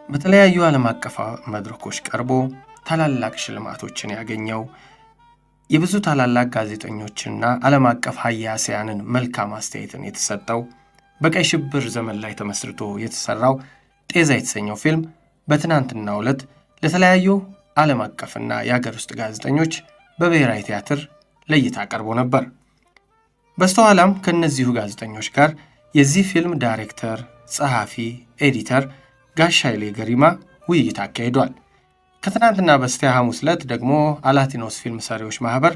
በተለያዩ ዓለም አቀፍ መድረኮች ቀርቦ ታላላቅ ሽልማቶችን ያገኘው፣ የብዙ ታላላቅ ጋዜጠኞችና ዓለም አቀፍ ሀያሲያንን መልካም አስተያየትን የተሰጠው፣ በቀይ ሽብር ዘመን ላይ ተመስርቶ የተሠራው ጤዛ የተሰኘው ፊልም በትናንትናው ዕለት ለተለያዩ ዓለም አቀፍና የአገር ውስጥ ጋዜጠኞች በብሔራዊ ቲያትር ለእይታ ቀርቦ ነበር። በስተኋላም ከእነዚሁ ጋዜጠኞች ጋር የዚህ ፊልም ዳይሬክተር፣ ጸሐፊ፣ editor ጋሽ ኃይሌ ገሪማ ውይይት አካሂዷል። ከትናንትና በስቲያ ሐሙስ ዕለት ደግሞ አላቲኖስ ፊልም ሰሪዎች ማኅበር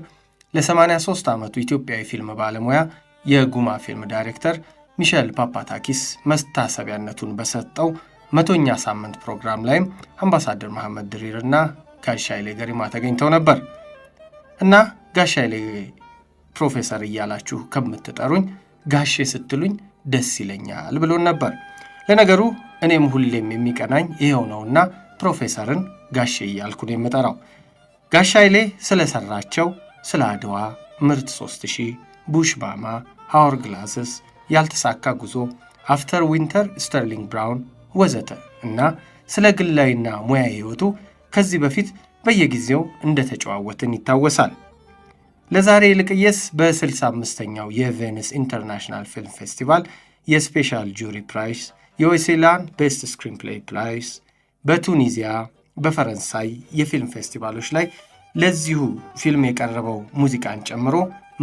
ለ83 ዓመቱ ኢትዮጵያዊ ፊልም ባለሙያ የጉማ ፊልም ዳይሬክተር ሚሸል ፓፓታኪስ መታሰቢያነቱን በሰጠው 100ኛ ሳምንት ፕሮግራም ላይም አምባሳደር መሐመድ ድሪርና ጋሽ ኃይሌ ገሪማ ተገኝተው ነበር። እና ጋሽ ኃይሌ ፕሮፌሰር እያላችሁ ከምትጠሩኝ ጋሼ ስትሉኝ ደስ ይለኛል ብሎን ነበር። ለነገሩ እኔም ሁሌም የሚቀናኝ ይኸው ነውና ፕሮፌሰርን ጋሼ እያልኩ ነው የምጠራው። ጋሽ ኃይሌ ስለሰራቸው ስለ አድዋ፣ ምርት 3000፣ ቡሽ ባማ፣ Hourglasses፣ ያልተሳካ ጉዞ፣ After Winter ስተርሊንግ ብራውን ወዘተ እና ስለ ግላዊና ሙያዊ ሕይወቱ ከዚህ በፊት በየጊዜው እንደተጨዋወትን ይታወሳል። ለዛሬ ይልቅየስ በ65ኛው የቬኒስ International Film Festival የ Special Jury Prize፣ የኦሴላን Best Screenplay Prize፣ በቱኒዚያ፣ በፈረንሳይ የፊልም ፌስቲቫሎች ላይ ለዚሁ ፊልም የቀረበው ሙዚቃን ጨምሮ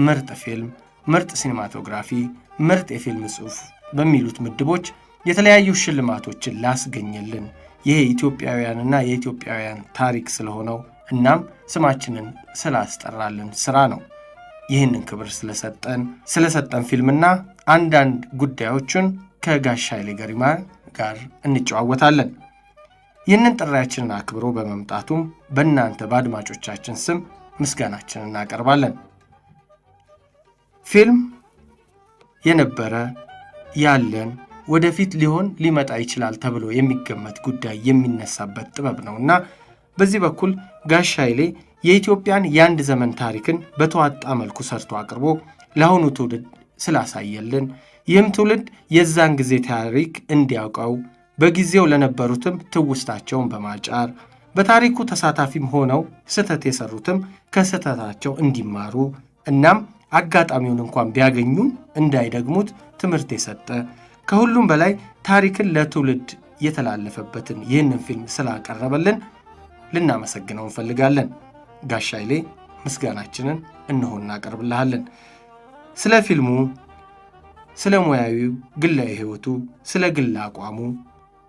ምርጥ ፊልም፣ ምርጥ cinematography፣ ምርጥ የፊልም ጽሑፍ በሚሉት ምድቦች የተለያዩ ሽልማቶችን ላስገኘልን ይሄ ኢትዮጵያውያንና የኢትዮጵያውያን ታሪክ ስለሆነው እናም ስማችንን ስላስጠራልን ስራ ነው። ይህንን ክብር ስለሰጠን ፊልምና አንዳንድ ጉዳዮችን ከጋሽ ኃይሌ ገሪማ ጋር እንጨዋወታለን። ይህንን ጥሪያችንን አክብሮ በመምጣቱም በእናንተ በአድማጮቻችን ስም ምስጋናችንን እናቀርባለን። ፊልም የነበረ፣ ያለን፣ ወደፊት ሊሆን ሊመጣ ይችላል ተብሎ የሚገመት ጉዳይ የሚነሳበት ጥበብ ነውና በዚህ በኩል ጋሽ ኃይሌ የኢትዮጵያን የአንድ ዘመን ታሪክን በተዋጣ መልኩ ሰርቶ አቅርቦ ለአሁኑ ትውልድ ስላሳየልን፣ ይህም ትውልድ የዛን ጊዜ ታሪክ እንዲያውቀው፣ በጊዜው ለነበሩትም ትውስታቸውን በማጫር በታሪኩ ተሳታፊም ሆነው ስህተት የሰሩትም ከስህተታቸው እንዲማሩ እናም አጋጣሚውን እንኳን ቢያገኙም እንዳይደግሙት ትምህርት የሰጠ፣ ከሁሉም በላይ ታሪክን ለትውልድ የተላለፈበትን ይህንን ፊልም ስላቀረበልን ልናመሰግነው እንፈልጋለን። ጋሽ ኃይሌ ምስጋናችንን እነሆ እናቀርብልሃለን። ስለ ፊልሙ፣ ስለ ሙያዊው ግላዊ ሕይወቱ፣ ስለ ግል አቋሙ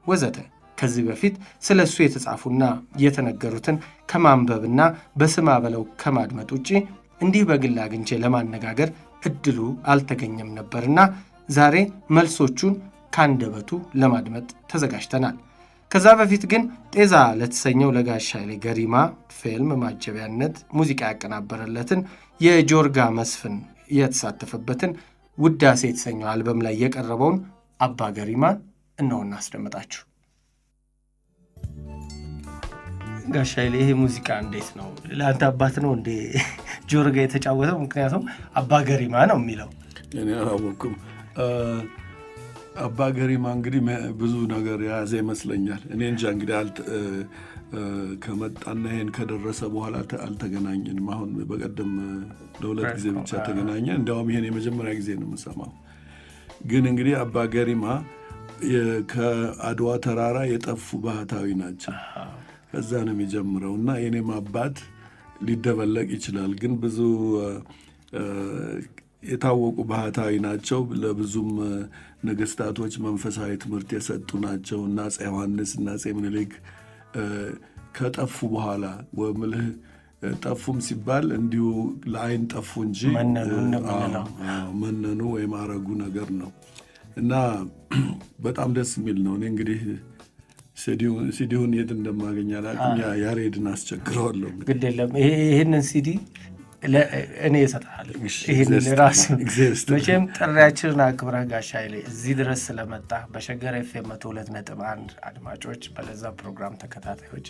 ወዘተ ከዚህ በፊት ስለ እሱ የተጻፉና የተነገሩትን ከማንበብና በስማ በለው ከማድመጥ ውጪ እንዲህ በግል አግኝቼ ለማነጋገር እድሉ አልተገኘም ነበርና ዛሬ መልሶቹን ካንደበቱ ለማድመጥ ተዘጋጅተናል። ከዛ በፊት ግን ጤዛ ለተሰኘው ለጋሽ ኃይሌ ገሪማ ፊልም ማጀቢያነት ሙዚቃ ያቀናበረለትን የጆርጋ መስፍን የተሳተፈበትን ውዳሴ የተሰኘው አልበም ላይ የቀረበውን አባ ገሪማን እነሆ እናስደምጣችሁ። ጋሽ ኃይሌ ይሄ ሙዚቃ እንዴት ነው? ለአንተ አባት ነው እንዴ ጆርጋ የተጫወተው? ምክንያቱም አባ ገሪማ ነው የሚለው። እኔ አላወቅኩም። አባ ገሪማ እንግዲህ ብዙ ነገር የያዘ ይመስለኛል። እኔ እንጃ እንግዲህ ከመጣና ይሄን ከደረሰ በኋላ አልተገናኘንም። አሁን በቀደም ለሁለት ጊዜ ብቻ ተገናኘን። እንዲያውም ይሄን የመጀመሪያ ጊዜ ነው የምሰማው። ግን እንግዲህ አባ ገሪማ ከአድዋ ተራራ የጠፉ ባህታዊ ናቸው። ከዛ ነው የሚጀምረው እና የኔም አባት ሊደበለቅ ይችላል። ግን ብዙ የታወቁ ባህታዊ ናቸው። ለብዙም ነገስታቶች መንፈሳዊ ትምህርት የሰጡ ናቸው። እና አፄ ዮሐንስ እና አፄ ምኒልክ ከጠፉ በኋላ ወምልህ ጠፉም ሲባል እንዲሁ ለአይን ጠፉ እንጂ መነኑ ወይም አረጉ ነገር ነው። እና በጣም ደስ የሚል ነው። እኔ እንግዲህ ሲዲውን የት እንደማገኝ አላውቅም። ያሬድን አስቸግረዋለሁ። ግድ የለም ይህንን ሲዲ እኔ እሰጥሃለሁ። ይህንን ራሱ መቼም ጥሪያችንን አክብረህ ጋሽ ኃይሌ እዚህ ድረስ ስለመጣ በሸገር ኤፍኤም 102.1 አድማጮች፣ በለዛ ፕሮግራም ተከታታዮች፣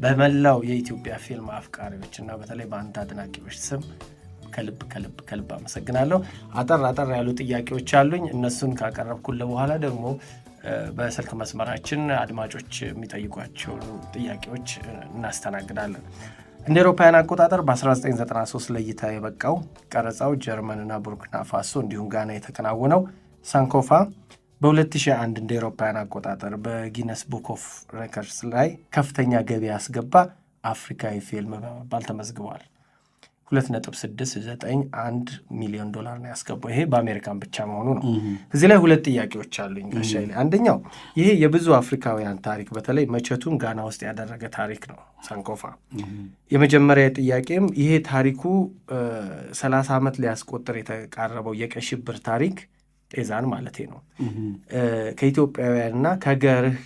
በመላው የኢትዮጵያ ፊልም አፍቃሪዎች እና በተለይ በአንተ አድናቂዎች ስም ከልብ ከልብ ከልብ አመሰግናለሁ። አጠር አጠር ያሉ ጥያቄዎች አሉኝ። እነሱን ካቀረብኩልህ በኋላ ደግሞ በስልክ መስመራችን አድማጮች የሚጠይቋቸውን ጥያቄዎች እናስተናግዳለን። እንደ አውሮፓውያን አቆጣጠር በ1993 ለእይታ የበቃው፣ ቀረጻው ጀርመንና ቡርኪና ፋሶ እንዲሁም ጋና የተከናወነው ሳንኮፋ በ2001 እንደ አውሮፓውያን አቆጣጠር በ Guinness Book of Records ላይ ከፍተኛ ገቢ ያስገባ አፍሪካዊ ፊልም በመባል ተመዝግቧል። 2.691 ሚሊዮን ዶላር ነው ያስገባው። ይሄ በአሜሪካን ብቻ መሆኑ ነው። እዚህ ላይ ሁለት ጥያቄዎች አሉኝ ጋሽ ኃይሌ። አንደኛው ይሄ የብዙ አፍሪካውያን ታሪክ፣ በተለይ መቼቱን ጋና ውስጥ ያደረገ ታሪክ ነው ሳንኮፋ። የመጀመሪያ ጥያቄም ይሄ ታሪኩ 30 ዓመት ሊያስቆጥር የተቃረበው የቀይ ሽብር ታሪክ፣ ጤዛን ማለቴ ነው፣ ከኢትዮጵያውያንና ከሀገርህ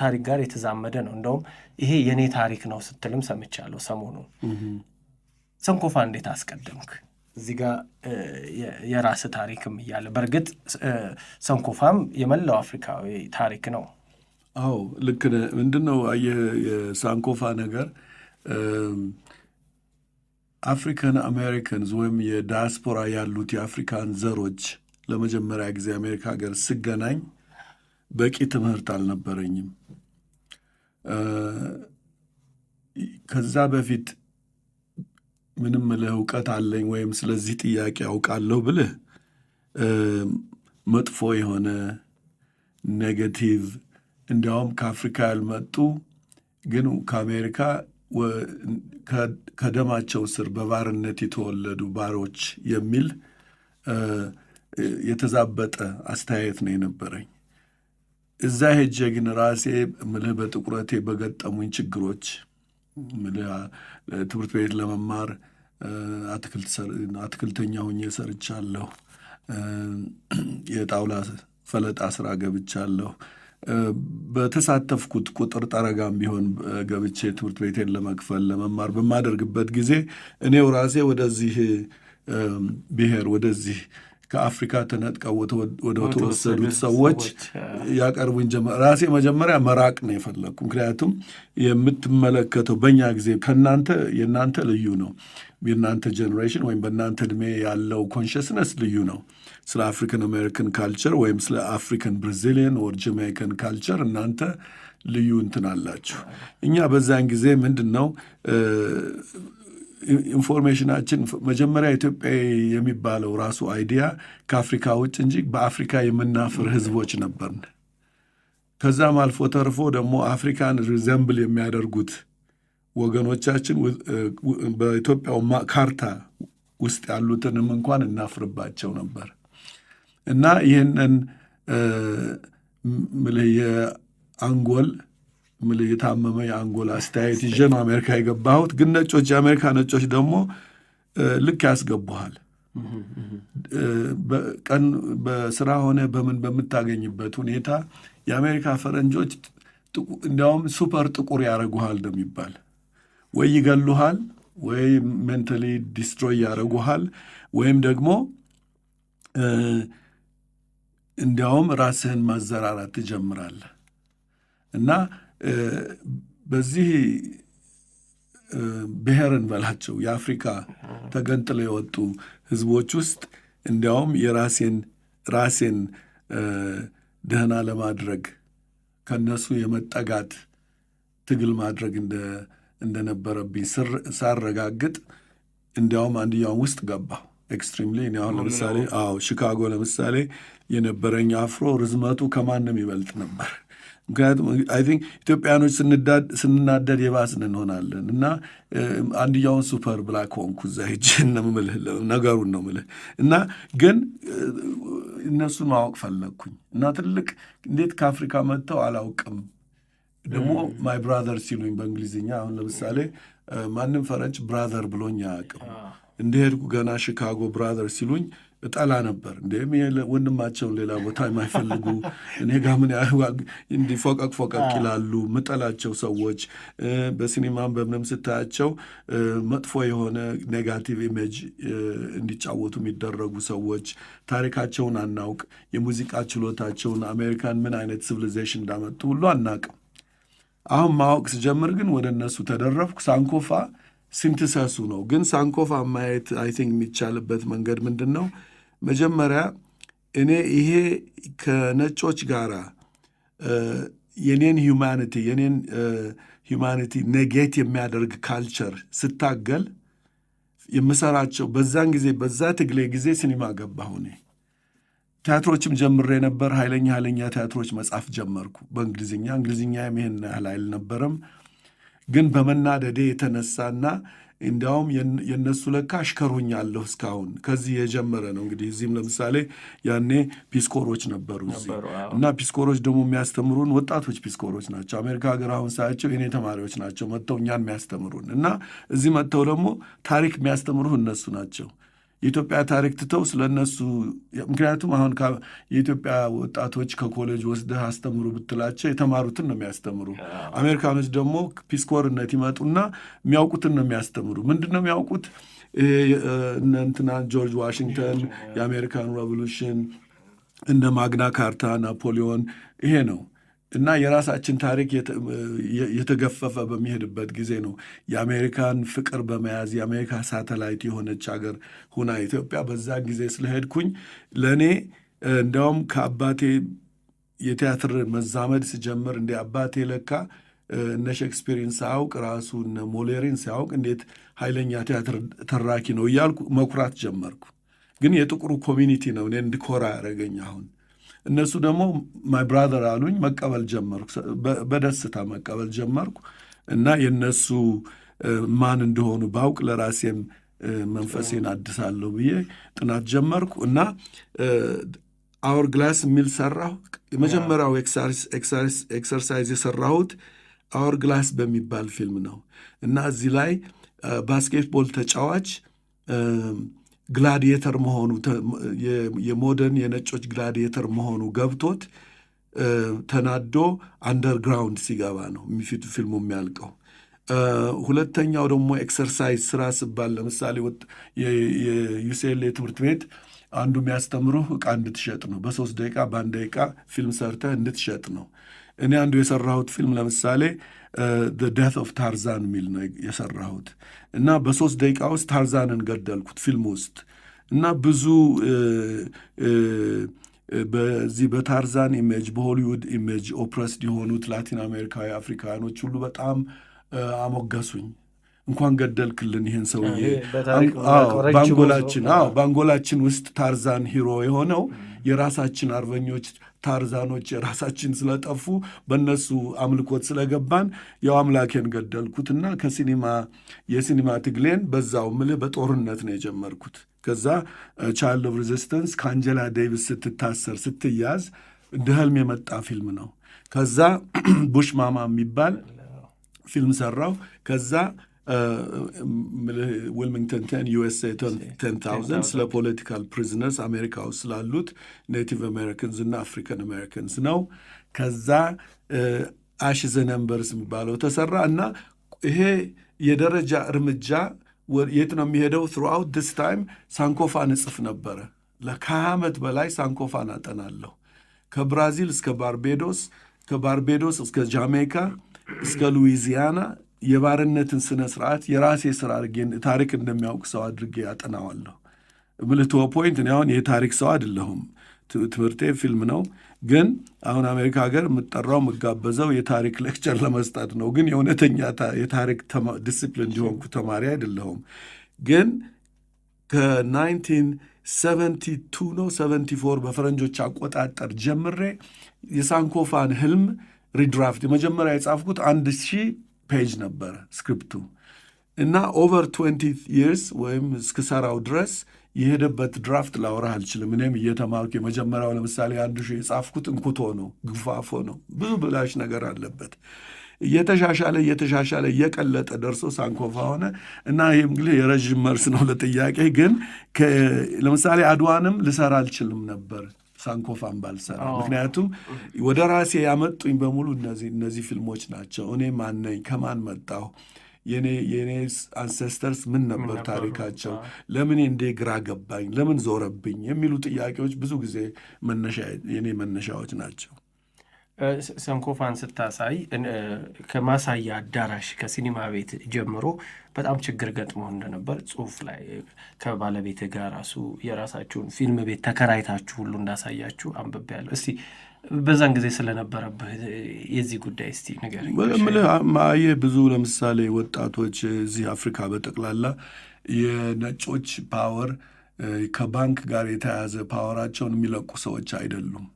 ታሪክ ጋር የተዛመደ ነው። እንደውም ይሄ የእኔ ታሪክ ነው ስትልም ሰምቻለሁ ሰሞኑን። ሰንኮፋ እንዴት አስቀደምክ? እዚህ ጋር የራስ ታሪክም እያለ፣ በእርግጥ ሰንኮፋም የመላው አፍሪካዊ ታሪክ ነው። አዎ፣ ልክ ነህ። ምንድን ነው አየህ፣ የሳንኮፋ ነገር African Americans ወይም የዳያስፖራ ያሉት የአፍሪካን ዘሮች ለመጀመሪያ ጊዜ አሜሪካ ሀገር ስገናኝ በቂ ትምህርት አልነበረኝም። ከዛ በፊት ምንም ምልህ እውቀት አለኝ ወይም ስለዚህ ጥያቄ አውቃለሁ ብልህ መጥፎ የሆነ negative፣ እንዲያውም ከአፍሪካ ያልመጡ ግን ከአሜሪካ ከደማቸው ስር በባርነት የተወለዱ ባሮች የሚል የተዛበጠ አስተያየት ነው የነበረኝ። እዛ ሄጄ ግን ራሴ ምልህ በጥቁረቴ በገጠሙኝ ችግሮች፣ ምልህ ትምህርት ቤት ለመማር አትክልተኛ ሆኜ ሰርቻለሁ። የጣውላ ፈለጣ ስራ ገብቻለሁ። በተሳተፍኩት ቁጥር ጠረጋም ቢሆን ገብቼ ትምህርት ቤቴን ለመክፈል፣ ለመማር በማደርግበት ጊዜ እኔው ራሴ ወደዚህ ብሔር፣ ወደዚህ ከአፍሪካ ተነጥቀው ወደ ተወሰዱት ሰዎች ያቀርቡኝ ጀመር። ራሴ መጀመሪያ መራቅ ነው የፈለግኩ። ምክንያቱም የምትመለከተው በእኛ ጊዜ ከእናንተ የእናንተ ልዩ ነው። የእናንተ generation ወይም በእናንተ ዕድሜ ያለው consciousness ልዩ ነው። ስለ African American culture ወይም ስለ African Brazilian or Jamaican culture እናንተ ልዩ እንትን አላችሁ። እኛ በዛን ጊዜ ምንድን ነው information ኣችን? መጀመሪያ ኢትዮጵያ የሚባለው ራሱ idea ከአፍሪካ ውጭ እንጂ በአፍሪካ የምናፍር ህዝቦች ነበርን። ከዛም አልፎ ተርፎ ደግሞ አፍሪካን resemble የሚያደርጉት ወገኖቻችን በኢትዮጵያው ካርታ ውስጥ ያሉትንም እንኳን እናፍርባቸው ነበር። እና ይህንን ምልህ የአንጎል ምልህ የታመመ የአንጎል አስተያየት ይዤ ነው አሜሪካ የገባሁት። ግን ነጮች፣ የአሜሪካ ነጮች ደግሞ ልክ ያስገቡሃል። ቀን በስራ ሆነ በምን በምታገኝበት ሁኔታ የአሜሪካ ፈረንጆች እንዲያውም super ጥቁር ያደርጉሃል ነው የሚባል። ወይ ይገሉሃል፣ ወይ mentally destroy ያደርጉሃል፣ ወይም ደግሞ እንዲያውም ራስህን ማዘራራት ትጀምራለህ። እና በዚህ ብሔርን በላቸው የአፍሪካ ተገንጥለው የወጡ ህዝቦች ውስጥ እንዲያውም የራሴን ራሴን ደህና ለማድረግ ከነሱ የመጠጋት ትግል ማድረግ እንደነበረብኝ ሳረጋግጥ እንዲያውም አንድያውን ውስጥ ገባሁ። Extremely እኔ አሁን ለምሳሌ፣ አዎ፣ ሺካጎ ለምሳሌ የነበረኝ afro ርዝመቱ ከማንም ይበልጥ ነበር። ምክንያቱም I think ኢትዮጵያኖች ስንናደድ የባስን እንሆናለን እና አንድያውን super black ሆንኩ እዛ ሄጄ ነው የምልህ፣ ነገሩን ነው የምልህ። እና ግን እነሱን ማወቅ ፈለግኩኝ እና ትልቅ እንዴት ከአፍሪካ መጥተው አላውቅም፣ ደግሞ my brother ሲሉኝ በእንግሊዝኛ፣ አሁን ለምሳሌ ማንም ፈረንጅ brother ብሎኝ አያውቅም። እንደሄድኩ ገና ሺካጎ brother ሲሉኝ እጠላ ነበር። እንዴም ወንድማቸውን ሌላ ቦታ የማይፈልጉ እኔ ጋ ምን እንዲህ ፎቀቅ ፎቀቅ ይላሉ። ምጠላቸው ሰዎች በሲኒማም በምንም ስታያቸው መጥፎ የሆነ negative image እንዲጫወቱ የሚደረጉ ሰዎች፣ ታሪካቸውን አናውቅ፣ የሙዚቃ ችሎታቸውን፣ አሜሪካን ምን አይነት civilization እንዳመጡ ሁሉ አናውቅም። አሁን ማወቅ ስጀምር ግን ወደ እነሱ ተደረብኩ። ሳንኮፋ synthesis ኡ ነው። ግን ሳንኮፋ ማየት I think የሚቻልበት መንገድ ምንድን ነው? መጀመሪያ እኔ ይሄ ከነጮች ጋራ የኔን humanity negate የሚያደርግ culture ስታገል የምሰራቸው በዛን ጊዜ፣ በዛ ትግሌ ጊዜ ሲኒማ ገባሁ። እኔ ቲያትሮችም ጀምሬ ነበር። ኃይለኛ ኃይለኛ ቲያትሮች መጻፍ ጀመርኩ በእንግሊዝኛ። እንግሊዝኛ ይሄን ያህል አልነበረም፣ ግን በመናደዴ የተነሳና እንዲያውም የእነሱ ለካ አሽከር ሆኛለሁ እስካሁን ከዚህ የጀመረ ነው። እንግዲህ እዚህም ለምሳሌ ያኔ Peace Corps ኦች ነበሩ እዚህ እና Peace Corps ኦች ደግሞ የሚያስተምሩን ወጣቶች Peace Corps ኦች ናቸው። አሜሪካ ሀገር አሁን ሳያቸው የኔ ተማሪዎች ናቸው መጥተው እኛን የሚያስተምሩን፣ እና እዚህ መጥተው ደግሞ ታሪክ የሚያስተምሩህ እነሱ ናቸው። የኢትዮጵያ ታሪክ ትተው ስለ እነሱ፣ ምክንያቱም አሁን የኢትዮጵያ ወጣቶች ከኮሌጅ ወስደህ አስተምሩ ብትላቸው የተማሩትን ነው የሚያስተምሩ። አሜሪካኖች ደግሞ Peace Corps ነት ይመጡና የሚያውቁትን ነው የሚያስተምሩ። ምንድን ነው የሚያውቁት? እነ እንትና ጆርጅ ዋሽንግተን፣ የአሜሪካን Revolution፣ እነ ማግና ካርታ፣ ናፖሊዮን፣ ይሄ ነው። እና የራሳችን ታሪክ የተገፈፈ በሚሄድበት ጊዜ ነው የአሜሪካን ፍቅር በመያዝ የአሜሪካ ሳተላይት የሆነች ሀገር ሁና ኢትዮጵያ በዛ ጊዜ ስለሄድኩኝ ለእኔ እንዲያውም ከአባቴ የቲያትር መዛመድ ስጀምር እንደ አባቴ ለካ እነ ሼክስፒርን ሳያውቅ፣ ራሱ እነ ሞሌሪን ሳያውቅ እንዴት ኃይለኛ ቲያትር ተራኪ ነው እያልኩ መኩራት ጀመርኩ። ግን የጥቁሩ community ነው እኔ እንድኮራ ያደረገኝ። አሁን እነሱ ደግሞ my brother አሉኝ፣ መቀበል ጀመርኩ፣ በደስታ መቀበል ጀመርኩ። እና የእነሱ ማን እንደሆኑ ባውቅ ለራሴም መንፈሴን አድሳለሁ ብዬ ጥናት ጀመርኩ እና Hourglass የሚል ሰራሁ። የመጀመሪያው exercise የሰራሁት Hourglass በሚባል ፊልም ነው። እና እዚህ ላይ basketball ተጫዋች gladiator መሆኑ፣ የ modern የነጮች gladiator መሆኑ ገብቶት ተናዶ underground ሲገባ ነው ፊልሙ የሚያልቀው። ሁለተኛው ደግሞ exercise ስራ ስባል ለምሳሌ የ UCLA ትምህርት ቤት አንዱ የሚያስተምሩህ ዕቃ እንድትሸጥ ነው። በ3 ደቂቃ፣ በ1 ደቂቃ ፊልም ሰርተህ እንድትሸጥ ነው። እኔ አንዱ የሰራሁት ፊልም ለምሳሌ Death of Tarzan የሚል ነው የሰራሁት። እና በ3 ደቂቃ ውስጥ ታርዛንን ገደልኩት ፊልም ውስጥ። እና ብዙ በዚህ በታርዛን image፣ በሆሊውድ image oppressed የሆኑት ላቲን አሜሪካዊ አፍሪካውያኖች ሁሉ በጣም አሞገሱኝ። እንኳን ገደልክልን ይህን ሰውዬ፣ በአንጎላችን አዎ በአንጎላችን ውስጥ ታርዛን hero የሆነው የራሳችን አርበኞች ታርዛኖች የራሳችን ስለጠፉ በእነሱ አምልኮት ስለገባን ያው አምላኬን ገደልኩትና ከሲኒማ የሲኒማ ትግሌን በዛው ምልህ በጦርነት ነው የጀመርኩት። ከዛ Child of Resistance ከአንጀላ ዴቪስ ስትታሰር ስትያዝ እንደ ህልም የመጣ ፊልም ነው። ከዛ Bush Mama የሚባል ፊልም ሰራው። ከዛ Wilmington 10 USA 10,000 ስለ political prisoners አሜሪካ ውስጥ ስላሉት Native Americans እና African Americans ነው። ከዛ Ashes and Embers የሚባለው ተሰራ። እና ይሄ የደረጃ እርምጃ የት ነው የሚሄደው? Throughout this time ሳንኮፋን እጽፍ ነበረ። ከ20 ዓመት በላይ ሳንኮፋን አጠናለሁ። ከብራዚል እስከ ባርቤዶስ፣ ከባርቤዶስ እስከ ጃሜይካ፣ እስከ ሉዊዚያና የባርነትን ስነ ስርዓት የራሴ ስራ አድርጌ፣ ታሪክ እንደሚያውቅ ሰው አድርጌ አጠናዋለሁ። ምልህ to a point እኔ አሁን የታሪክ ሰው አይደለሁም። ትምህርቴ ፊልም ነው። ግን አሁን አሜሪካ ሀገር የምጠራው የምጋበዘው የታሪክ lecture ለመስጠት ነው። ግን የእውነተኛ የታሪክ ዲስፕሊን እንዲሆንኩ ተማሪ አይደለሁም። ግን ከ1972 ነው 74 በፈረንጆች አቆጣጠር ጀምሬ የሳንኮፋን ህልም redraft የመጀመሪያ የጻፍኩት 1000 page ነበረ script ኡ። እና over 20 years ወይም እስክሰራው ድረስ የሄደበት draft ላወራህ አልችልም። እኔም እየተማርኩ የመጀመሪያው ለምሳሌ 1000 የጻፍኩት እንኩቶ ነው፣ ግፋፎ ነው፣ ብዙ ብላሽ ነገር አለበት። እየተሻሻለ እየተሻሻለ እየቀለጠ ደርሶ ሳንኮፋ ሆነ። እና ይህ እንግዲህ የረዥም መልስ ነው ለጥያቄ። ግን ለምሳሌ አድዋንም ልሰራ አልችልም ነበር ሳንኮፋን ባልሰራ። ምክንያቱም ወደ ራሴ ያመጡኝ በሙሉ እነዚህ ፊልሞች ናቸው። እኔ ማን ነኝ? ከማን መጣሁ? የኔ ancestors ምን ነበር ታሪካቸው? ለምን እንዴ ግራ ገባኝ? ለምን ዞረብኝ? የሚሉ ጥያቄዎች ብዙ ጊዜ የኔ መነሻዎች ናቸው። ሰንኮፋን ስታሳይ ከማሳያ አዳራሽ ከሲኒማ ቤት ጀምሮ በጣም ችግር ገጥሞ እንደነበር ጽሁፍ ላይ ከባለቤት ጋር ራሱ የራሳችሁን ፊልም ቤት ተከራይታችሁ ሁሉ እንዳሳያችሁ አንብቤያለሁ። እስቲ በዛን ጊዜ ስለነበረብህ የዚህ ጉዳይ እስቲ ንገረኝ። ምልህ አየህ፣ ብዙ ለምሳሌ ወጣቶች እዚህ አፍሪካ በጠቅላላ የነጮች power፣ ከባንክ ጋር የተያያዘ power ኣቸውን የሚለቁ ሰዎች አይደሉም።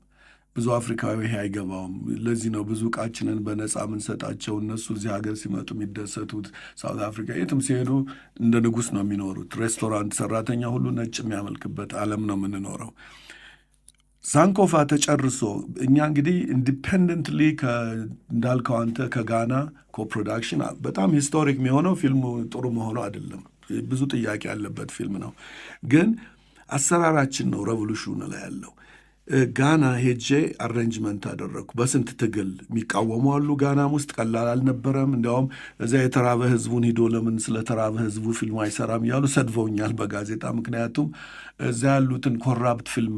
ብዙ አፍሪካዊ ይሄ አይገባውም። ለዚህ ነው ብዙ ዕቃችንን በነፃ የምንሰጣቸው። እነሱ እዚህ ሀገር ሲመጡ የሚደሰቱት South Africa የትም ሲሄዱ እንደ ንጉሥ ነው የሚኖሩት። ሬስቶራንት ሰራተኛ ሁሉ ነጭ የሚያመልክበት ዓለም ነው የምንኖረው። ሳንኮፋ ተጨርሶ እኛ እንግዲህ independently እንዳልከው አንተ ከጋና co-production፣ በጣም historic የሚሆነው ፊልሙ ጥሩ መሆኑ አይደለም። ብዙ ጥያቄ ያለበት ፊልም ነው፣ ግን አሰራራችን ነው revolution ላይ ያለው። ጋና ሄጄ arrangement አደረግኩ። በስንት ትግል፣ የሚቃወሙ አሉ። ጋናም ውስጥ ቀላል አልነበረም። እንዲያውም እዚያ የተራበ ህዝቡን ሂዶ ለምን ስለተራበ ህዝቡ ፊልሙ አይሰራም እያሉ ሰድበውኛል በጋዜጣ። ምክንያቱም እዚያ ያሉትን corrupt film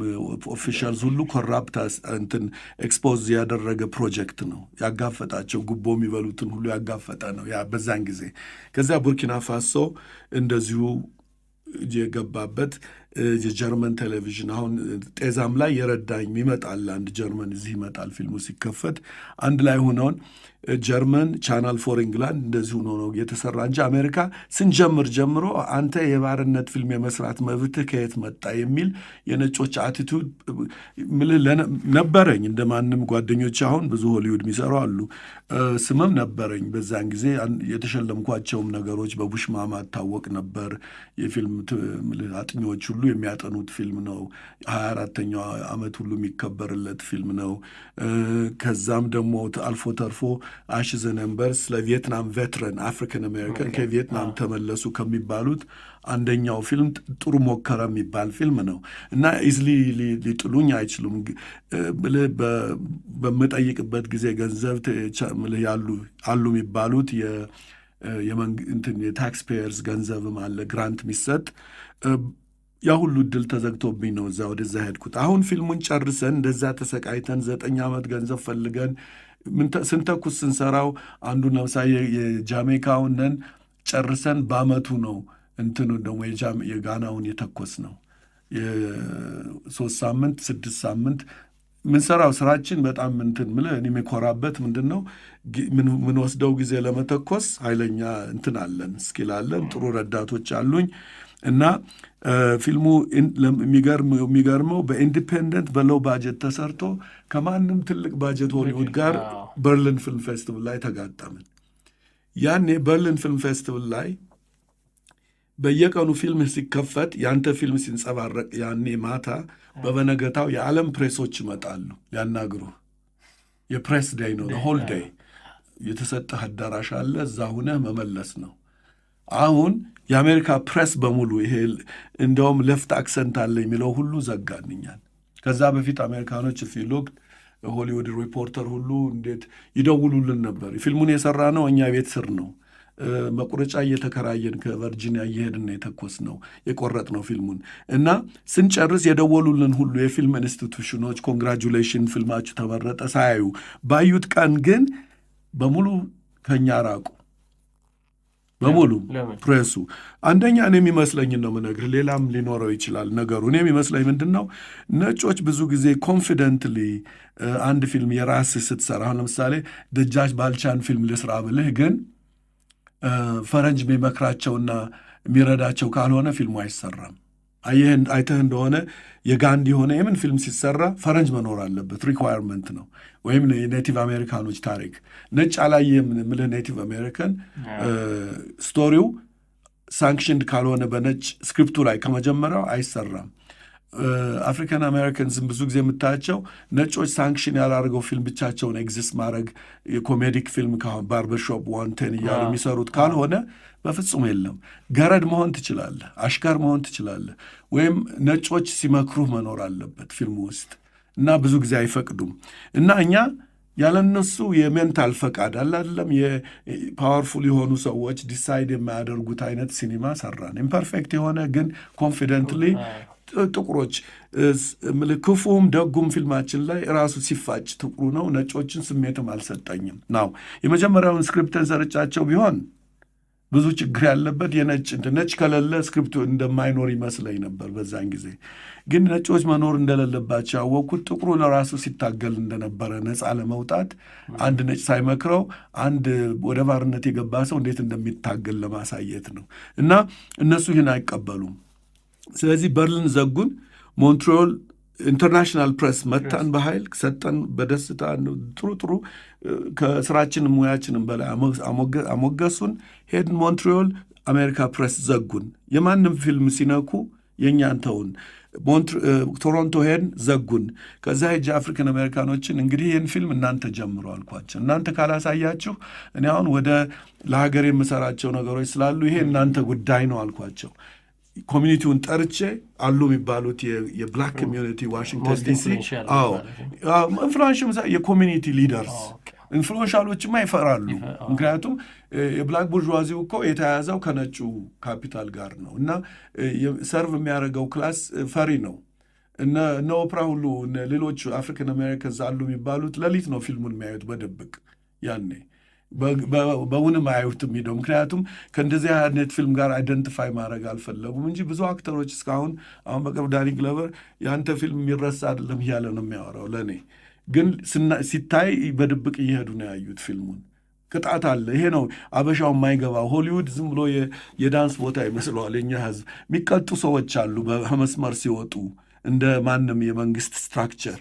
officials ሁሉ corrupt እንትን expose ያደረገ ፕሮጀክት ነው ያጋፈጣቸው። ጉቦ የሚበሉትን ሁሉ ያጋፈጠ ነው ያ በዛን ጊዜ። ከዚያ ቡርኪና ፋሶ እንደዚሁ የገባበት የጀርመን ቴሌቪዥን፣ አሁን ጤዛም ላይ የረዳኝ ይመጣል። አንድ ጀርመን እዚህ ይመጣል። ፊልሙ ሲከፈት አንድ ላይ ሆነውን ጀርመን Channel 4 ኢንግላንድ እንደዚሁ ሆኖ ነው የተሰራ እንጂ አሜሪካ ስንጀምር ጀምሮ አንተ የባርነት ፊልም የመስራት መብትህ ከየት መጣ የሚል የነጮች attitude ምልህ ነበረኝ። እንደ ማንም ጓደኞች አሁን ብዙ ሆሊውድ የሚሰሩ አሉ። ስምም ነበረኝ በዛን ጊዜ፣ የተሸለምኳቸውም ነገሮች በቡሽ ማማ እታወቅ ነበር። የፊልም አጥኚዎች ሁሉ የሚያጠኑት ፊልም ነው። 24ኛው ዓመት ሁሉ የሚከበርለት ፊልም ነው። ከዛም ደግሞ አልፎ ተርፎ Ashes and Embers ለቪየትናም veteran African American ከቪየትናም ተመለሱ ከሚባሉት አንደኛው ፊልም፣ ጥሩ ሞከረ የሚባል ፊልም ነው እና easily ሊጥሉኝ አይችሉም። በምጠይቅበት ጊዜ ገንዘብ ያሉ አሉ የሚባሉት የ taxpayers ገንዘብም አለ grant የሚሰጥ፣ ያ ሁሉ እድል ተዘግቶብኝ ነው እዛ ወደዛ ሄድኩት። አሁን ፊልሙን ጨርሰን እንደዛ ተሰቃይተን 9 ዓመት ገንዘብ ፈልገን ስንተኩስ ስንሰራው አንዱን ለምሳሌ የጃሜካውን ጨርሰን በአመቱ ነው እንትኑ ደግሞ የጋናውን የተኮስ ነው። የ3 ሳምንት 6 ሳምንት ምንሰራው ስራችን በጣም እንትን ምልህ እኔ የሚኮራበት ምንድን ነው፣ ምንወስደው ጊዜ ለመተኮስ ኃይለኛ እንትን አለን፣ skill አለን፣ ጥሩ ረዳቶች አሉኝ እና ፊልሙ የሚገርመው በ independent በ low budget ተሰርቶ ከማንም ትልቅ ባጀት ሆሊውድ ጋር በርሊን ፊልም ፌስቲቫል ላይ ተጋጠምን። ያኔ በርሊን ፊልም ፌስቲቫል ላይ በየቀኑ ፊልም ሲከፈት ያንተ ፊልም ሲንጸባረቅ ያኔ ማታ በበነገታው የዓለም ፕሬሶች ይመጣሉ ሊያናግሩ። የ press day ነው፣ whole day የተሰጠህ አዳራሽ አለ፣ እዛ ሁነህ መመለስ ነው። አሁን የአሜሪካ ፕሬስ በሙሉ ይሄ እንደውም left accent አለ የሚለው ሁሉ ዘጋንኛል። ከዛ በፊት አሜሪካኖች ፊሎክ Hollywood Reporter ሁሉ እንዴት ይደውሉልን ነበር። ፊልሙን የሰራ ነው እኛ ቤት ስር ነው። መቁረጫ እየተከራየን ከቨርጂኒያ እየሄድን ነው የተኮስነው፣ የቆረጥነው ፊልሙን እና ስንጨርስ የደወሉልን ሁሉ የፊልም institution ኖች congratulation ፊልማችሁ ተመረጠ ሳያዩ ባዩት ቀን ግን በሙሉ ከኛ ራቁ። በሙሉ ፕሬሱ። አንደኛ እኔ የሚመስለኝን ነው የምነግርህ፣ ሌላም ሊኖረው ይችላል ነገሩ። እኔ የሚመስለኝ ምንድን ነው፣ ነጮች ብዙ ጊዜ confidently አንድ ፊልም የራስህ ስትሰራ፣ አሁን ለምሳሌ ደጃች ባልቻን ፊልም ልስራ ብልህ ግን ፈረንጅ የሚመክራቸውና የሚረዳቸው ካልሆነ ፊልሙ አይሰራም። አይተህ እንደሆነ የጋንዲ የሆነ የምን ፊልም ሲሰራ ፈረንጅ መኖር አለበት፣ requirement ነው። ወይም የ Native American ኖች ታሪክ ነጭ አላየም የምልህ Native American story ው sanctioned ካልሆነ በነጭ script ኡ ላይ ከመጀመሪያው አይሰራም። African Americans ን ብዙ ጊዜ የምታያቸው ነጮች sanction ያላደርገው ፊልም ብቻቸውን exist ማድረግ የ comedic ፊልም Barbershop One Ten እያሉ የሚሰሩት ካልሆነ በፍጹም የለም። ገረድ መሆን ትችላለህ፣ አሽከር መሆን ትችላለህ፣ ወይም ነጮች ሲመክሩህ መኖር አለበት ፊልሙ ውስጥ እና ብዙ ጊዜ አይፈቅዱም እና እኛ ያለነሱ የ mental ፈቃድ አለ አይደለም፣ የ powerful የሆኑ ሰዎች decide የማያደርጉት አይነት ሲኒማ ሰራን። Imperfect የሆነ ግን confidently ጥቁሮች ክፉም ደጉም ፊልማችን ላይ ራሱ ሲፋጭ ጥቁሩ ነው። ነጮችን ስሜትም አልሰጠኝም now። የመጀመሪያውን script ን ሰርጫቸው ቢሆን ብዙ ችግር ያለበት የነጭ እንትን ነጭ ከሌለ script ኡ እንደማይኖር ይመስለኝ ነበር በዛን ጊዜ። ግን ነጮች መኖር እንደሌለባቸው ያወቅኩት ጥቁሩ ለራሱ ሲታገል እንደነበረ፣ ነፃ ለመውጣት አንድ ነጭ ሳይመክረው አንድ ወደ ባርነት የገባ ሰው እንዴት እንደሚታገል ለማሳየት ነው። እና እነሱ ይህን አይቀበሉም። ስለዚህ በርሊን ዘጉን። ሞንትሪዮል international press መታን፣ በኃይል ሰጠን፣ በደስታ ጥሩ ጥሩ ከስራችንም ሙያችንም በላይ አሞገሱን። ሄድን ሞንትሪዮል፣ አሜሪካ ፕሬስ ዘጉን። የማንም ፊልም ሲነኩ የእኛን ተውን። ቶሮንቶ ሄድን፣ ዘጉን። ከዛ ሄጄ African American ኖችን እንግዲህ ይህን ፊልም እናንተ ጀምሩ አልኳቸው። እናንተ ካላሳያችሁ እኔ አሁን ወደ ለሀገር የምሰራቸው ነገሮች ስላሉ ይሄ እናንተ ጉዳይ ነው አልኳቸው። Community ውን ጠርቼ አሉ የሚባሉት የ black community ዋሽንግተን ዲሲ፣ influential የ community leaders፣ influential ኦችማ ይፈራሉ። ምክንያቱም የ black bourgeoisie ው እኮ የተያያዘው ከነጩ ካፒታል ጋር ነው እና serve የሚያደርገው class ፈሪ ነው። እነ ኦፕራ ሁሉ ሌሎቹ African Americans አሉ የሚባሉት ሌሊት ነው ፊልሙን የሚያዩት በድብቅ፣ ያኔ በውንም አያዩትም ሂደው፣ ምክንያቱም ከእንደዚህ አይነት ፊልም ጋር identify ማድረግ አልፈለጉም እንጂ ብዙ actor ኦች እስካሁን፣ አሁን በቅርብ ዳኒ ግሎቨር የአንተ ፊልም የሚረሳ አይደለም እያለ ነው የሚያወራው ለእኔ። ግን ሲታይ በድብቅ እየሄዱ ነው ያዩት ፊልሙን። ቅጣት አለ። ይሄ ነው አበሻው የማይገባው። ሆሊውድ ዝም ብሎ የዳንስ ቦታ ይመስለዋል የኛ ህዝብ። የሚቀጡ ሰዎች አሉ በመስመር ሲወጡ እንደ ማንም የመንግስት structure።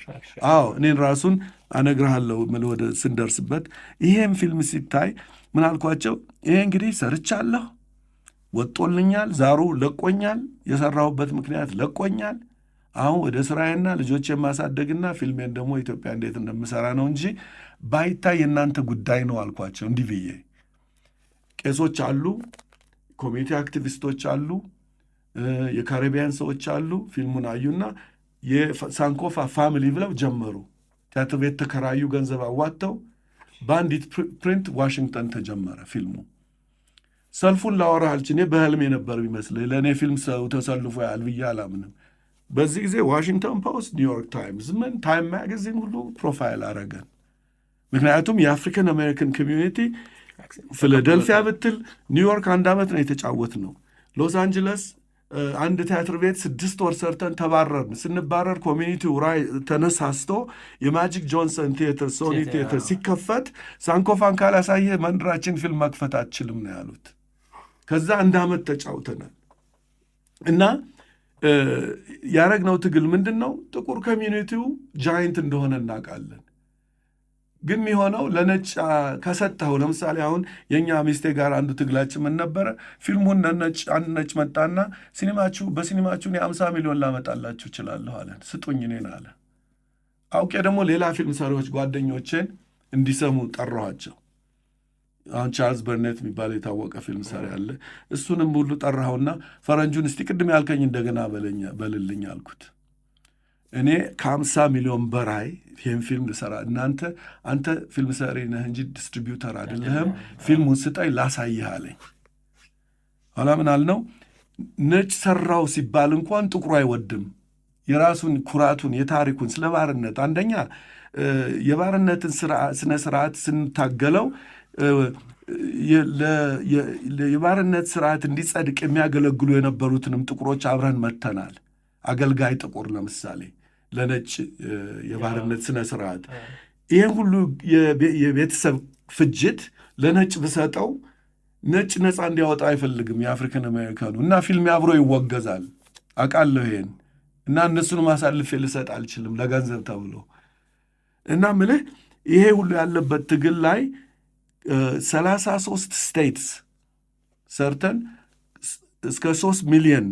አዎ፣ እኔን ራሱን አነግርሃለሁ ወደ ስንደርስበት። ይሄም ፊልም ሲታይ ምን አልኳቸው? ይሄ እንግዲህ ሰርቻለሁ፣ ወጦልኛል፣ ዛሩ ለቆኛል፣ የሰራሁበት ምክንያት ለቆኛል። አሁን ወደ ስራዬና ልጆች የማሳደግና ፊልሜን ደግሞ ኢትዮጵያ እንዴት እንደምሰራ ነው እንጂ ባይታይ የእናንተ ጉዳይ ነው አልኳቸው። እንዲህ ብዬ ቄሶች አሉ፣ community activist ኦች አሉ፣ የካሪቢያን ሰዎች አሉ። ፊልሙን አዩና የሳንኮፋ family ብለው ጀመሩ። ቲያትር ቤት ተከራዩ፣ ገንዘብ አዋጥተው በአንዲት print ዋሽንግተን ተጀመረ ፊልሙ። ሰልፉን ላወራህ አልችልም። እኔ በህልም የነበር የሚመስለኝ። ለእኔ ፊልም ሰው ተሰልፎ ያህል ብዬ አላምንም። በዚህ ጊዜ ዋሽንግተን ፖስት፣ ኒውዮርክ ታይምስ፣ ምን ታይም magazine ሁሉ profile አረገን። ምክንያቱም የ African American community ፊላደልፊያ ብትል፣ ኒውዮርክ አንድ ዓመት ነው የተጫወትነው። ሎስ አንጀለስ አንድ ቲያትር ቤት 6 ወር ሰርተን ተባረርን። ስንባረር community ው ተነሳስቶ የማጂክ ጆንሰን ቲያትር፣ ሶኒ ቲያትር ሲከፈት ሳንኮፋን ካላሳየ መንደራችን ፊልም መክፈት አትችልም ነው ያሉት። ከዛ አንድ ዓመት ተጫውተናል እና ያረግነው ትግል ምንድን ነው? ጥቁር community ው giant እንደሆነ እናውቃለን። ግን የሚሆነው ለነጭ ከሰጠኸው፣ ለምሳሌ አሁን የእኛ ሚስቴ ጋር አንዱ ትግላችን ምን ነበረ? ፊልሙን ነጭ አንድ ነጭ መጣና ሲኒማችሁ በሲኒማችሁ እኔ 50 ሚሊዮን ላመጣላችሁ እችላለሁ አለን። ስጡኝ እኔን አለ። አውቄ ደግሞ ሌላ ፊልም ሰሪዎች ጓደኞቼን እንዲሰሙ ጠራኋቸው። አሁን ቻርልስ በርኔት የሚባል የታወቀ ፊልም ሰሪ አለ። እሱንም ሁሉ ጠራሁና ፈረንጁን እስቲ ቅድም ያልከኝ እንደገና በልልኝ አልኩት። እኔ ከ50 ሚሊዮን በላይ ይህን ፊልም ልሰራ እናንተ አንተ ፊልም ሰሪ ነህ እንጂ distributor አይደለህም፣ ፊልሙን ስጠኝ ላሳይህ አለኝ። ኋላ ምን አልነው? ነጭ ሰራው ሲባል እንኳን ጥቁሩ አይወድም። የራሱን ኩራቱን የታሪኩን ስለ ባርነት፣ አንደኛ የባርነትን ስነ ስርዓት ስንታገለው የባርነት ስርዓት እንዲጸድቅ የሚያገለግሉ የነበሩትንም ጥቁሮች አብረን መተናል። አገልጋይ ጥቁር ለምሳሌ ለነጭ የባርነት ስነ ስርዓት ይህን ሁሉ የቤተሰብ ፍጅት ለነጭ ብሰጠው ነጭ ነፃ እንዲያወጣ አይፈልግም የ African American ኑ እና ፊልም አብሮ ይወገዛል። አውቃለሁ ይሄን እና እነሱንም አሳልፌ ልሰጥ አልችልም ለገንዘብ ተብሎ። እና ምልህ ይሄ ሁሉ ያለበት ትግል ላይ 33 states ሰርተን እስከ 3 ሚሊዮን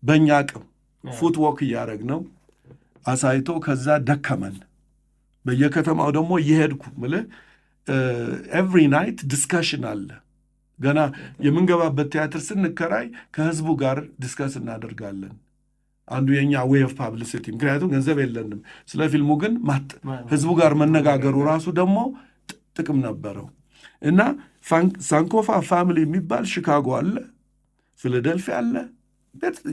በእኛ አቅም foot walk እያደረግ ነው አሳይቶ ከዛ ደከመን። በየከተማው ደግሞ እየሄድኩ ምልህ every night discussion አለ። ገና የምንገባበት ቲያትር ስንከራይ ከህዝቡ ጋር discuss እናደርጋለን። አንዱ የኛ way of publicity፣ ምክንያቱም ገንዘብ የለንም። ስለ ፊልሙ ግን ህዝቡ ጋር መነጋገሩ ራሱ ደግሞ ጥቅም ነበረው እና ሳንኮፋ family የሚባል ሺካጎ አለ፣ ፊላደልፊያ አለ፣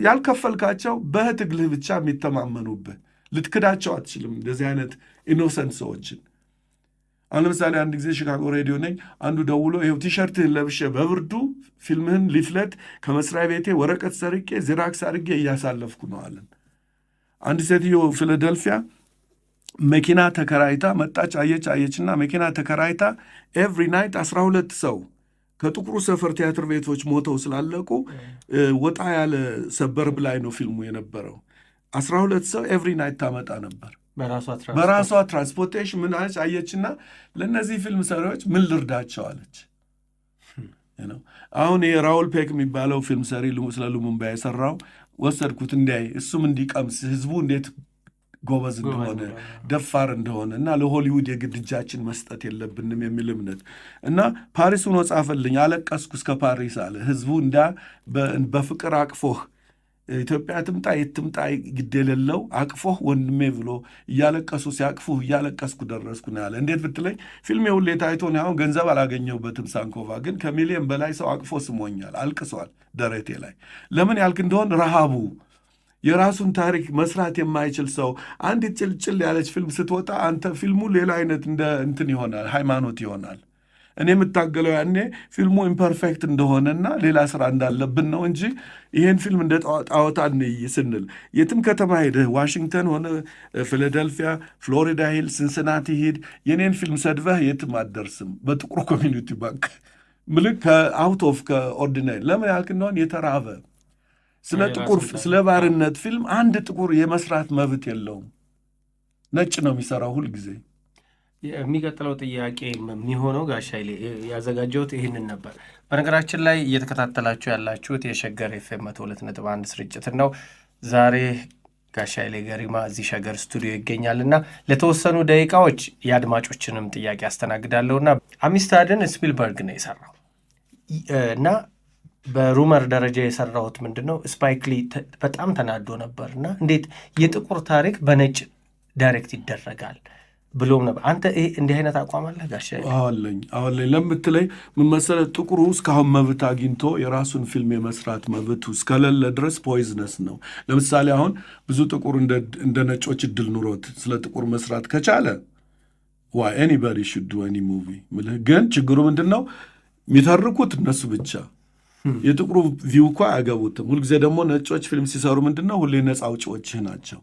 ያልከፈልካቸው በትግልህ ብቻ የሚተማመኑብህ፣ ልትክዳቸው አትችልም። እንደዚህ አይነት innocent ሰዎችን። አሁን ለምሳሌ አንድ ጊዜ ሺካጎ ሬዲዮ ነኝ። አንዱ ደውሎ ይኸው ቲሸርትህን ለብሼ በብርዱ ፊልምህን leaflet ከመስሪያ ቤቴ ወረቀት ሰርቄ Xerox አድርጌ እያሳለፍኩ ነው አለን። አንድ ሴትዮ ፊላደልፊያ መኪና ተከራይታ መጣች። አየች አየችና መኪና ተከራይታ every night 12 ሰው ከጥቁሩ ሰፈር ቲያትር ቤቶች ሞተው ስላለቁ ወጣ ያለ suburb ላይ ነው ፊልሙ የነበረው። 12 ሰው every night ታመጣ ነበር በራሷ transportation። ምን አለች፣ አየችና ለእነዚህ ፊልም ሰሪዎች ምን ልርዳቸው አለች። አሁን ይሄ ራውል ፔክ የሚባለው ፊልም ሰሪ ስለ ሉሙምባ የሰራው ወሰድኩት እንዲያይ፣ እሱም እንዲቀምስ፣ ህዝቡ እንዴት ጎበዝ እንደሆነ፣ ደፋር እንደሆነ እና ለሆሊውድ የግድ እጃችን መስጠት የለብንም የሚል እምነት እና ፓሪስ ሆኖ ጻፈልኝ። አለቀስኩ እስከ ፓሪስ አለ። ህዝቡ እንዳ በፍቅር አቅፎህ፣ ኢትዮጵያ ትምጣ የት ትምጣ ግድ የሌለው አቅፎህ ወንድሜ ብሎ እያለቀሱ ሲያቅፉህ እያለቀስኩ ደረስኩ ነው ያለ። እንዴት ብትለኝ ፊልሜ ሁሌ ታይቶ እኔ አሁን ገንዘብ አላገኘሁበትም። ሳንኮፋ ግን ከሚሊዮን በላይ ሰው አቅፎ ስሞኛል፣ አልቅሷል ደረቴ ላይ። ለምን ያልክ እንደሆን ረሃቡ የራሱን ታሪክ መስራት የማይችል ሰው አንድ ጭልጭል ያለች ፊልም ስትወጣ አንተ ፊልሙ ሌላ አይነት እንደ እንትን ይሆናል፣ ሃይማኖት ይሆናል። እኔ የምታገለው ያኔ ፊልሙ imperfect እንደሆነና ሌላ ስራ እንዳለብን ነው እንጂ ይሄን ፊልም እንደ ጣዖት አንይ ስንል የትም ከተማ ሄደህ ዋሽንግተን ሆነ ፊላደልፊያ፣ ፍሎሪዳ ሂል፣ ሲንሲናቲ ሂድ፣ የኔን ፊልም ሰድበህ የትም አትደርስም። በጥቁሩ community ባክ ምልክ ከ out of ከ ordinary። ለምን ያልክ እንደሆን የተራበ ስለ ጥቁር ስለ ባርነት ፊልም አንድ ጥቁር የመስራት መብት የለውም። ነጭ ነው የሚሰራው ሁልጊዜ። የሚቀጥለው ጥያቄ የሚሆነው ጋሽ ኃይሌ ያዘጋጀሁት ይህንን ነበር። በነገራችን ላይ እየተከታተላችሁ ያላችሁት የሸገር ኤፍኤም 102.1 ስርጭትን ነው። ዛሬ ጋሽ ኃይሌ ገሪማ እዚህ ሸገር ስቱዲዮ ይገኛልና ለተወሰኑ ደቂቃዎች የአድማጮችንም ጥያቄ አስተናግዳለሁና አሚስታድን ስፒልበርግ ነው የሰራው እና በ rumor ደረጃ የሰራሁት ምንድን ነው፣ ስፓይክ ሊ በጣም ተናዶ ነበር እና እንዴት የጥቁር ታሪክ በነጭ direct ይደረጋል ብሎም ነበር። አንተ ይሄ እንዲህ አይነት አቋም አለህ ጋሽ? አለኝ አለኝ። ለምትለኝ ምን መሰለህ፣ ጥቁሩ እስካሁን መብት አግኝቶ የራሱን ፊልም የመስራት መብቱ እስከሌለ ድረስ poisonous ነው። ለምሳሌ አሁን ብዙ ጥቁር እንደ ነጮች እድል ኑሮት ስለ ጥቁር መስራት ከቻለ why anybody should do any movie ምልህ። ግን ችግሩ ምንድን ነው? የሚተርኩት እነሱ ብቻ፣ የጥቁሩ view እኮ አያገቡትም። ሁልጊዜ ደግሞ ነጮች ፊልም ሲሰሩ ምንድን ነው፣ ሁሌ ነፃ አውጪዎችህ ናቸው።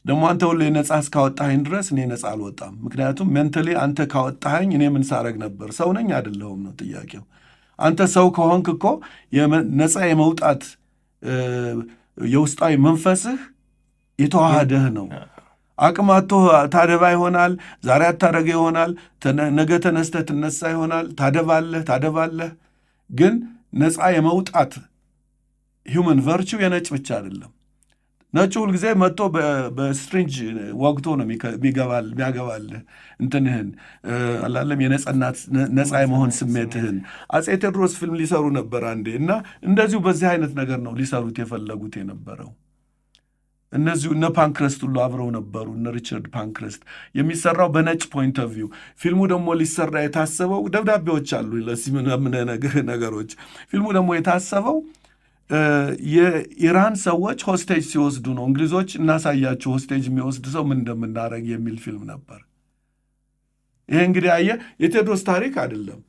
ደግሞ አንተ ሁሌ ነፃ እስካወጣኸኝ ድረስ እኔ ነፃ አልወጣም። ምክንያቱም mentally አንተ ካወጣኸኝ እኔ ምን ሳረግ ነበር? ሰው ነኝ አይደለሁም ነው ጥያቄው። አንተ ሰው ከሆንክ እኮ ነፃ የመውጣት የውስጣዊ መንፈስህ የተዋሃደህ ነው። አቅም አጥቶ ታደባ ይሆናል። ዛሬ አታደረገ ይሆናል። ነገ ተነስተህ ትነሳ ይሆናል። ታደባለህ ታደባለህ። ግን ነፃ የመውጣት human virtue የነጭ ብቻ አይደለም። ነጩ ሁልጊዜ መጥቶ በ syringe ወግቶ ነው የሚያገባልህ እንትንህን አላለም የነጻናት ነፃ የመሆን ስሜትህን። አፄ ቴዎድሮስ ፊልም ሊሰሩ ነበር አንዴ እና እንደዚሁ በዚህ አይነት ነገር ነው ሊሰሩት የፈለጉት የነበረው። እነዚሁ እነ ፓንክረስት ሁሉ አብረው ነበሩ። እነ ሪቻርድ ፓንክረስት የሚሰራው በነጭ point of view። ፊልሙ ደግሞ ሊሰራ የታሰበው፣ ደብዳቤዎች አሉ ለዚህ ምናምን ነገሮች፣ ፊልሙ ደግሞ የታሰበው የኢራን ሰዎች hostage ሲወስዱ ነው። እንግሊዞች እናሳያችሁ hostage የሚወስድ ሰው ምን እንደምናደርግ የሚል ፊልም ነበር። ይሄ እንግዲህ አየህ የቴዎድሮስ ታሪክ አይደለም።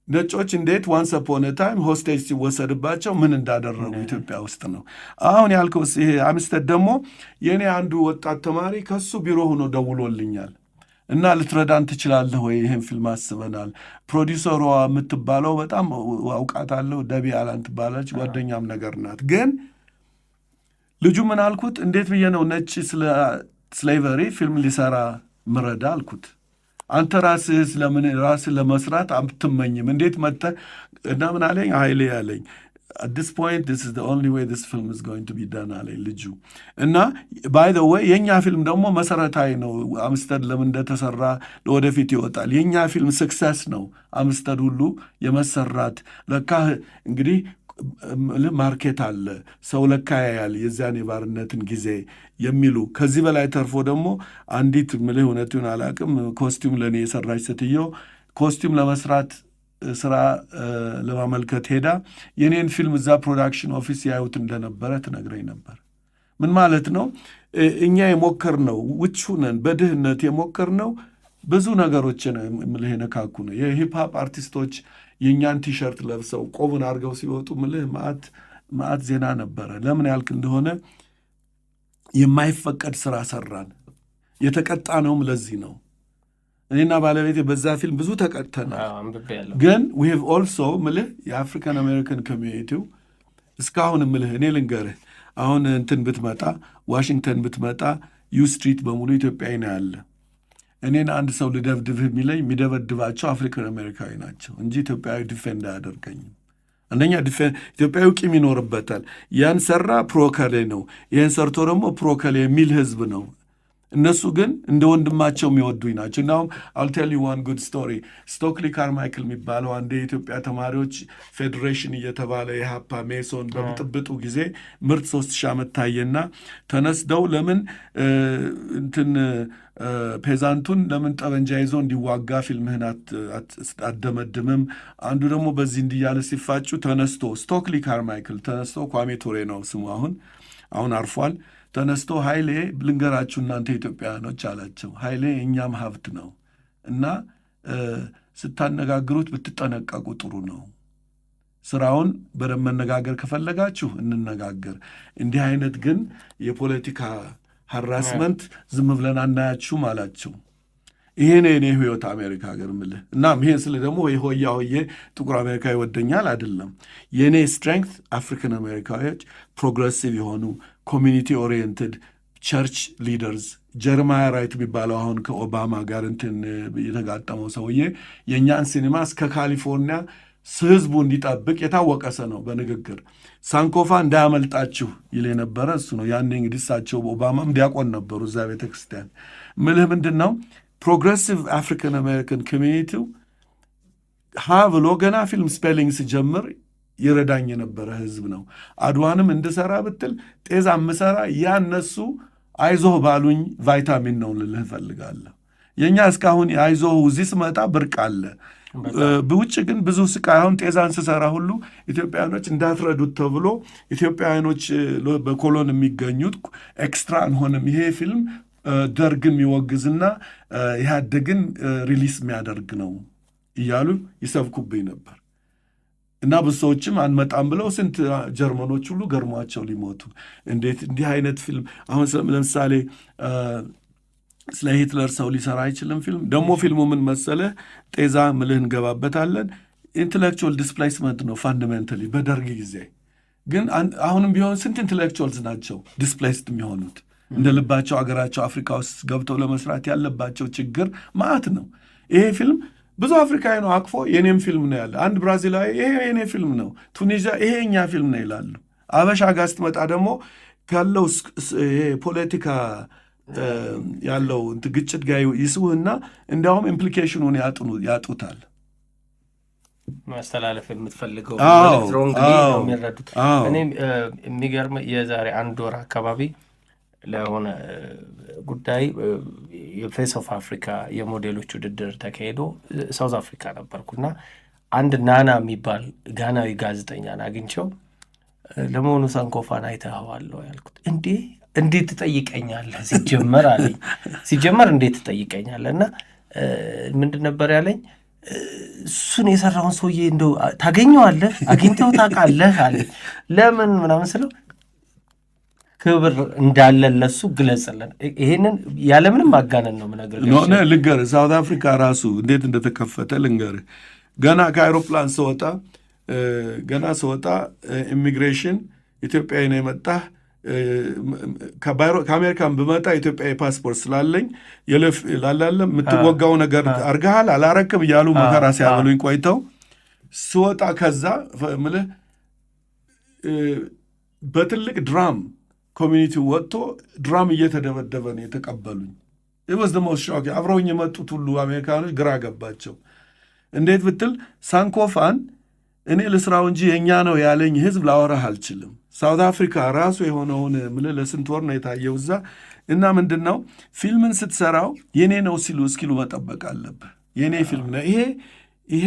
ነጮች እንዴት once upon a time hostage ሲወሰድባቸው ምን እንዳደረጉ ኢትዮጵያ ውስጥ ነው። አሁን ያልከው ይሄ አምስተድ ደግሞ የእኔ አንዱ ወጣት ተማሪ ከሱ ቢሮ ሆኖ ደውሎልኛል እና ልትረዳን ትችላለህ ወይ? ይህን ፊልም አስበናል። ፕሮዲውሰሯ የምትባለው በጣም አውቃታለሁ፣ ደቢ አላን ትባላለች፣ ጓደኛም ነገር ናት። ግን ልጁ ምን አልኩት፣ እንዴት ብዬ ነው ነጭ ስለ slavery ፊልም ሊሰራ ምረዳ አልኩት። አንተ ራስህ ስለምን ራስህ ለመስራት አትመኝም? እንዴት መጥተህ እና ምን አለኝ፣ ኃይሌ አለኝ፣ at this point this is the only way this film is going to be done አለኝ ልጁ። እና by the way የእኛ ፊልም ደግሞ መሰረታዊ ነው። አምስተድ ለምን እንደተሰራ ለወደፊት ይወጣል። የእኛ ፊልም success ነው አምስተድ ሁሉ የመሰራት። ለካ እንግዲህ market አለ፣ ሰው ለካ ያያል የዚያን የባርነትን ጊዜ የሚሉ። ከዚህ በላይ ተርፎ ደግሞ አንዲት ምልህ እውነቱን አላውቅም costume ለእኔ የሰራች ሴትዮ costume ለመስራት ስራ ለማመልከት ሄዳ የኔን ፊልም እዛ production office ያዩት እንደነበረ ትነግረኝ ነበር። ምን ማለት ነው? እኛ የሞከርነው ውጭ ሁነን በድህነት የሞከርነው ብዙ ነገሮችን ምልህ የነካኩ ነው። የ hip hop አርቲስቶች የእኛን ቲሸርት ለብሰው ቆቡን አድርገው ሲወጡ ምልህ ማአት ማአት ዜና ነበረ። ለምን ያልክ እንደሆነ የማይፈቀድ ስራ ሰራን። የተቀጣነውም ለዚህ ነው። እኔና ባለቤቴ በዛ ፊልም ብዙ ተቀጥተናል። ግን we have also ምልህ የ African American community ው እስካሁን ምልህ እኔ ልንገርህ፣ አሁን እንትን ብትመጣ፣ ዋሽንግተን ብትመጣ፣ U Street በሙሉ ኢትዮጵያዊ ነው ያለ። እኔን አንድ ሰው ልደብድብህ የሚለኝ የሚደበድባቸው African አሜሪካዊ ናቸው እንጂ ኢትዮጵያዊ defend አያደርገኝም። አንደኛ ኢትዮጵያዊ ቂም ይኖርበታል። ያን ሰራ pro ከሌ ነው፣ ይህን ሰርቶ ደግሞ pro ከሌ የሚል ህዝብ ነው። እነሱ ግን እንደ ወንድማቸው የሚወዱኝ ናቸው። እናሁም I'll tell you one good story። ስቶክሊ ካርማይክል የሚባለው አንድ የኢትዮጵያ ተማሪዎች ፌዴሬሽን እየተባለ የኢህአፓ መኢሶን በብጥብጡ ጊዜ ምርጥ 3000 ዓመት ታየና ተነስደው ለምን እንትን peasant ኡን ለምን ጠበንጃ ይዞ እንዲዋጋ ፊልምህን አትደመድምም? አንዱ ደግሞ በዚህ እንዲህ እያለ ሲፋጩ ተነስቶ ስቶክሊ ካርማይክል ተነስቶ፣ ኳሜ ቱሬ ነው ስሙ፣ አሁን አሁን አርፏል። ተነስቶ ኃይሌ ልንገራችሁ እናንተ ኢትዮጵያውያኖች አላቸው። ኃይሌ የእኛም ሀብት ነው እና ስታነጋግሩት ብትጠነቀቁ ጥሩ ነው። ስራውን በደንብ መነጋገር ከፈለጋችሁ እንነጋገር። እንዲህ አይነት ግን የፖለቲካ harassment ዝም ብለን አናያችሁም አላቸው። ይሄ ነው የኔ ህይወት አሜሪካ ሀገር ምልህ እና ይሄን ስል ደግሞ ሆያ ሆዬ ጥቁር አሜሪካ ይወደኛል አይደለም። የእኔ strength African አሜሪካዎች progressive የሆኑ community oriented church leaders፣ ጀርማያ ራይት የሚባለው አሁን ከኦባማ ጋር እንትን የተጋጠመው ሰውዬ የእኛን ሲኒማ እስከ ካሊፎርኒያ ህዝቡ እንዲጠብቅ የታወቀ ሰው ነው። በንግግር ሳንኮፋ እንዳያመልጣችሁ ይል የነበረ እሱ ነው። ያኔ እንግዲህ እሳቸው ኦባማም ዲያቆን ነበሩ እዛ ቤተ ክርስቲያን። ምልህ ምንድን ነው፣ progressive African American community ው ሀ ብሎ ገና ፊልም spelling ስጀምር ይረዳኝ የነበረ ህዝብ ነው። አድዋንም እንድሰራ ብትል፣ ጤዛ ምሰራ ያ እነሱ አይዞህ ባሉኝ ቫይታሚን ነው ልልህ እፈልጋለሁ። የእኛ እስካሁን አይዞህ እዚህ ስመጣ ብርቅ አለ። በውጭ ግን ብዙ ስቃይ፣ አሁን ጤዛን ስሰራ ሁሉ ኢትዮጵያውያኖች እንዳትረዱት ተብሎ ኢትዮጵያውያኖች በኮሎን የሚገኙት extra አንሆንም፣ ይሄ ፊልም ደርግን የሚወግዝና ኢህአዴግን release የሚያደርግ ነው እያሉ ይሰብኩብኝ ነበር። እና ብዙ ሰዎችም አንመጣም ብለው ስንት ጀርመኖች ሁሉ ገርሟቸው ሊሞቱ፣ እንዴት እንዲህ አይነት ፊልም፣ አሁን ለምሳሌ ስለ ሂትለር ሰው ሊሰራ አይችልም ፊልም። ደግሞ ፊልሙ ምን መሰለህ፣ ጤዛ ምልህ እንገባበታለን፣ intellectual displacement ነው fundamentally። በደርግ ጊዜ ግን አሁንም ቢሆን ስንት intellectuals ናቸው displaced የሚሆኑት? እንደ ልባቸው አገራቸው አፍሪካ ውስጥ ገብተው ለመስራት ያለባቸው ችግር ማአት ነው። ይሄ ፊልም ብዙ አፍሪካዊ ነው አቅፎ የኔም ፊልም ነው ያለ። አንድ ብራዚላዊ ይሄ የኔ ፊልም ነው፣ ቱኒዚያ ይሄ የኛ ፊልም ነው ይላሉ። አበሻ ጋር ስትመጣ ደግሞ ካለው ፖለቲካ ያለው ግጭት ጋር ይስውህና እንዲያውም implication ኑን ያጡታል። ማስተላለፍ የምትፈልገው መልዕክት wrongly ነው የሚረዱት። እኔ የሚገርም የዛሬ አንድ ወር አካባቢ ለሆነ ጉዳይ የ Face of Africa የሞዴሎች ውድድር ተካሂዶ South Africa ነበርኩና አንድ ናና የሚባል ጋናዊ ጋዜጠኛን አግኝቸው ለመሆኑ ሳንኮፋን አይተኸዋል ያልኩት፣ እንዴ እንዴት ትጠይቀኛለህ ሲጀመር አለኝ። ሲጀመር እንዴት ትጠይቀኛለህ? እና ምንድን ነበር ያለኝ? እሱን የሰራውን ሰውዬ እንደው ታገኘዋለህ፣ አግኝተው ታውቃለህ አለኝ። ለምን ምናምን ስለው ክብር እንዳለ ለሱ ግለጽልን። ይሄንን ያለምንም ማጋነን ነው የምነግርህ። ልንገርህ፣ South Africa ራሱ እንዴት እንደተከፈተ ልንገርህ። ገና ከአይሮፕላን ስወጣ፣ ገና ስወጣ ኢሚግሬሽን ኢትዮጵያዊ ነው የመጣህ፣ ከአሜሪካን ብመጣ ኢትዮጵያዊ ፓስፖርት ስላለኝ ላላለ የምትወጋው ነገር አርገሃል አላረክም እያሉ መከራ ሲያበሉኝ ቆይተው ስወጣ ከዛ ምልህ በትልቅ drum community ወጥቶ drum እየተደበደበ ነው የተቀበሉኝ። Was the most shock። አብረውኝ የመጡት ሁሉ አሜሪካኖች ግራ ገባቸው። እንዴት ብትል ሳንኮፋን እኔ ልስራው እንጂ የእኛ ነው ያለኝ ህዝብ ላወራህ አልችልም። South Africa ራሱ የሆነውን ምልህ ለስንት ወር ነው የታየው እዛ። እና ምንድን ነው፣ ፊልምን ስትሰራው የኔ ነው ሲሉ እስኪሉ መጠበቅ አለብህ። የኔ ፊልም ነው ይሄ። ይሄ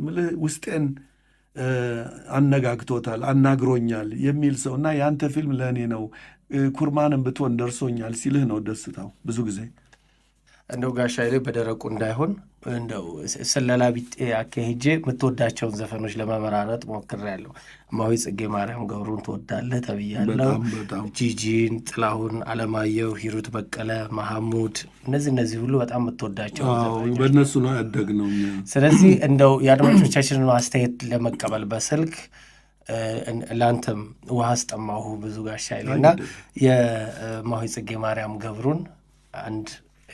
ምልህ ውስጤን አነጋግቶታል፣ አናግሮኛል የሚል ሰው እና የአንተ ፊልም ለእኔ ነው፣ ኩርማንም ብትሆን ደርሶኛል ሲልህ ነው ደስታው ብዙ ጊዜ። እንደው ጋሽ ኃይሌ በደረቁ እንዳይሆን እንደው ስለላ ቢጤ አካሄጄ የምትወዳቸውን ዘፈኖች ለመመራረጥ ሞክሬያለሁ። እማሆይ ጽጌ ማርያም ገብሩን ትወዳለህ ተብያለሁ። በጣም በጣም። ጂጂን፣ ጥላሁን አለማየሁ፣ ሂሩት በቀለ፣ መሐሙድ፣ እነዚህ ሁሉ በጣም የምትወዳቸው ዘፋኞች። በእነሱ ነው ያደግነው እኛ። ስለዚህ እንደው የአድማጮቻችንን አስተያየት ለመቀበል በስልክ ለአንተም ውሃ አስጠማሁ ብዙ ጋሽ ኃይሌ፣ እና የእማሆይ ጽጌ ማርያም ገብሩን አንድ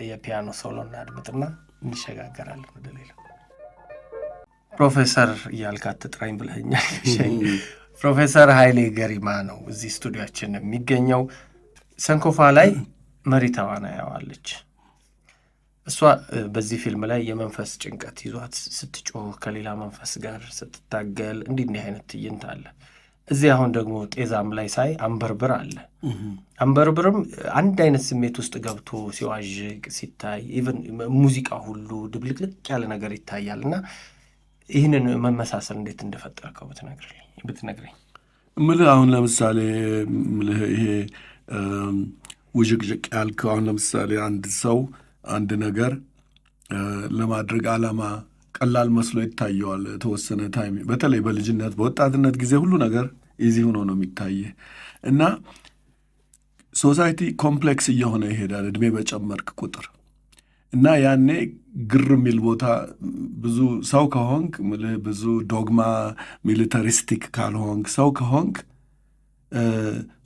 የፒያኖ solo እናድምጥና እንሸጋገራለን ወደ ሌላው። ፕሮፌሰር እያልክ አትጥራኝ ብለኸኛል። ፕሮፌሰር ኃይሌ ገሪማ ነው እዚህ ስቱዲያችን የሚገኘው። ሰንኮፋ ላይ መሪ ተዋናይዋ አለች። እሷ በዚህ ፊልም ላይ የመንፈስ ጭንቀት ይዟት ስትጮህ፣ ከሌላ መንፈስ ጋር ስትታገል እንዲህ እንዲህ አይነት ትዕይንት አለ። እዚህ አሁን ደግሞ ጤዛም ላይ ሳይ አንበርብር አለ። አንበርብርም አንድ አይነት ስሜት ውስጥ ገብቶ ሲዋዥቅ ሲታይ even ሙዚቃ ሁሉ ድብልቅልቅ ያለ ነገር ይታያል፣ እና ይህንን መመሳሰል እንዴት እንደፈጠርከው ብትነግረኝ። ምልህ አሁን ለምሳሌ ምልህ ይሄ ውዥቅዥቅ ያልከው፣ አሁን ለምሳሌ አንድ ሰው አንድ ነገር ለማድረግ ዓላማ ቀላል መስሎ ይታየዋል። የተወሰነ time፣ በተለይ በልጅነት በወጣትነት ጊዜ ሁሉ ነገር easy ሆኖ ነው የሚታየህ፣ እና society complex እየሆነ ይሄዳል እድሜ በጨመርክ ቁጥር፣ እና ያኔ ግር የሚል ቦታ ብዙ ሰው ከሆንክ፣ ምልህ ብዙ ዶግማ militaristic ካልሆንክ፣ ሰው ከሆንክ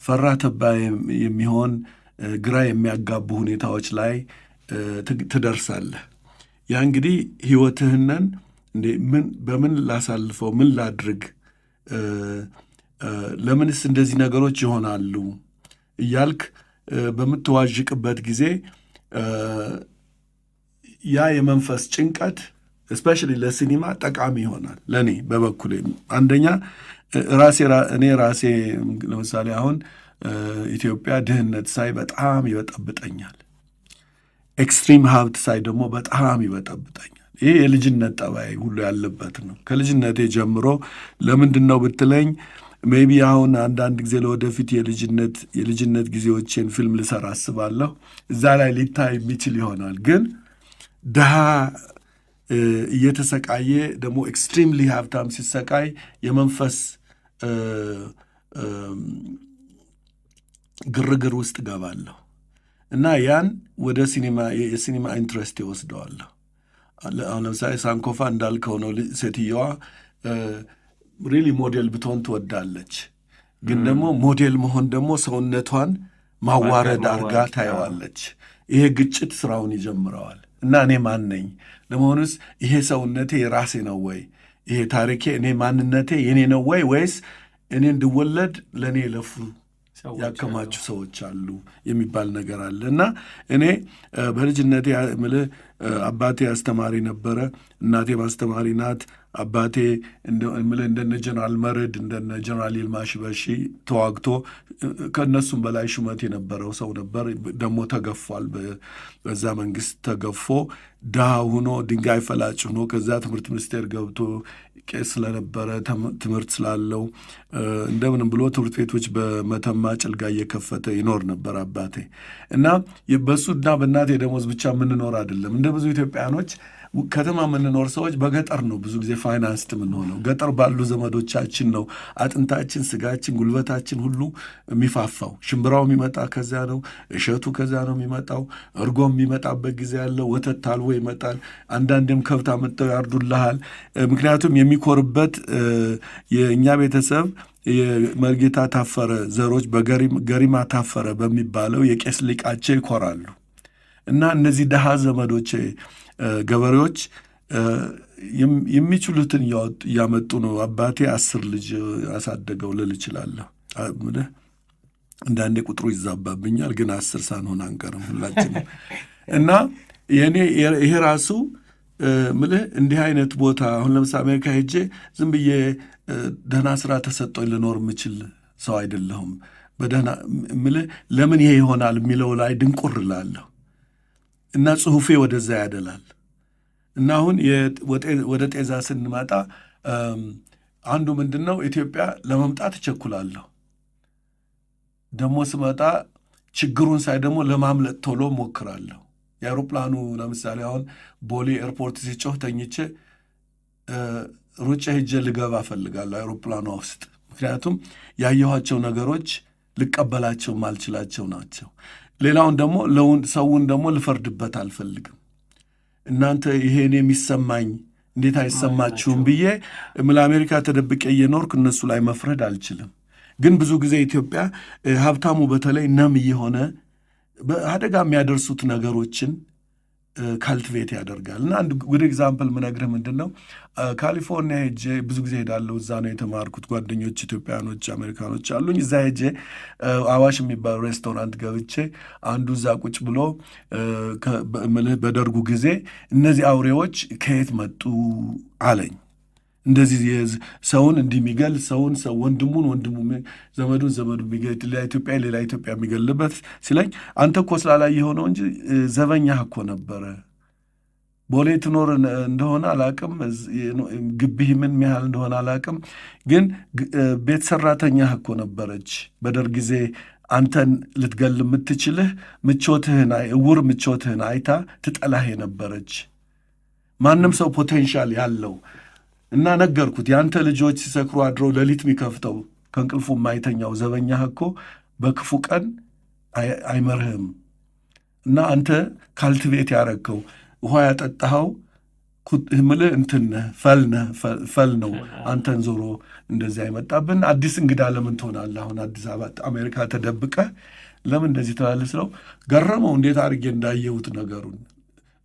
ፈራ ተባ የሚሆን ግራ የሚያጋቡ ሁኔታዎች ላይ ትደርሳለህ። ያ እንግዲህ ህይወትህንን እንዴ ምን በምን ላሳልፈው፣ ምን ላድርግ፣ ለምንስ እንደዚህ ነገሮች ይሆናሉ እያልክ በምትዋዥቅበት ጊዜ ያ የመንፈስ ጭንቀት especially ለሲኒማ ጠቃሚ ይሆናል። ለእኔ በበኩሌ አንደኛ ራሴ እኔ ራሴ ለምሳሌ አሁን ኢትዮጵያ ድህነት ሳይ በጣም ይበጠብጠኛል። Extreme ሀብት ሳይ ደግሞ በጣም ይበጠብጠኛል። ይሄ የልጅነት ጠባይ ሁሉ ያለበት ነው። ከልጅነቴ ጀምሮ ለምንድን ነው ብትለኝ maybe አሁን አንዳንድ ጊዜ ለወደፊት የልጅነት ጊዜዎቼን ፊልም ልሰራ አስባለሁ። እዛ ላይ ሊታይ የሚችል ይሆናል። ግን ድሃ እየተሰቃየ ደግሞ extremely ሀብታም ሲሰቃይ የመንፈስ ግርግር ውስጥ ገባለሁ እና ያን ወደ ሲኒማ የሲኒማ interest ይወስደዋለሁ። አሁን ለምሳሌ ሳንኮፋ እንዳልከው ነው። ሴትየዋ really ሞዴል ብትሆን ትወዳለች። ግን ደግሞ ሞዴል መሆን ደግሞ ሰውነቷን ማዋረድ አርጋ ታየዋለች። ይሄ ግጭት ስራውን ይጀምረዋል። እና እኔ ማን ነኝ? ለመሆኑስ ይሄ ሰውነቴ የራሴ ነው ወይ? ይሄ ታሪኬ፣ እኔ ማንነቴ የኔ ነው ወይ? ወይስ እኔ እንድወለድ ለእኔ የለፉ ያከማቹ ሰዎች አሉ የሚባል ነገር አለ። እና እኔ በልጅነቴ ምልህ አባቴ አስተማሪ ነበረ፣ እናቴም አስተማሪ ናት። አባቴ ምልህ እንደነ ጀነራል መርዕድ፣ እንደነ ጀነራል ይልማ ሽበሺ ተዋግቶ ከእነሱም በላይ ሹመት የነበረው ሰው ነበር። ደግሞ ተገፏል። በዛ መንግስት ተገፎ ድሃ ሆኖ፣ ድንጋይ ፈላጭ ሆኖ፣ ከዛ ትምህርት ሚኒስቴር ገብቶ ቄስ ስለነበረ፣ ትምህርት ስላለው እንደምንም ብሎ ትምህርት ቤቶች በመተማ ጭልጋ እየከፈተ ይኖር ነበር አባቴ። እና በእሱና በእናቴ ደሞዝ ብቻ የምንኖር አይደለም። እንደ ብዙ ኢትዮጵያኖች ከተማ የምንኖር ሰዎች በገጠር ነው ብዙ ጊዜ financed የምንሆነው። ገጠር ባሉ ዘመዶቻችን ነው አጥንታችን፣ ስጋችን፣ ጉልበታችን ሁሉ የሚፋፋው። ሽምብራው የሚመጣ ከዚያ ነው። እሸቱ ከዚያ ነው የሚመጣው። እርጎ የሚመጣበት ጊዜ ያለው ወተት ታልቦ ይመጣል። አንዳንዴም ከብት አምጥተው ያርዱልሃል። ምክንያቱም የሚኮርበት የእኛ ቤተሰብ የመርጌታ ታፈረ ዘሮች በገሪማ ታፈረ በሚባለው የቄስ ሊቃቸው ይኮራሉ። እና እነዚህ ድሃ ዘመዶቼ ገበሬዎች የሚችሉትን እያመጡ ነው። አባቴ 10 ልጅ አሳደገው ልል እችላለሁ። አንዳንዴ ቁጥሩ ይዛባብኛል፣ ግን 10 ሳንሆን አንቀርም ሁላችንም። እና የኔ ይሄ ራሱ ምልህ እንዲህ አይነት ቦታ አሁን ለምሳሌ አሜሪካ ሄጄ ዝም ብዬ ደህና ስራ ተሰጥቶኝ ልኖር የምችል ሰው አይደለሁም። በደህና ምልህ ለምን ይሄ ይሆናል የሚለው ላይ ድንቁር እላለሁ እና ጽሁፌ ወደዛ ያደላል። እና አሁን ወደ ጤዛ ስንመጣ አንዱ ምንድን ነው፣ ኢትዮጵያ ለመምጣት እቸኩላለሁ። ደግሞ ስመጣ ችግሩን ሳይ ደግሞ ለማምለጥ ቶሎ ሞክራለሁ። የአውሮፕላኑ ለምሳሌ አሁን ቦሌ ኤርፖርት ሲጮህ ተኝቼ ሩጬ ሄጄ ልገባ እፈልጋለሁ አውሮፕላኗ ውስጥ። ምክንያቱም ያየኋቸው ነገሮች ልቀበላቸው ማልችላቸው ናቸው። ሌላውን ደግሞ ሰውን ደግሞ ልፈርድበት አልፈልግም። እናንተ ይሄን የሚሰማኝ እንዴት አይሰማችሁም ብዬ ለአሜሪካ ተደብቄ እየኖርኩ እነሱ ላይ መፍረድ አልችልም። ግን ብዙ ጊዜ ኢትዮጵያ ሀብታሙ በተለይ numb እየሆነ በአደጋ የሚያደርሱት ነገሮችን cultivate ያደርጋል። እና አንድ good example ምነግርህ ምንድን ነው፣ ካሊፎርኒያ ሄጄ፣ ብዙ ጊዜ ሄዳለሁ። እዛ ነው የተማርኩት። ጓደኞች ኢትዮጵያኖች፣ አሜሪካኖች አሉኝ። እዛ ሄጄ አዋሽ የሚባል ሬስቶራንት ገብቼ አንዱ እዛ ቁጭ ብሎ ምልህ በደርጉ ጊዜ እነዚህ አውሬዎች ከየት መጡ አለኝ። እንደዚህ ሰውን እንዲህ የሚገል፣ ሰውን ሰው፣ ወንድሙን ወንድሙ፣ ዘመዱን ዘመዱ የሚገል፣ ሌላ ኢትዮጵያ ሌላ ኢትዮጵያ የሚገልበት ሲለኝ፣ አንተ እኮ ስላላየኸው ነው እንጂ ዘበኛህ እኮ ነበረ። ቦሌ ትኖር እንደሆነ አላቅም፣ ግቢህ ምን ያህል እንደሆነ አላቅም፣ ግን ቤት ሰራተኛህ እኮ ነበረች። በደርግ ጊዜ አንተን ልትገል የምትችልህ ምቾትህን፣ እውር ምቾትህን አይታ ትጠላህ የነበረች፣ ማንም ሰው potential ያለው። እና ነገርኩት። የአንተ ልጆች ሲሰክሩ አድረው ሌሊት የሚከፍተው፣ ከእንቅልፉ የማይተኛው ዘበኛህ እኮ በክፉ ቀን አይመርህም። እና አንተ cultivate ያረግከው፣ ውሃ ያጠጣኸው ምልህ እንትን ነህ፣ ፈል ነህ፣ ፈል ነው አንተን ዞሮ እንደዚያ አይመጣብን። አዲስ እንግዳ ለምን ትሆናለህ? አሁን አዲስ አበባ አሜሪካ ተደብቀህ ለምን እንደዚህ ትላለህ ስለው ገረመው፣ እንዴት አድርጌ እንዳየሁት ነገሩን።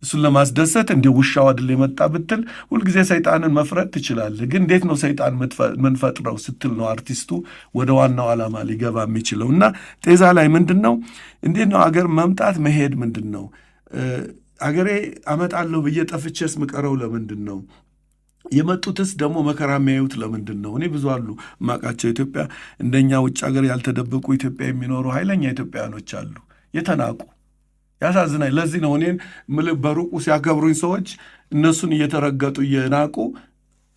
እሱን ለማስደሰት እንደ ውሻው አይደል የመጣ ብትል ሁልጊዜ ሰይጣንን መፍረድ ትችላለህ። ግን እንዴት ነው ሰይጣን ምንፈጥረው ስትል ነው አርቲስቱ ወደ ዋናው ዓላማ ሊገባ የሚችለው። እና ጤዛ ላይ ምንድን ነው፣ እንዴት ነው አገር መምጣት መሄድ ምንድን ነው? አገሬ አመጣለሁ ብዬ ጠፍቼስ ምቀረው ለምንድን ነው? የመጡትስ ደግሞ መከራ የሚያዩት ለምንድን ነው? እኔ ብዙ አሉ እማውቃቸው ኢትዮጵያ እንደኛ ውጭ ሀገር ያልተደበቁ፣ ኢትዮጵያ የሚኖሩ ኃይለኛ ኢትዮጵያውያኖች አሉ፣ የተናቁ፣ ያሳዝናል። ለዚህ ነው እኔን በሩቁ ሲያከብሩኝ ሰዎች እነሱን እየተረገጡ እየናቁ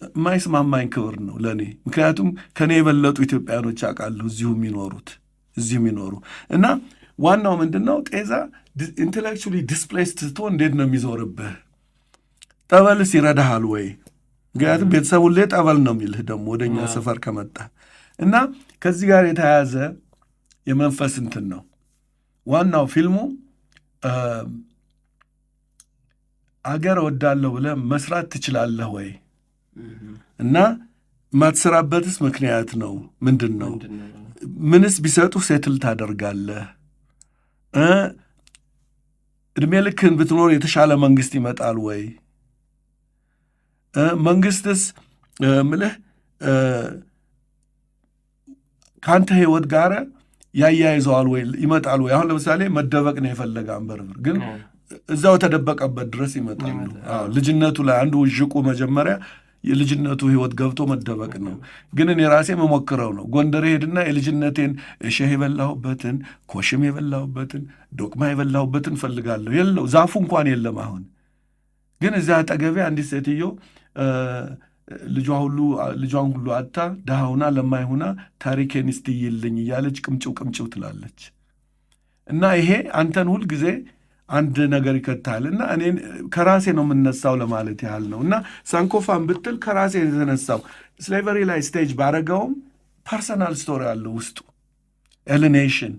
የማይስማማኝ ክብር ነው ለእኔ። ምክንያቱም ከእኔ የበለጡ ኢትዮጵያውያኖች አውቃለሁ እዚሁ የሚኖሩት፣ እዚሁ የሚኖሩ። እና ዋናው ምንድን ነው፣ ጤዛ intellectually displaced ስትሆን እንዴት ነው የሚዞርብህ? ጠበልስ ይረዳሃል ወይ? ምክንያቱም ቤተሰቡ ሁሌ ጠበል ነው የሚልህ ደግሞ ወደ እኛ ሰፈር ከመጣ። እና ከዚህ ጋር የተያያዘ የመንፈስ እንትን ነው ዋናው ፊልሙ። አገር እወዳለሁ ብለህ መስራት ትችላለህ ወይ? እና የማትሰራበትስ ምክንያት ነው ምንድን ነው? ምንስ ቢሰጡ settle ታደርጋለህ? እድሜ ልክህን ብትኖር የተሻለ መንግስት ይመጣል ወይ? መንግስትስ ምልህ ከአንተ ህይወት ጋር ያያይዘዋል ወይ? ይመጣል ወይ? አሁን ለምሳሌ መደበቅ ነው የፈለገ አንበርብር፣ ግን እዛው የተደበቀበት ድረስ ይመጣሉ። ልጅነቱ ላይ አንዱ ውዥቁ መጀመሪያ የልጅነቱ ህይወት ገብቶ መደበቅ ነው። ግን እኔ ራሴ መሞክረው ነው። ጎንደር ሄድና የልጅነቴን እሸህ የበላሁበትን፣ ኮሽም የበላሁበትን፣ ዶቅማ የበላሁበትን ፈልጋለሁ። የለው፣ ዛፉ እንኳን የለም። አሁን ግን እዚያ አጠገቤ አንዲት ሴትዮ ልጇ ሁሉ ልጇን ሁሉ አጥታ፣ ድሃ ሁና፣ ለማኝ ሁና ታሪኬን እስቲ ይልኝ እያለች ቅምጭው ቅምጭው ትላለች። እና ይሄ አንተን ሁልጊዜ አንድ ነገር ይከታል። እና እኔ ከራሴ ነው የምነሳው ለማለት ያህል ነው። እና ሳንኮፋን ብትል ከራሴ የተነሳው slavery ላይ stage ባረገውም personal story አለው ውስጡ። Alienation፣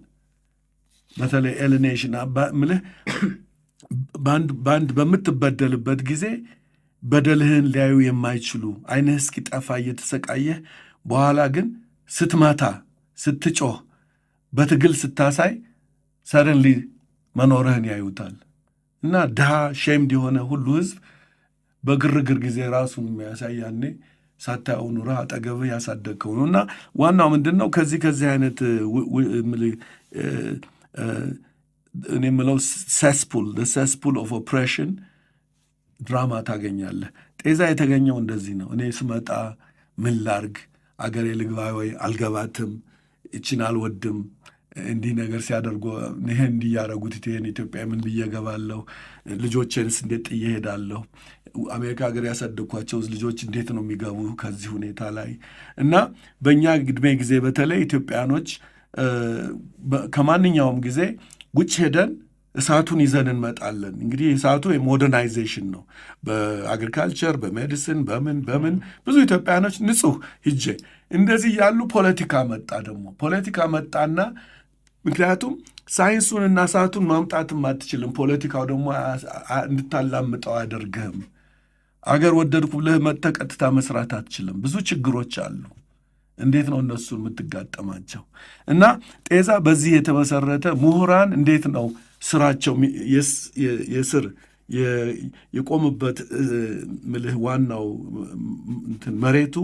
በተለይ alienation ምልህ በአንድ በምትበደልበት ጊዜ በደልህን ሊያዩ የማይችሉ፣ ዓይንህ እስኪጠፋ እየተሰቃየህ፣ በኋላ ግን ስትመታ፣ ስትጮህ፣ በትግል ስታሳይ suddenly መኖርህን ያዩታል። እና ድሃ shamed የሆነ ሁሉ ህዝብ በግርግር ጊዜ ራሱን የሚያሳይ ያኔ ሳታየው ኑረህ አጠገብህ ያሳደግከው ነው። እና ዋናው ምንድን ነው፣ ከዚህ አይነት እኔ የምለው cesspool of oppression ድራማ ታገኛለህ። ጤዛ የተገኘው እንደዚህ ነው። እኔ ስመጣ ምን ላርግ፣ አገሬ ልግባ ወይ አልገባትም፣ ይችን አልወድም፣ እንዲህ ነገር ሲያደርጉ፣ ይሄን እንዲህ እያደረጉት፣ ይሄን ኢትዮጵያ ምን ብዬ እገባለሁ? ልጆቼንስ እንዴት ጥዬ እሄዳለሁ? አሜሪካ ሀገር ያሳደግኳቸው ልጆች እንዴት ነው የሚገቡ ከዚህ ሁኔታ ላይ? እና በእኛ እድሜ ጊዜ በተለይ ኢትዮጵያኖች ከማንኛውም ጊዜ ውጭ ሄደን እሳቱን ይዘን እንመጣለን። እንግዲህ እሳቱ የ modernization ነው። በ agriculture፣ በ medicine፣ በምን በምን ብዙ ኢትዮጵያኖች ንጹህ ሂጄ እንደዚህ ያሉ ፖለቲካ መጣ። ደግሞ ፖለቲካ መጣና ምክንያቱም ሳይንሱንና እሳቱን ማምጣትም አትችልም። ፖለቲካው ደግሞ እንድታላምጠው አያደርግህም። አገር ወደድኩ ብለህ መጥተህ ቀጥታ መስራት አትችልም። ብዙ ችግሮች አሉ። እንዴት ነው እነሱን የምትጋጠማቸው? እና ጤዛ በዚህ የተመሰረተ ምሁራን እንዴት ነው ስራቸው የስር የቆሙበት ምልህ ዋናው እንትን መሬቱ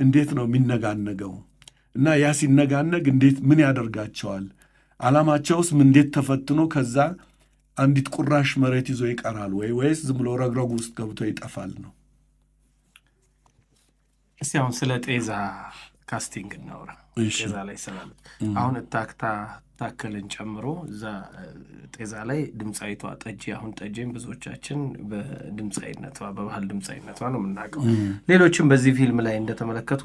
እንዴት ነው የሚነጋነገው? እና ያ ሲነጋነግ እንዴት ምን ያደርጋቸዋል? ዓላማቸውስ እንዴት ተፈትኖ ከዛ አንዲት ቁራሽ መሬት ይዞ ይቀራል ወይ ወይስ ዝም ብሎ ረግረጉ ውስጥ ገብቶ ይጠፋል ነው። እስቲ አሁን ስለ ጤዛ casting እናውራ። ጤዛ ላይ ስላለ አሁን ታክታ ታከልን ጨምሮ እዛ ጤዛ ላይ ድምፃዊቷ ጠጄ፣ አሁን ጠጄን ብዙዎቻችን በድምፃዊነቷ፣ በባህል ድምፃዊነቷ ነው የምናውቀው። ሌሎችም በዚህ ፊልም ላይ እንደተመለከቱ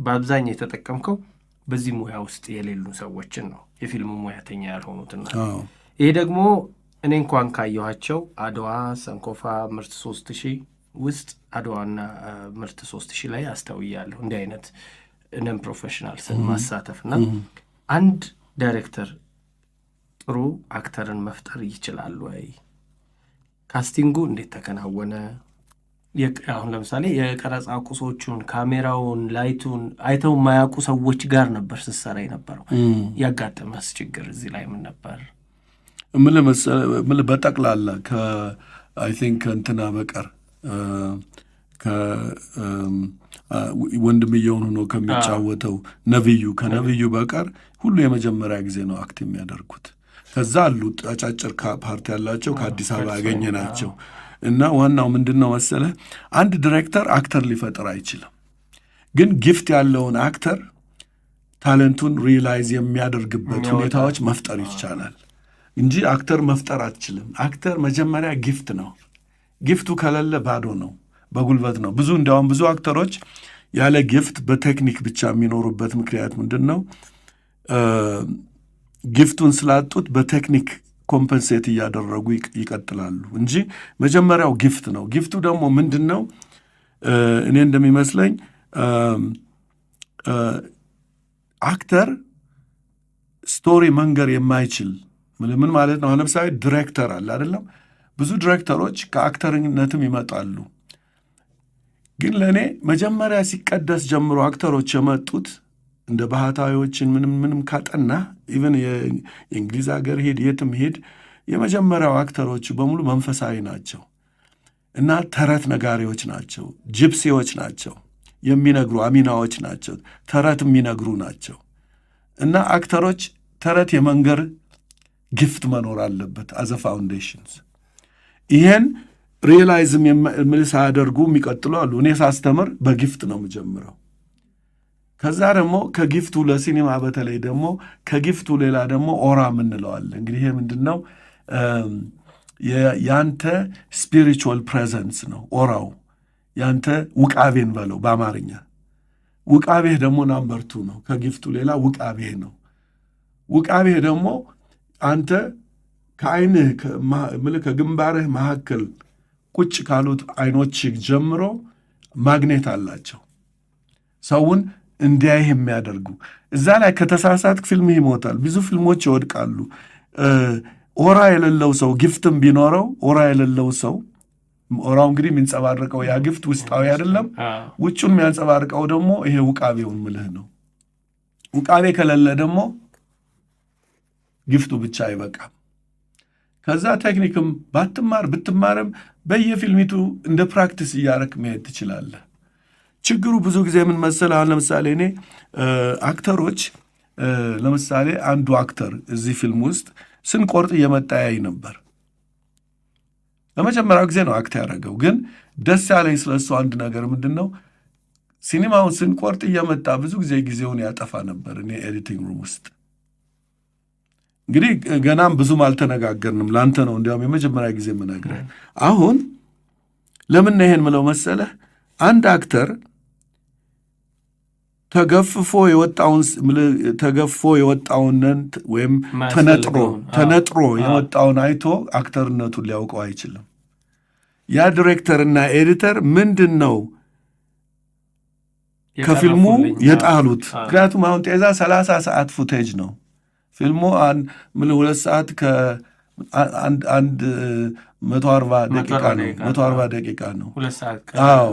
በአብዛኛው የተጠቀምከው በዚህ ሙያ ውስጥ የሌሉ ሰዎችን ነው፣ የፊልሙ ሙያተኛ ያልሆኑትና ይሄ ደግሞ እኔ እንኳን ካየኋቸው አድዋ፣ ሰንኮፋ፣ ምርት 3000 ውስጥ፣ አድዋና ምርት 3000 ላይ አስተውያለሁ እንዲህ አይነት non professionals ን ማሳተፍ። እና አንድ ዳይሬክተር ጥሩ actor ን መፍጠር ይችላል ወይ? Casting ኡ እንዴት ተከናወነ? አሁን ለምሳሌ የቀረጻ ቁሶቹን፣ ካሜራውን፣ light ኡን አይተው የማያውቁ ሰዎች ጋር ነበር ስትሰራ የነበረው። ያጋጠመስ ችግር እዚህ ላይ ምን ነበር? እምልህ በጠቅላላ I think ከእንትና በቀር፣ ወንድምየውን ሆኖ ከሚጫወተው ነብዩ፣ ከነብዩ በቀር ሁሉ የመጀመሪያ ጊዜ ነው act የሚያደርጉት። ከዛ አሉ አጫጭር part ያላቸው ከአዲስ አበባ ያገኘ ናቸው። እና ዋናው ምንድን ነው መሰለህ፣ አንድ ዲሬክተር actor ሊፈጥር አይችልም። ግን gift ያለውን actor talent ኡን realize የሚያደርግበት ሁኔታዎች መፍጠር ይቻላል እንጂ actor መፍጠር አትችልም። Actor መጀመሪያ gift ነው። Gift ኡ ከሌለ ባዶ ነው፣ በጉልበት ነው። ብዙ እንዲያውም ብዙ actor ኦች ያለ gift በቴክኒክ ብቻ የሚኖሩበት ምክንያት ምንድን ነው? Gift ኡን ስላጡት በቴክኒክ compensate እያደረጉ ይቀጥላሉ እንጂ መጀመሪያው gift ነው። Gift ኡ ደግሞ ምንድን ነው? እኔ እንደሚመስለኝ actor story መንገር የማይችል ምን ማለት ነው? አሁን ለምሳሌ ዲሬክተር አለ አይደለም? ብዙ ዲሬክተሮች ከ actor ነትም ይመጣሉ። ግን ለእኔ መጀመሪያ ሲቀደስ ጀምሮ actor ኦች የመጡት እንደ ባህታዊዎችን ምንም ምንም ካጠና፣ even የእንግሊዝ ሀገር ሄድ፣ የትም ሄድ፣ የመጀመሪያው actor ኦቹ በሙሉ መንፈሳዊ ናቸው እና ተረት ነጋሪዎች ናቸው፣ gypsy ዎች ናቸው፣ የሚነግሩ አሚናዎች ናቸው፣ ተረት የሚነግሩ ናቸው። እና actor ኦች ተረት የመንገር gift መኖር አለበት as a foundations። ይሄን realize ም የምል ሳያደርጉ የሚቀጥሉ አሉ። እኔ ሳስተምር በ gift ነው የምጀምረው። ከዛ ደግሞ ከ gift ኡ ለሲኒማ በተለይ ደግሞ ከ gift ኡ ሌላ ደግሞ aura የምንለው አለ። እንግዲህ ይሄ ምንድን ነው? ያንተ spiritual presence ነው aura ው። ያንተ ውቃቤን በለው በአማርኛ። ውቃቤህ ደግሞ number two ነው። ከ gift ኡ ሌላ ውቃቤህ ነው። ውቃቤህ ደግሞ አንተ ከዓይንህ ምልህ ከግንባርህ መካከል ቁጭ ካሉት አይኖች ጀምሮ ማግኔት አላቸው ሰውን እንዲያይህ የሚያደርጉ። እዛ ላይ ከተሳሳትክ ፊልምህ ይሞታል። ብዙ ፊልሞች ይወድቃሉ። Aura የሌለው ሰው gift ም ቢኖረው፣ aura የሌለው ሰው፣ aura ው እንግዲህ የሚንጸባረቀው ያ gift ውስጣዊ አይደለም፣ ውጩን የሚያንጸባርቀው ደግሞ ይሄ ውቃቤውን ምልህ ነው። ውቃቤ ከሌለ ደግሞ gift ኡ ብቻ አይበቃም። ከዛ ቴክኒክም ባትማር ብትማርም በየፊልሚቱ እንደ practice እያረክ መሄድ ትችላለህ። ችግሩ ብዙ ጊዜ ምን መሰለህ? አሁን ለምሳሌ እኔ actor ኦች፣ ለምሳሌ አንዱ actor እዚህ ፊልም ውስጥ ስንቆርጥ እየመጣ ያይ ነበር። ለመጀመሪያው ጊዜ ነው act ያደረገው። ግን ደስ ያለኝ ስለሱ አንድ ነገር ምንድን ነው፣ ሲኒማውን ስንቆርጥ እየመጣ ብዙ ጊዜ ጊዜውን ያጠፋ ነበር እኔ editing room ውስጥ። እንግዲህ ገናም ብዙም አልተነጋገርንም። ለአንተ ነው እንዲያውም የመጀመሪያ ጊዜ የምነግርህ። አሁን ለምን ነው ይሄን ምለው መሰለህ? አንድ actor ተገፍፎ የወጣውን ወይም ተነጥሮ ተነጥሮ የወጣውን አይቶ actor ነቱን ሊያውቀው አይችልም። ያ ዲሬክተር እና editor ምንድን ነው ከፊልሙ የጣሉት? ምክንያቱም አሁን ጤዛ 30 ሰዓት footage ነው ፊልሙ፣ 2 ሰዓት ከአንድ 140 ደቂቃ ነው። 140 ደቂቃ ነው። አዎ፣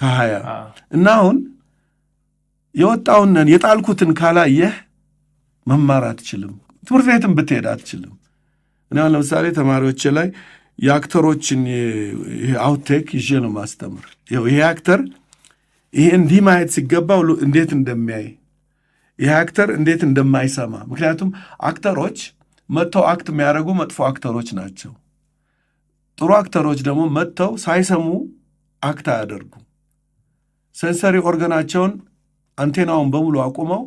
ከ20። እና አሁን የወጣውንን የጣልኩትን ካላየህ መማር አትችልም። ትምህርት ቤትም ብትሄድ አትችልም። እኔ አሁን ለምሳሌ ተማሪዎቼ ላይ የ actor ኦችን ይሄ outtake ይዤ ነው ማስተምር። ይሄ actor ይሄ እንዲህ ማየት ሲገባው እንዴት እንደሚያይ፣ ይሄ actor እንዴት እንደማይሰማ። ምክንያቱም actor ኦች መጥተው act የሚያደርጉ መጥፎ actor ኦች ናቸው። ጥሩ actor ኦች ደግሞ መጥተው ሳይሰሙ act አያደርጉም። Sensory organ ኣቸውን አንቴናውን በሙሉ አቁመው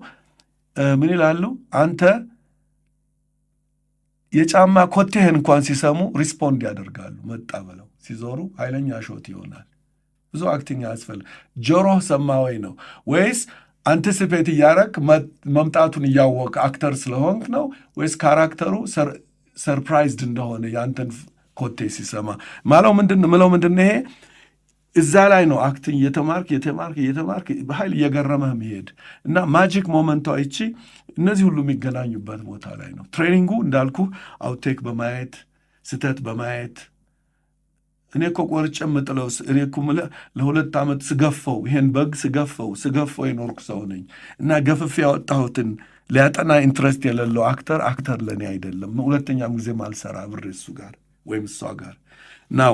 ምን ይላሉ? አንተ የጫማ ኮቴህን እንኳን ሲሰሙ respond ያደርጋሉ። መጣ ብለው ሲዞሩ ኃይለኛ shot ይሆናል። ብዙ acting አያስፈልግ። ጆሮህ ሰማ ወይ ነው ወይስ anticipate እያረክ መምጣቱን እያወቅ actor ስለሆንክ ነው ወይስ character ኡ surprised እንደሆነ ያንተን ኮቴ ሲሰማ ማለው ምንድን ምለው ምንድን ይሄ እዛ ላይ ነው acting እየተማርክ እየተማርክ እየተማርክ በኃይል እየገረመህ መሄድ እና magic moment ኧ ይቺ እነዚህ ሁሉ የሚገናኙበት ቦታ ላይ ነው። Training ኡ እንዳልኩ outtake በማየት፣ ስህተት በማየት። እኔ እኮ ቆርጬ የምጥለው፣ እኔ እኮ የምልህ ለ2 ዓመት ስገፈው፣ ይሄን በግ ስገፈው ስገፈው የኖርኩ ሰው ነኝ እና ገፍፌ ያወጣሁትን ሊያጠና interest የሌለው actor actor ለእኔ አይደለም። ሁለተኛም ጊዜ ማልሰራ ብሬ እሱ ጋር ወይም እሷ ጋር። Now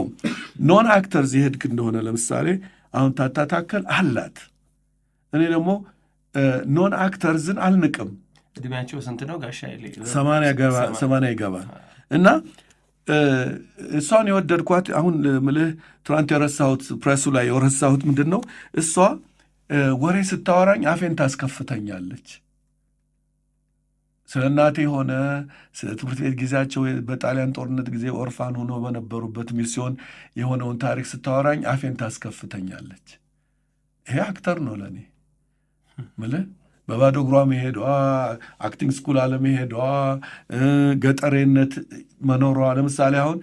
non actors የሄድክ እንደሆነ ለምሳሌ አሁን ታታ ታከል አላት። እኔ ደግሞ non actors ን አልንቅም። እድሜያቸው ስንት ነው ጋሻ? 80 ይገባል። እና እሷን የወደድኳት አሁን ምልህ ትናንት የረሳሁት፣ ፕሬሱ ላይ የረሳሁት ምንድን ነው፣ እሷ ወሬ ስታወራኝ አፌን ታስከፍተኛለች። ስለ እናቴ የሆነ ስለ ትምህርት ቤት ጊዜያቸው በጣሊያን ጦርነት ጊዜ orphan ሆኖ በነበሩበት ሚስዮን የሆነውን ታሪክ ስታወራኝ አፌን ታስከፍተኛለች። ይሄ actor ነው ለእኔ ምልህ። በባዶ እግሯ መሄዷ፣ acting school አለመሄዷ፣ ገጠሬነት መኖሯ። ለምሳሌ አሁን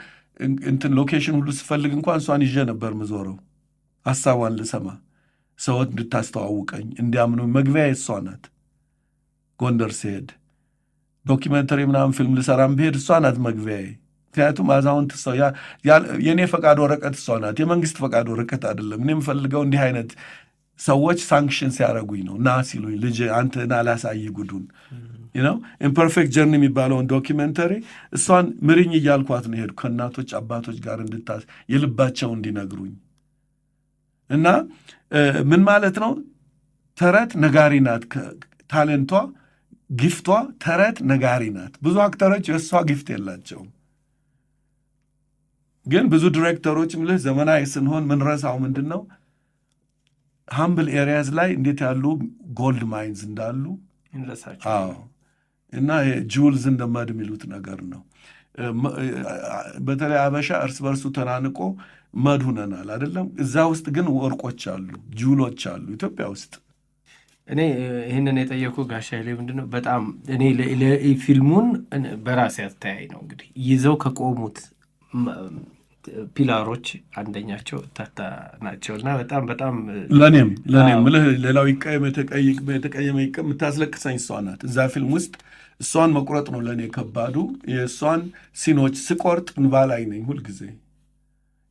እንትን location ሁሉ ስፈልግ እንኳን እሷን ይዤ ነበር ምዞረው፣ ሀሳቧን ልሰማ፣ ሰዎች እንድታስተዋውቀኝ እንዲያምኑ መግቢያ እሷ ናት። ጎንደር ስሄድ documentary ምናምን ፊልም ልሰራም ብሄድ እሷ ናት መግቢያዬ። ምክንያቱም አዛውንት ሰው የእኔ ፈቃድ ወረቀት እሷ ናት፣ የመንግስት ፈቃድ ወረቀት አይደለም። እኔ የምፈልገው እንዲህ አይነት ሰዎች sanction ሲያደርጉኝ ነው። ና ሲሉኝ፣ ልጅ አንተ ና ላሳይ ጉዱን ነው። Imperfect Journey የሚባለውን documentary እሷን ምሪኝ እያልኳት ነው የሄድኩ ከእናቶች አባቶች ጋር የልባቸው እንዲነግሩኝ። እና ምን ማለት ነው? ተረት ነጋሪ ናት። Talent ኧ፣ gift ኧ ተረት ነጋሪ ናት። ብዙ actor ኦች የእሷ gift የላቸውም። ግን ብዙ ዲሬክተሮች ምልህ ዘመናዊ ስንሆን ምንረሳው ምንድን ነው፣ humble areas ላይ እንዴት ያሉ gold mines እንዳሉ። አዎ፣ እና jewels in the mud የሚሉት ነገር ነው። በተለይ አበሻ እርስ በርሱ ተናንቆ mud ሁነናል አይደለም። እዛ ውስጥ ግን ወርቆች አሉ፣ jewel ኦች አሉ ኢትዮጵያ ውስጥ። እኔ ይህንን የጠየኩ ጋሻ ኃይሌ ምንድነው፣ በጣም እኔ ፊልሙን በራሴ አተያይ ነው እንግዲህ ይዘው ከቆሙት pillar ኦች አንደኛቸው እታታ ናቸው እና በጣም በጣም ለእኔም ምልህ ሌላው ይቀየም የተቀየመ ይቀየም፣ የምታስለቅሰኝ እሷ ናት። እዛ ፊልም ውስጥ እሷን መቁረጥ ነው ለእኔ ከባዱ። የእሷን scene ኦች ስቆርጥ እንባ ላይ ነኝ ሁልጊዜ።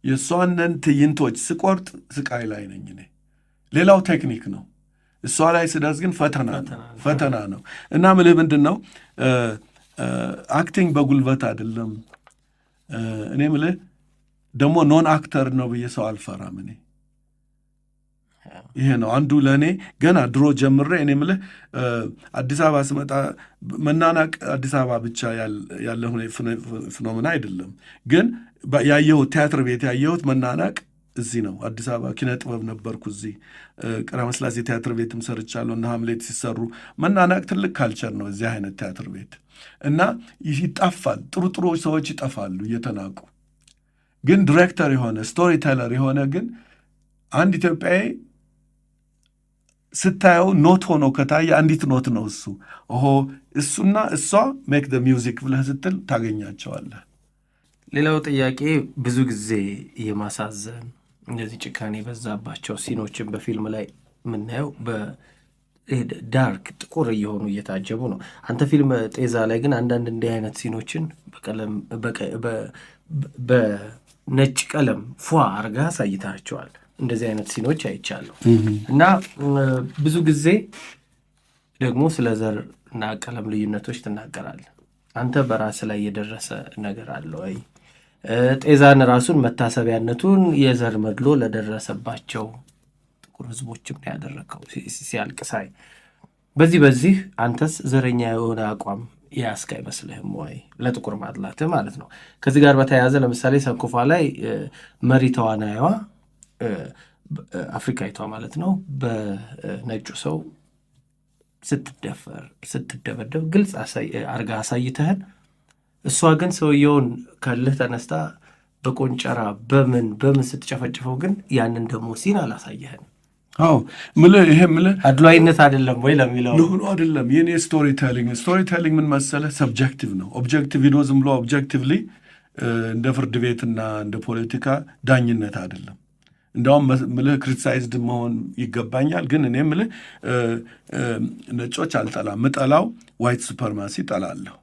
የእሷንን ትዕይንቶች ስቆርጥ ስቃይ ላይ ነኝ እኔ። ሌላው ቴክኒክ ነው። እሷ ላይ ስደርስ ግን ፈተና ነው፣ ፈተና ነው። እና ምልህ ምንድን ነው፣ acting በጉልበት አይደለም። እኔ ምልህ ደግሞ non actor ነው ብዬ ሰው አልፈራም። እኔ ይሄ ነው አንዱ ለእኔ ገና ድሮ ጀምሬ። እኔ ምልህ አዲስ አበባ ስመጣ መናናቅ አዲስ አበባ ብቻ ያለ phenomena አይደለም፣ ግን ያየሁት ቲያትር ቤት ያየሁት መናናቅ እዚህ ነው አዲስ አበባ ኪነ ጥበብ ነበርኩ። እዚህ ቀዳማዊ ሥላሴ ቲያትር ቤትም ሰርቻለሁ። እና ሀምሌት ሲሰሩ መናናቅ ትልቅ culture ነው እዚህ አይነት ቲያትር ቤት እና ይጠፋል። ጥሩ ጥሩ ሰዎች ይጠፋሉ እየተናቁ። ግን ዲሬክተር የሆነ፣ storyteller የሆነ ግን አንድ ኢትዮጵያዊ ስታየው note ሆኖ ከታየ አንዲት note ነው እሱ፣ ኦሆ እሱና እሷ make the music ብለህ ስትል ታገኛቸዋለህ። ሌላው ጥያቄ ብዙ ጊዜ የማሳዘን፣ እንደዚህ ጭካኔ የበዛባቸው scene ኦችን በፊልም ላይ የምናየው በ dark ጥቁር እየሆኑ እየታጀቡ ነው። አንተ ፊልም ጤዛ ላይ ግን አንዳንድ እንዲህ አይነት scene ኦችን በቀለም በነጭ ቀለም ፏ አርጋ አሳይታቸዋል። እንደዚህ አይነት scene ኦች አይቻለሁ። እና ብዙ ጊዜ ደግሞ ስለ ዘር እና ቀለም ልዩነቶች ትናገራለህ። አንተ በራስህ ላይ የደረሰ ነገር አለ ወይ? ጤዛን ራሱን መታሰቢያነቱን የዘር መድሎ ለደረሰባቸው ጥቁር ሕዝቦችም ነው ያደረግከው ሲያልቅ ሳይ። በዚህ አንተስ ዘረኛ የሆነ አቋም የያዝክ አይመስልህም ወይ? ለጥቁር ማድላት ማለት ነው። ከዚህ ጋር በተያያዘ ለምሳሌ ሰንኮፋ ላይ መሪ ተዋናይዋ፣ አፍሪካዊቷ ማለት ነው፣ በነጩ ሰው ስትደፈር ስትደበደብ ግልጽ አርጋ አሳይተህን፣ እሷ ግን ሰውየውን ከልህ ተነስታ በቆንጨራ በምን በምን ስትጨፈጭፈው ግን ያንን ደግሞ scene አላሳየህን። አዎ፣ ምልህ ይሄ ምልህ አድሏዊነት አይደለም ወይ ለሚለው። No, አይደለም። የኔ storytelling ምን መሰለህ፣ subjective ነው። Objective ሂዶ ዝም ብሎ objectively እንደ ፍርድ ቤትና እንደ ፖለቲካ ዳኝነት አይደለም። እንዲያውም ምልህ criticized መሆን ይገባኛል። ግን እኔ ምልህ ነጮች አልጠላም። ምጠላው white supremacy እጠላለሁ።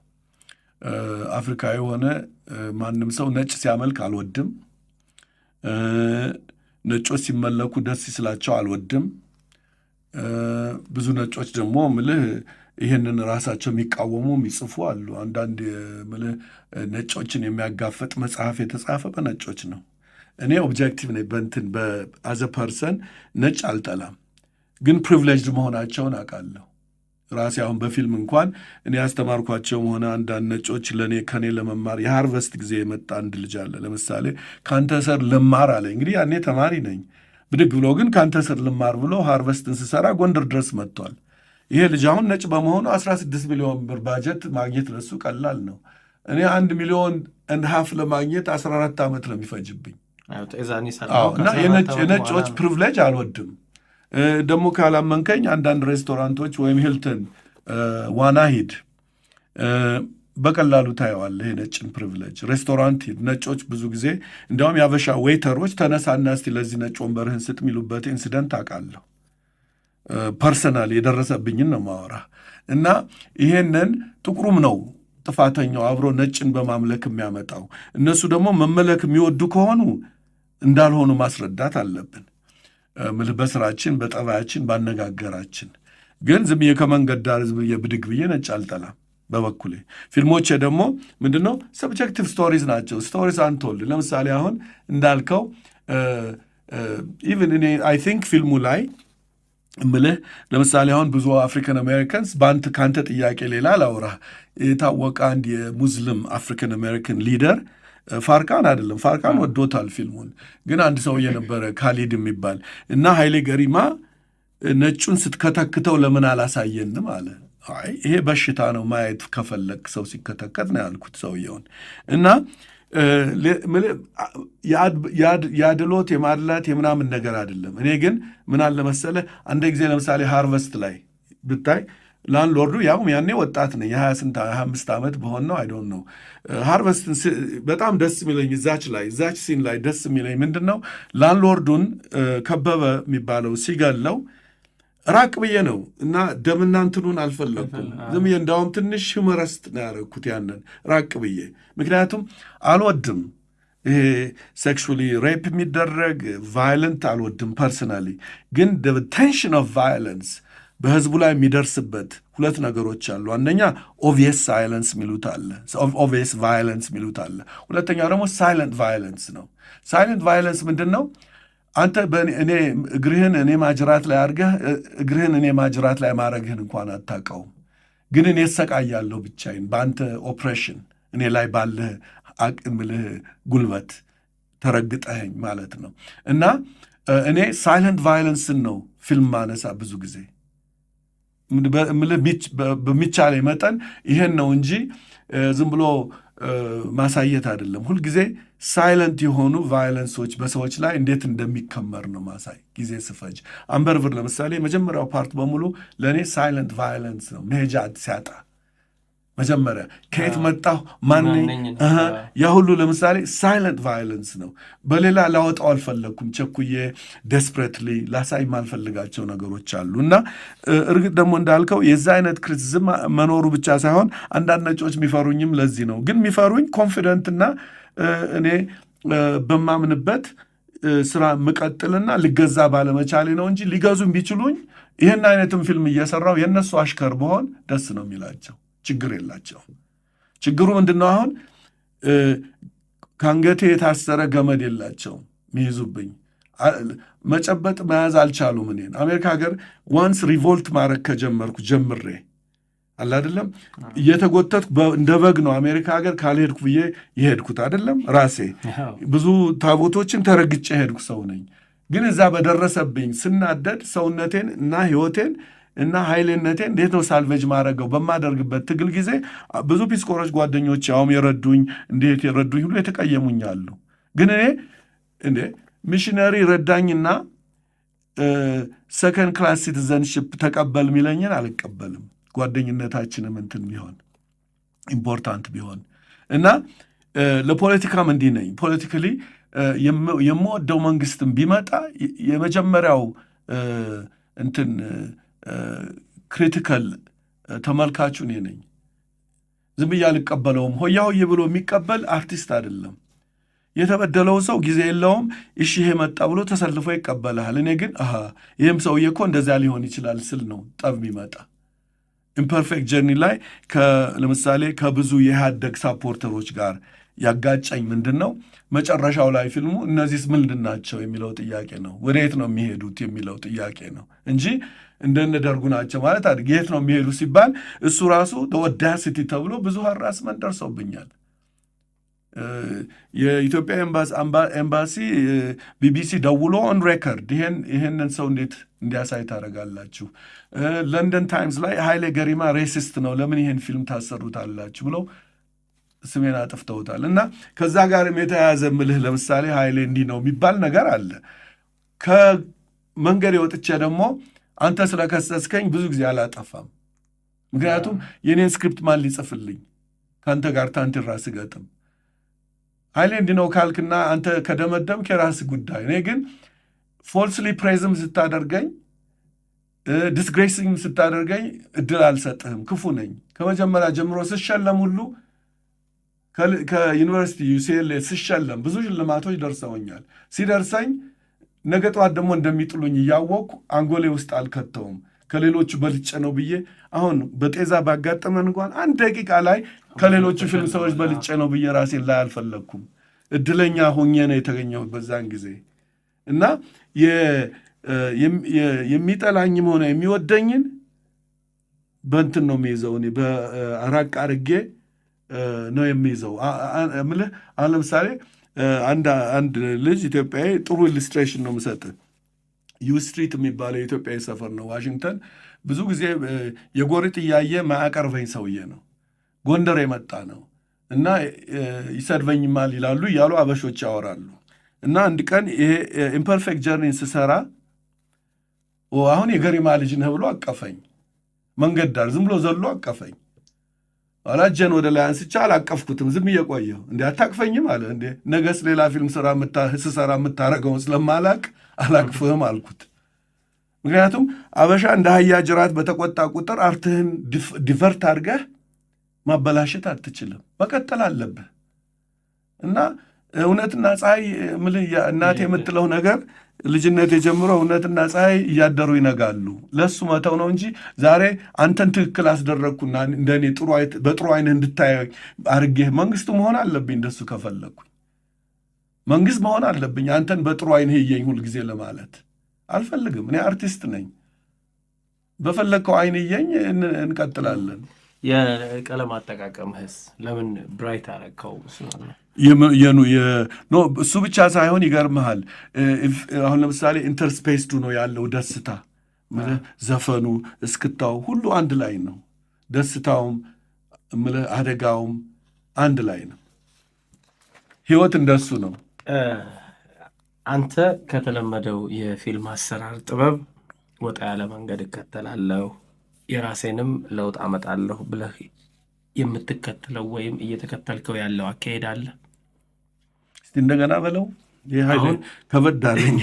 አፍሪካዊ የሆነ ማንም ሰው ነጭ ሲያመልክ አልወድም። ነጮች ሲመለኩ ደስ ሲላቸው አልወድም። ብዙ ነጮች ደግሞ ምልህ ይህንን ራሳቸው የሚቃወሙ የሚጽፉ አሉ። አንዳንድ ምልህ ነጮችን የሚያጋፈጥ መጽሐፍ የተጻፈ በነጮች ነው። እኔ objective ነኝ። በንትን በ as a person ነጭ አልጠላም፣ ግን privileged መሆናቸውን አውቃለሁ። ራሴ አሁን በፊልም እንኳን እኔ ያስተማርኳቸውም ሆነ አንዳንድ ነጮች ለእኔ ከኔ ለመማር የ Harvest ጊዜ የመጣ አንድ ልጅ አለ። ለምሳሌ ከአንተ ስር ልማር አለ። እንግዲህ ያኔ ተማሪ ነኝ። ብድግ ብሎ ግን ከአንተ ስር ልማር ብሎ Harvest ን ስሰራ ጎንደር ድረስ መጥቷል። ይሄ ልጅ አሁን ነጭ በመሆኑ 16 ሚሊዮን ብር ባጀት ማግኘት ለሱ ቀላል ነው። እኔ 1.5 ሚሊዮን ለማግኘት 14 ዓመት ነው የሚፈጅብኝ። እና የነጮች privilege አልወድም። ደግሞ ካላመንከኝ አንዳንድ ሬስቶራንቶች ወይም ሂልተን ዋና ሂድ፣ በቀላሉ ታየዋለህ የነጭን privilege። ሬስቶራንት ሂድ፣ ነጮች ብዙ ጊዜ እንዲያውም የአበሻ waiter ኦች ተነሳና እስቲ ለዚህ ነጭ ወንበርህን ስጥ የሚሉበት incident አውቃለሁ። Personal የደረሰብኝን ነው ማወራ። እና ይሄንን ጥቁሩም ነው ጥፋተኛው አብሮ ነጭን በማምለክ የሚያመጣው። እነሱ ደግሞ መመለክ የሚወዱ ከሆኑ እንዳልሆኑ ማስረዳት አለብን። ምልህ በስራችን፣ በጠባያችን፣ ባነጋገራችን። ግን ዝም ብዬ ከመንገድ ዳር ዝም ብዬ ብድግ ብዬ ነጭ አልጠላም። በበኩሌ ፊልሞቼ ደግሞ ምንድነው subjective stories ናቸው። Stories untold። ለምሳሌ አሁን እንዳልከው even እኔ I think ፊልሙ ላይ እምልህ ለምሳሌ አሁን ብዙ African Americans በአንተ ከአንተ ጥያቄ ሌላ ላውራ፣ የታወቀ አንድ የሙስሊም African American leader፣ ፋርካን አይደለም፣ ፋርካን ወዶታል ፊልሙን፣ ግን አንድ ሰውዬ ነበረ ካሊድ የሚባል እና ኃይሌ ገሪማ ነጩን ስትከተክተው ለምን አላሳየንም አለ። አይ ይሄ በሽታ ነው፣ ማየት ከፈለግ ሰው ሲከተከት ነው ያልኩት ሰውየውን። እና የአድሎት የማድላት የምናምን ነገር አይደለም። እኔ ግን ምን አለ መሰለህ፣ አንድ ጊዜ ለምሳሌ Harvest ላይ ብታይ landlord ኡ፣ ያውም ያኔ ወጣት ነኝ፣ የሀያ ስንት 25 ዓመት በሆን ነው፣ I don't know። Harvest ን በጣም ደስ የሚለኝ እዛች ላይ፣ እዛች scene ላይ ደስ የሚለኝ ምንድን ነው፣ landlord ኡን ከበበ የሚባለው ሲገለው ራቅ ብዬ ነው እና ደምና እንትኑን አልፈለግኩም። ዝም ብዬ እንዳውም ትንሽ humorous ነው ያደረግኩት ያንን ራቅ ብዬ፣ ምክንያቱም አልወድም ይሄ sexually rape የሚደረግ violent አልወድም personally። ግን tension of violence በህዝቡ ላይ የሚደርስበት ሁለት ነገሮች አሉ። አንደኛ obvious silence የሚሉት አለ፣ obvious violence የሚሉት አለ። ሁለተኛው ደግሞ silent violence ነው። Silent violence ምንድን ነው? አንተ እኔ እግርህን እኔ ማጅራት ላይ አድርገህ እግርህን እኔ ማጅራት ላይ ማድረግህን እንኳን አታውቀውም፣ ግን እኔ እሰቃያለሁ ብቻዬን በአንተ oppression፣ እኔ ላይ ባለህ አቅምልህ ጉልበት። ተረግጠኸኝ ማለት ነው። እና እኔ silent violence ን ነው ፊልም ማነሳ ብዙ ጊዜ በሚቻለኝ መጠን ይሄን ነው እንጂ ዝም ብሎ ማሳየት አይደለም። ሁልጊዜ silent የሆኑ violence ኦች በሰዎች ላይ እንዴት እንደሚከመር ነው ማሳይ ጊዜ ስፈጅ። አንበርብር ለምሳሌ የመጀመሪያው part በሙሉ ለእኔ silent violence ነው። መሄጃ ሲያጣ መጀመሪያ ከየት መጣሁ፣ ማነኝ፣ ያ ሁሉ ለምሳሌ silent violence ነው። በሌላ ላወጣው አልፈለግኩም። ቸኩዬ desperately ላሳይ የማልፈልጋቸው ነገሮች አሉ። እና እርግጥ ደግሞ እንዳልከው የዛ አይነት criticism መኖሩ ብቻ ሳይሆን አንዳንድ ነጮች የሚፈሩኝም ለዚህ ነው። ግን የሚፈሩኝ confident እና እኔ በማምንበት ስራ ምቀጥልና ልገዛ ባለመቻሌ ነው እንጂ ሊገዙም ቢችሉኝ ይህን አይነትም ፊልም እየሰራው የእነሱ አሽከር ብሆን ደስ ነው የሚላቸው። ችግር የላቸውም። ችግሩ ምንድነው? አሁን ከአንገቴ የታሰረ ገመድ የላቸውም የሚይዙብኝ። መጨበጥ መያዝ አልቻሉም። እኔን አሜሪካ ሀገር once revolt ማድረግ ከጀመርኩ ጀምሬ አለ አይደለም እየተጎተትኩ እንደ በግ ነው አሜሪካ ሀገር ካልሄድኩ ብዬ የሄድኩት አይደለም። ራሴ ብዙ ታቦቶችን ተረግጬ የሄድኩ ሰው ነኝ። ግን እዛ በደረሰብኝ ስናደድ ሰውነቴን እና ህይወቴን እና ኃይልነቴን እንዴት ነው salvage ማድረገው በማደርግበት ትግል ጊዜ ብዙ Peace Corps ኦች ጓደኞች ያውም የረዱኝ፣ እንዴት የረዱኝ ሁሉ የተቀየሙኝ አሉ። ግን እኔ እንዴ ሚሽነሪ ረዳኝና second class citizenship ተቀበል የሚለኝን አልቀበልም። ጓደኝነታችንም እንትን ቢሆን important ቢሆን እና ለፖለቲካም እንዲህ ነኝ። Politically የምወደው መንግስትም ቢመጣ የመጀመሪያው እንትን critical ተመልካቹ እኔ ነኝ። ዝም ብዬ አልቀበለውም። ሆያ ሆዬ ብሎ የሚቀበል አርቲስት አይደለም። የተበደለው ሰው ጊዜ የለውም። እሺ ይሄ መጣ ብሎ ተሰልፎ ይቀበልሃል። እኔ ግን አሃ ይህም ሰውዬ እኮ እንደዚያ ሊሆን ይችላል ስል ነው ጠብ የሚመጣ። Imperfect Journey ላይ ለምሳሌ ከብዙ የኢህአደግ supporter ኦች ጋር ያጋጨኝ ምንድን ነው፣ መጨረሻው ላይ ፊልሙ እነዚህስ ምንድን ናቸው የሚለው ጥያቄ ነው። ወደ የት ነው የሚሄዱት የሚለው ጥያቄ ነው እንጂ እንደነ ደርጉ ናቸው ማለት አይደል። የት ነው የሚሄዱ ሲባል እሱ ራሱ audacity ተብሎ ብዙ harassment ደርሶብኛል። የኢትዮጵያ ኤምባሲ ቢቢሲ ደውሎ on record ይሄንን ሰው እንዴት እንዲያሳይ ታደርጋላችሁ? ለንደን ታይምስ ላይ ኃይሌ ገሪማ racist ነው፣ ለምን ይሄን ፊልም ታሰሩታላችሁ ብለው ስሜን አጥፍተውታል። እና ከዛ ጋርም የተያያዘ ምልህ ለምሳሌ ኃይሌ እንዲህ ነው የሚባል ነገር አለ። ከመንገድ የወጥቼ ደግሞ አንተ ስለከሰስከኝ ብዙ ጊዜ አላጠፋም። ምክንያቱም የኔን script ማን ሊጽፍልኝ ከአንተ ጋር ታንቲራ ስገጥም ኃይሌ እንዲህ ነው ካልክና አንተ ከደመደምክ የራስህ ጉዳይ። እኔ ግን falsely praise ም ስታደርገኝ disgracing ም ስታደርገኝ እድል አልሰጥህም። ክፉ ነኝ። ከመጀመሪያ ጀምሮ ስሸለም ሁሉ ከዩኒቨርሲቲ UCLA ስሸለም ብዙ ሽልማቶች ደርሰውኛል። ሲደርሰኝ ነገ ጠዋት ደግሞ እንደሚጥሉኝ እያወቅኩ አንጎሌ ውስጥ አልከተውም። ከሌሎቹ በልጬ ነው ብዬ አሁን በጤዛ ባጋጠመን እንኳን አንድ ደቂቃ ላይ ከሌሎቹ ፊልም ሰዎች በልጬ ነው ብዬ ራሴን ላይ አልፈለግኩም። እድለኛ ሆኜ ነው የተገኘሁት በዛን ጊዜ። እና የሚጠላኝም ሆነ የሚወደኝን በእንትን ነው የሚይዘው። እኔ በራቅ አድርጌ ነው የሚይዘው። ምልህ አሁን ለምሳሌ አንድ ልጅ ኢትዮጵያዊ ጥሩ illustration ነው የምሰጥህ። U Street የሚባለው የኢትዮጵያዊ ሰፈር ነው ዋሽንግተን። ብዙ ጊዜ የጎሪጥ እያየ ማያቀርበኝ ሰውዬ ነው። ጎንደር የመጣ ነው እና ይሰድበኝማል ይላሉ እያሉ አበሾች ያወራሉ። እና አንድ ቀን ይሄ Imperfect Journey ን ስሰራ አሁን የገሪማ ልጅ ነህ ብሎ አቀፈኝ። መንገድ ዳር ዝም ብሎ ዘሎ አቀፈኝ። ኋላ እጄን ወደ ላይ አንስቼ አላቀፍኩትም። ዝም እየቆየሁ እንዴ አታቅፈኝም አለ። እንዴ ነገስ ሌላ ፊልም ስሰራ የምታረገውን ስለማላቅ አላቅፍህም አልኩት። ምክንያቱም አበሻ እንደ አህያ ጅራት በተቆጣ ቁጥር art ህን divert አድርገህ ማበላሸት አትችልም፣ መቀጠል አለብህ። እና እውነትና ፀሐይ ምልህ እናቴ የምትለው ነገር ልጅነት የጀምሮ እውነትና ፀሐይ እያደሩ ይነጋሉ። ለሱ መተው ነው እንጂ ዛሬ አንተን ትክክል አስደረግኩና እንደኔ በጥሩ አይንህ እንድታይ አድርጌህ መንግስቱ መሆን አለብኝ። እንደሱ ከፈለግኩኝ መንግስት መሆን አለብኝ። አንተን በጥሩ አይንህ እየኝ ሁልጊዜ ለማለት አልፈልግም። እኔ አርቲስት ነኝ። በፈለግከው አይን እየኝ፣ እንቀጥላለን። የቀለም አጠቃቀምህስ ለምን bright አረግከው? No፣ እሱ ብቻ ሳይሆን ይገርምሃል። አሁን ለምሳሌ interspaced ኡ ነው ያለው ደስታ፣ ምልህ ዘፈኑ፣ እስክታው ሁሉ አንድ ላይ ነው። ደስታውም ምልህ አደጋውም አንድ ላይ ነው። ህይወት እንደሱ ነው። አንተ ከተለመደው የፊልም አሰራር ጥበብ ወጣ ያለ መንገድ እከተላለሁ፣ የራሴንም ለውጥ አመጣለሁ ብለህ የምትከተለው ወይም እየተከተልከው ያለው አካሄድ አለ? እስቲ እንደገና በለው። ይህ ኃይሌ ከበድ አለኝ።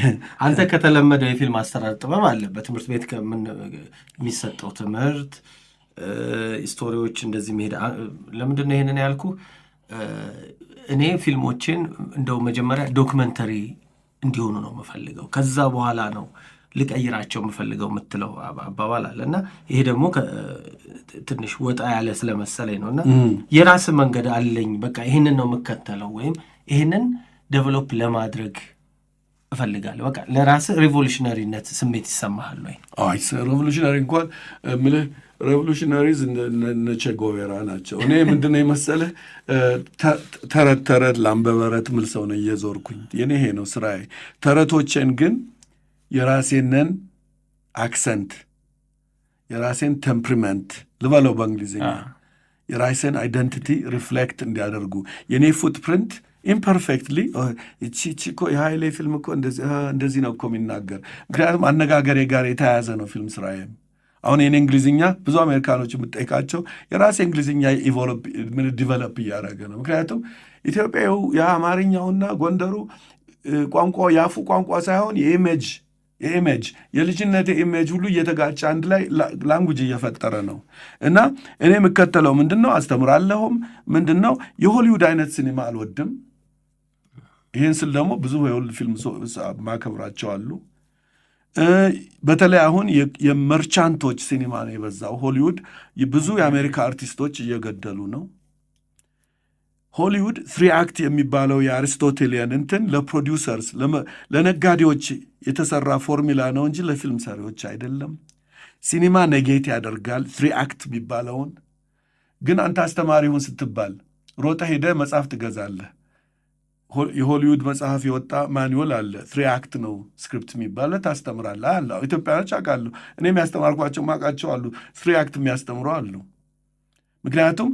አንተ ከተለመደው የፊልም አሰራር ጥበብ አለ፣ በትምህርት ቤት የሚሰጠው ትምህርት፣ story ዎች እንደዚህ መሄድ። ለምንድን ነው ይሄንን ያልኩ? እኔ ፊልሞችን እንደው መጀመሪያ documentary እንዲሆኑ ነው የምፈልገው፣ ከዛ በኋላ ነው ልቀይራቸው የምፈልገው የምትለው አባባል አለ። እና ይሄ ደግሞ ትንሽ ወጣ ያለ ስለመሰለኝ ነው። እና የራስ መንገድ አለኝ፣ በቃ ይህንን ነው የምከተለው ወይም ይህንን develop ለማድረግ እፈልጋለሁ። በቃ ለራስህ revolutionary ነት ስሜት ይሰማሃል ወይ? አይ፣ revolutionary እንኳን ምልህ revolutionaries እነ ቼ ጉቬራ ናቸው። እኔ ምንድነው የመሰለህ፣ ተረት ተረት ላም በበረት ምል ሰው ነው እየዞርኩኝ። የኔ ይሄ ነው ስራዬ። ተረቶቼን ግን የራሴንን accent፣ የራሴን temperament ልበለው በእንግሊዝኛ፣ የራሴን identity reflect እንዲያደርጉ፣ የኔ footprint imperfectly፣ እቺ እኮ የኃይሌ ፊልም እኮ እንደዚህ ነው እኮ የሚናገር። ምክንያቱም አነጋገሬ ጋር የተያያዘ ነው ፊልም ስራዬም። አሁን የኔ እንግሊዝኛ ብዙ አሜሪካኖች የምጠይቃቸው የራሴ እንግሊዝኛ develop እያደረገ ነው። ምክንያቱም ኢትዮጵያው የአማርኛውና ጎንደሩ ቋንቋ የአፉ ቋንቋ ሳይሆን የ image የልጅነት image ሁሉ እየተጋጨ አንድ ላይ language እየፈጠረ ነው። እና እኔ የምከተለው ምንድን ነው፣ አስተምራለሁም፣ ምንድን ነው፣ የሆሊውድ አይነት ሲኒማ አልወድም። ይህን ስል ደግሞ ብዙ የሆሊውድ ፊልም ማከብራቸው አሉ። በተለይ አሁን የ merchant ኦች ሲኒማ ነው የበዛው። ሆሊውድ ብዙ የአሜሪካ አርቲስቶች እየገደሉ ነው። ሆሊውድ three act የሚባለው የ Aristotelian እንትን ለ producers፣ ለነጋዴዎች የተሰራ ፎርሙላ ነው እንጂ ለፊልም ሰሪዎች አይደለም። ሲኒማ negate ያደርጋል three act የሚባለውን። ግን አንተ አስተማሪ ሁን ስትባል ሮጠህ ሄደህ መጽሐፍ ትገዛለህ። የሆሊውድ መጽሐፍ የወጣ manual አለ። Three act ነው script የሚባለ ታስተምራለህ አለ። ኢትዮጵያኖች አውቃለሁ። እኔ የሚያስተማርኳቸው ማውቃቸው አሉ። Three act የሚያስተምሩ አሉ። ምክንያቱም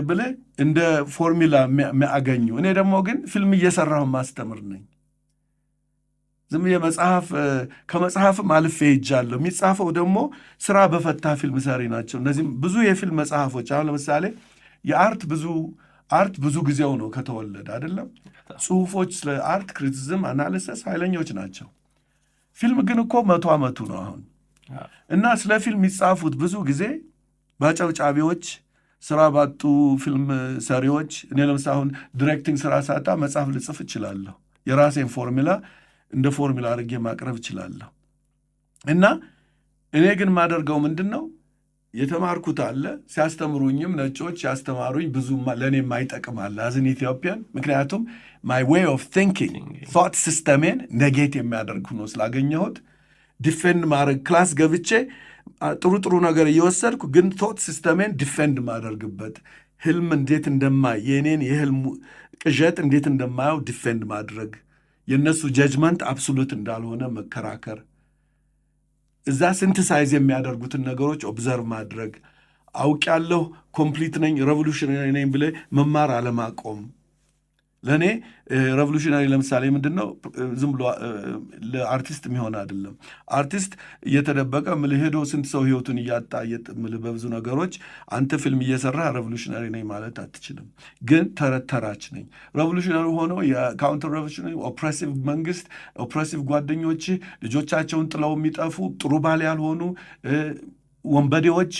ብለህ እንደ ፎርሙላ የሚያገኙ። እኔ ደግሞ ግን ፊልም እየሰራሁ ማስተምር ነኝ። ዝም ብዬ መጽሐፍ ከመጽሐፍም አልፌ ሄጃለሁ። የሚጻፈው ደግሞ ስራ በፈታ ፊልም ሰሪ ናቸው። እነዚህም ብዙ የፊልም መጽሐፎች አሁን ለምሳሌ የ art ብዙ art ብዙ ጊዜው ነው ከተወለደ አይደለም። ጽሁፎች ስለ art criticism፣ analysis ኃይለኞች ናቸው። ፊልም ግን እኮ 100 ዓመቱ ነው አሁን። እና ስለ ፊልም የሚጻፉት ብዙ ጊዜ በአጨብጫቢዎች፣ ስራ ባጡ ፊልም ሰሪዎች። እኔ ለምሳሌ አሁን directing ስራ ሳጣ መጽሐፍ ልጽፍ እችላለሁ። የራሴን ፎርሙላ እንደ ፎርሙላ አድርጌ ማቅረብ እችላለሁ። እና እኔ ግን የማደርገው ምንድን ነው፣ የተማርኩት አለ፣ ሲያስተምሩኝም ነጮች ያስተማሩኝ ብዙ ለእኔ የማይጠቅም አለ as an Ethiopian። ምክንያቱም my way of thinking፣ thought system ኤን negate የሚያደርግ ሆኖ ስላገኘሁት defend ማድረግ፣ class ገብቼ ጥሩ ጥሩ ነገር እየወሰድኩ ግን thought system ኤን defend ማደርግበት፣ ህልም እንዴት እንደማይ፣ የእኔን የህልም ቅዠት እንዴት እንደማየው defend ማድረግ፣ የእነሱ judgment absolute እንዳልሆነ መከራከር፣ እዛ synthesize የሚያደርጉትን ነገሮች observe ማድረግ፣ አውቄያለሁ፣ complete ነኝ፣ revolutionary ነኝ ብለህ መማር አለማቆም። ለእኔ revolutionary ለምሳሌ ምንድን ነው? ዝም ብሎ ለአርቲስት የሚሆን አይደለም። አርቲስት እየተደበቀ ምልህ ሄዶ ስንት ሰው ህይወቱን እያጣ ምልህ በብዙ ነገሮች አንተ ፊልም እየሰራህ revolutionary ነኝ ማለት አትችልም። ግን ተረት ተራች ነኝ። Revolutionary ሆኖ የ counter revolutionary፣ oppressive መንግስት፣ oppressive ጓደኞች፣ ልጆቻቸውን ጥለው የሚጠፉ፣ ጥሩ ባል ያልሆኑ ወንበዴዎች፣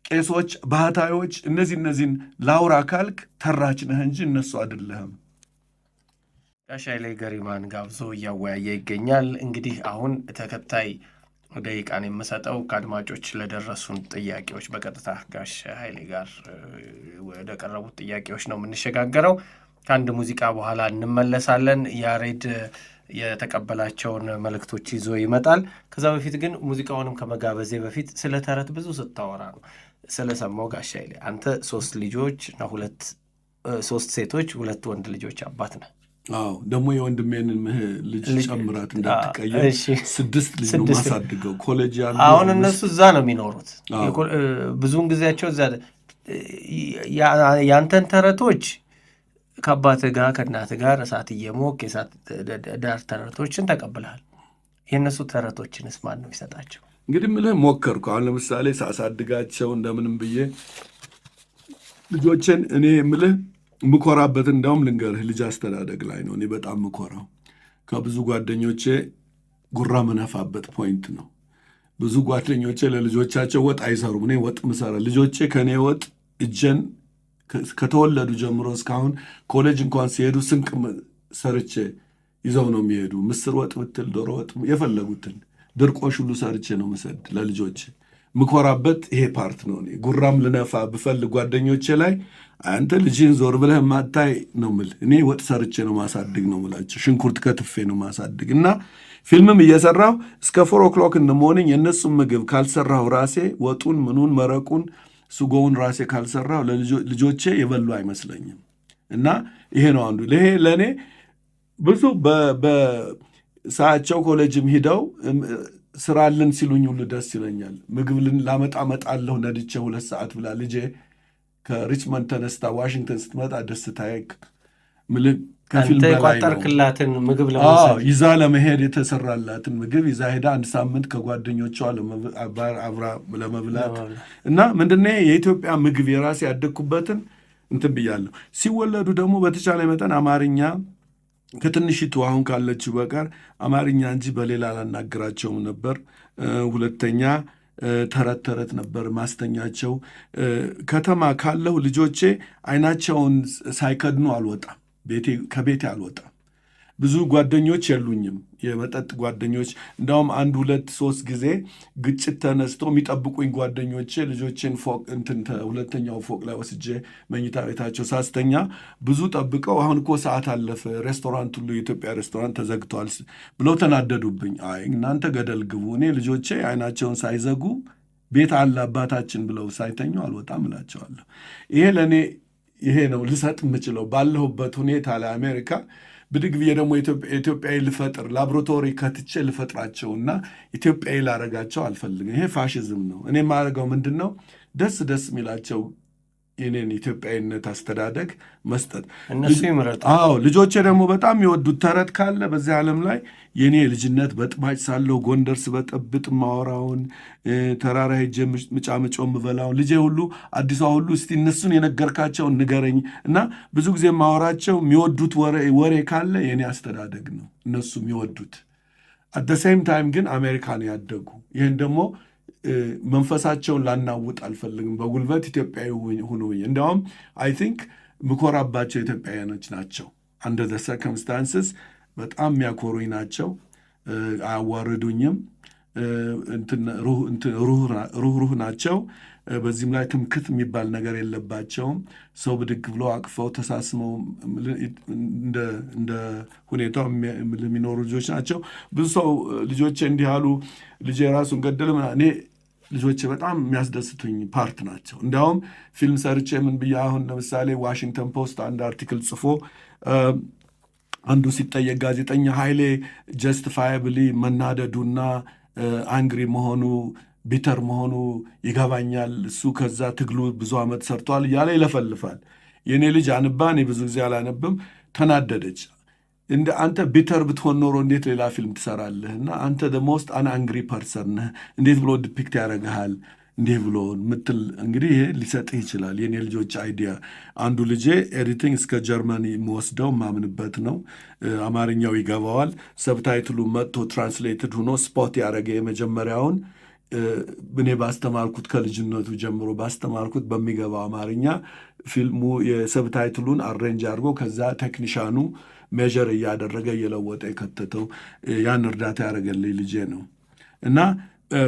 ቄሶች፣ ባህታዮች፣ እነዚህን ላውራ ካልክ ተራች ነህ እንጂ እነሱ አይደለህም። ጋሽ ኃይሌ ገሪማን ጋብዞ እያወያየ ይገኛል። እንግዲህ አሁን ተከታይ ደቂቃን የምሰጠው ከአድማጮች ለደረሱን ጥያቄዎች፣ በቀጥታ ጋሽ ኃይሌ ጋር ወደ ቀረቡት ጥያቄዎች ነው የምንሸጋገረው። ከአንድ ሙዚቃ በኋላ እንመለሳለን። ያሬድ የተቀበላቸውን መልእክቶች ይዞ ይመጣል። ከዛ በፊት ግን ሙዚቃውንም ከመጋበዜ በፊት ስለ ተረት ብዙ ስታወራ ነው ስለሰማው ጋሽ ኃይሌ፣ አንተ ሶስት ልጆች እና ሁለት ሶስት ሴቶች ሁለት ወንድ ልጆች አባት ነህ። አዎ፣ ደግሞ የወንድሜን ልጅ ጨምራት እንዳትቀየር፣ ስድስት ልጅ ነው ማሳድገው። ኮሌጅ ያሉ። አሁን እነሱ እዛ ነው የሚኖሩት፣ ብዙውን ጊዜያቸው እዛ። ያንተን ተረቶች ከአባትህ ጋር ከእናትህ ጋር እሳት እየሞቅ የእሳት ዳር ተረቶችን ተቀብለሃል። የእነሱ ተረቶችንስ ማን ነው ይሰጣቸው? እንግዲህ ምልህ ሞከርኩ። አሁን ለምሳሌ ሳሳድጋቸው እንደምንም ብዬ ልጆችን እኔ ምልህ ምኮራበት እንዳውም ልንገርህ፣ ልጅ አስተዳደግ ላይ ነው እኔ በጣም ምኮራው። ከብዙ ጓደኞቼ ጉራ ምነፋበት point ነው። ብዙ ጓደኞቼ ለልጆቻቸው ወጥ አይሰሩም። እኔ ወጥ ምሰራ፣ ልጆቼ ከእኔ ወጥ እጀን ከተወለዱ ጀምሮ እስካሁን ኮሌጅ እንኳን ሲሄዱ ስንቅ ሰርቼ ይዘው ነው የሚሄዱ። ምስር ወጥ ብትል፣ ዶሮ ወጥ፣ የፈለጉትን ድርቆሽ ሁሉ ሰርቼ ነው ምሰድ ለልጆቼ። ምኮራበት ይሄ part ነው። እኔ ጉራም ልነፋ ብፈልግ ጓደኞቼ ላይ አንተ ልጅህን ዞር ብለህ ማታይ ነው ምል። እኔ ወጥ ሰርቼ ነው ማሳድግ ነው ምላቸው። ሽንኩርት ከትፌ ነው ማሳድግ። እና ፊልምም እየሰራሁ እስከ 4 o'clock in the morning የእነሱን ምግብ ካልሰራሁ፣ ራሴ ወጡን፣ ምኑን፣ መረቁን፣ ስጎውን ራሴ ካልሰራሁ ልጆቼ የበሉ አይመስለኝም። እና ይሄ ነው አንዱ፣ ይሄ ለእኔ ብዙ በሰዓቸው ኮሌጅም ሂደው ስራልን ሲሉኝ ሁሉ ደስ ይለኛል። ምግብ ላመጣ መጣለሁ ነድቼ 2 ሰዓት ብላ ልጄ ከሪችመንድ ተነስታ ዋሽንግተን ስትመጣ ደስታዬ ምልህ ከፊልም አንተ በላይ ነው። የቋጠርክላትን ምግብ ለመውሰድ። ይዛ ለመሄድ፣ የተሰራላትን ምግብ ይዛ ሄዳ አንድ ሳምንት ከጓደኞቿ አብራ ለመብላት። እና ምንድነው የኢትዮጵያ ምግብ የራሴ ያደግኩበትን እንትን ብያለሁ። ሲወለዱ ደግሞ በተቻለ መጠን አማርኛ ከትንሽቱ አሁን ካለችው በቀር አማርኛ እንጂ በሌላ አላናግራቸውም ነበር። ሁለተኛ ተረት ተረት ነበር ማስተኛቸው። ከተማ ካለሁ ልጆቼ አይናቸውን ሳይከድኑ አልወጣም፣ ከቤቴ አልወጣም። ብዙ ጓደኞች የሉኝም፣ የመጠጥ ጓደኞች። እንዳውም አንድ ሁለት ሶስት ጊዜ ግጭት ተነስቶ የሚጠብቁኝ ጓደኞቼ ልጆቼን ፎቅ እንትን ሁለተኛው ፎቅ ላይ ወስጄ መኝታ ቤታቸው ሳስተኛ ብዙ ጠብቀው አሁን እኮ ሰዓት አለፈ፣ ሬስቶራንት ሁሉ የኢትዮጵያ ሬስቶራንት ተዘግቷል ብለው ተናደዱብኝ። አይ እናንተ ገደል ግቡ፣ እኔ ልጆቼ አይናቸውን ሳይዘጉ ቤት አለ አባታችን ብለው ሳይተኙ አልወጣም እላቸዋለሁ። ይሄ ለእኔ ይሄ ነው ልሰጥ የምችለው ባለሁበት ሁኔታ ላይ። አሜሪካ ብድግ ብዬ ደግሞ ኢትዮጵያዊ ልፈጥር፣ ላቦራቶሪ ከትቼ ልፈጥራቸውና ኢትዮጵያዊ ላረጋቸው አልፈልግም። ይሄ ፋሽዝም ነው። እኔ የማደርገው ምንድን ነው? ደስ ደስ የሚላቸው የኔን ኢትዮጵያዊነት አስተዳደግ መስጠት። እነሱ ይምረጡ። አዎ፣ ልጆቼ ደግሞ በጣም የሚወዱት ተረት ካለ በዚህ ዓለም ላይ የኔ ልጅነት በጥባጭ ሳለሁ ጎንደር ስበጠብጥ ማወራውን፣ ተራራ ሄጄ ምጫምጮ የምበላውን፣ ልጄ ሁሉ አዲሷ ሁሉ እስቲ እነሱን የነገርካቸውን ንገረኝ እና ብዙ ጊዜ ማወራቸው የሚወዱት ወሬ ካለ የኔ አስተዳደግ ነው እነሱ የሚወዱት። At the same time ግን አሜሪካን ያደጉ ይህን ደግሞ መንፈሳቸውን ላናውጥ አልፈልግም። በጉልበት ኢትዮጵያዊ ሁኑ። እንዲያውም I think ምኮራባቸው ኢትዮጵያውያኖች ናቸው። Under the circumstances በጣም የሚያኮሩኝ ናቸው። አያዋርዱኝም። ሩህሩህ ናቸው። በዚህም ላይ ትምክት የሚባል ነገር የለባቸውም። ሰው ብድግ ብሎ አቅፈው ተሳስመው እንደ ሁኔታው የሚኖሩ ልጆች ናቸው። ብዙ ሰው ልጆቼ እንዲህ አሉ፣ ልጄ ራሱን ገደለ። እኔ ልጆቼ በጣም የሚያስደስቱኝ part ናቸው። እንዲያውም ፊልም ሰርቼ ምን ብዬ፣ አሁን ለምሳሌ ዋሽንግተን ፖስት አንድ article ጽፎ አንዱ ሲጠየቅ ጋዜጠኛ ኃይሌ justifiably መናደዱና angry መሆኑ፣ bitter መሆኑ ይገባኛል፣ እሱ ከዛ ትግሉ ብዙ ዓመት ሰርቷል እያለ ይለፈልፋል። የእኔ ልጅ አንባ፣ እኔ ብዙ ጊዜ አላነብም፣ ተናደደች። እንደ አንተ bitter ብትሆን ኖሮ እንዴት ሌላ ፊልም ትሰራለህ? እና አንተ the most unangry person ነህ፣ እንዴት ብሎ depict ያደርግሃል? እንዲህ ብሎ ምትል እንግዲህ ይሄ ሊሰጥህ ይችላል። የኔ ልጆች idea፣ አንዱ ልጄ editing እስከ ጀርመኒ የምወስደው የማምንበት ነው። አማርኛው ይገባዋል። Subtitle ኡ መጥቶ translated ሆኖ spot ያደረገ የመጀመሪያውን እኔ ባስተማርኩት፣ ከልጅነቱ ጀምሮ ባስተማርኩት በሚገባው አማርኛ ፊልሙ የ subtitle ኡን arrange አድርጎ ከዛ ቴክኒሻኑ measure እያደረገ እየለወጠ የከተተው ያን እርዳታ ያደረገልኝ ልጄ ነው። እና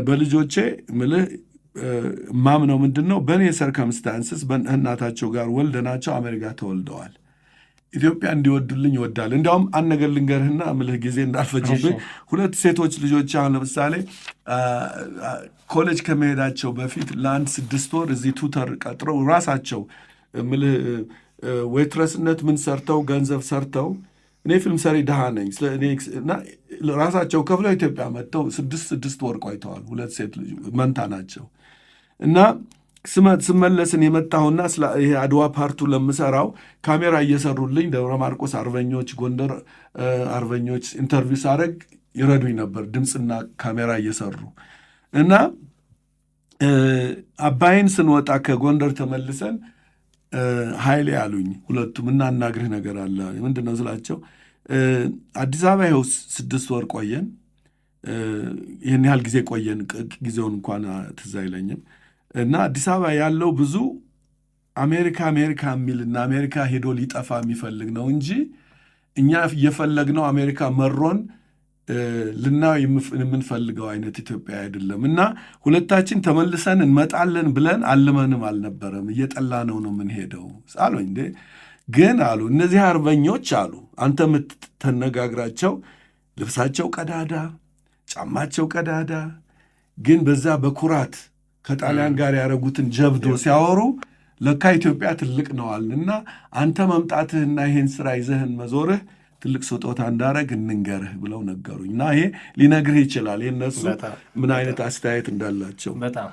በልጆቼ ምልህ ማምነው ምንድን ነው፣ በእኔ circumstances እናታቸው ጋር ወልደናቸው አሜሪካ ተወልደዋል። ኢትዮጵያ እንዲወዱልኝ ይወዳል። እንዲያውም አንድ ነገር ልንገርህና ምልህ ጊዜ እንዳልፈጅብኝ፣ ሁለት ሴቶች ልጆች አሁን ለምሳሌ ኮሌጅ ከመሄዳቸው በፊት ለአንድ 6 ወር እዚህ tutor ቀጥረው ራሳቸው ምልህ Waitress ነት ምን ሰርተው ገንዘብ ሰርተው፣ እኔ ፊልም ሰሪ ድሃ ነኝ እና ራሳቸው ከፍለው ኢትዮጵያ መጥተው 6 6 ወር ቆይተዋል። ሁለት ሴት ልጅ መንታ ናቸው። እና ስመለስን የመጣሁና ይሄ አድዋ part ኡ ለምሰራው ካሜራ እየሰሩልኝ ደብረ ማርቆስ አርበኞች፣ ጎንደር አርበኞች interview ሳደርግ ይረዱኝ ነበር፣ ድምፅና ካሜራ እየሰሩ። እና አባይን ስንወጣ ከጎንደር ተመልሰን ኃይሌ አሉኝ ሁለቱም፣ እናናግርህ ነገር አለ። ምንድን ነው ስላቸው፣ አዲስ አበባ ይኸው 6 ወር ቆየን፣ ይህን ያህል ጊዜ ቆየን፣ ጊዜውን እንኳን ትዝ አይለኝም። እና አዲስ አበባ ያለው ብዙ አሜሪካ አሜሪካ የሚልና አሜሪካ ሄዶ ሊጠፋ የሚፈልግ ነው እንጂ እኛ እየፈለግነው አሜሪካ መሮን ልናየው የምንፈልገው አይነት ኢትዮጵያ አይደለም። እና ሁለታችን ተመልሰን እንመጣለን ብለን አልመንም አልነበረም። እየጠላነው ነው የምንሄደው አሉኝ። እንዴ ግን አሉ፣ እነዚህ አርበኞች አሉ፣ አንተ የምትተነጋግራቸው ልብሳቸው ቀዳዳ፣ ጫማቸው ቀዳዳ፣ ግን በዛ በኩራት ከጣሊያን ጋር ያደረጉትን ጀብዶ ሲያወሩ ለካ ኢትዮጵያ ትልቅ ነው አልን። እና አንተ መምጣትህና ይሄን ስራ ይዘህን መዞርህ ትልቅ ስጦታ እንዳረግ እንንገርህ ብለው ነገሩኝ። እና ይሄ ሊነግርህ ይችላል የእነሱ ምን አይነት አስተያየት እንዳላቸው። በጣም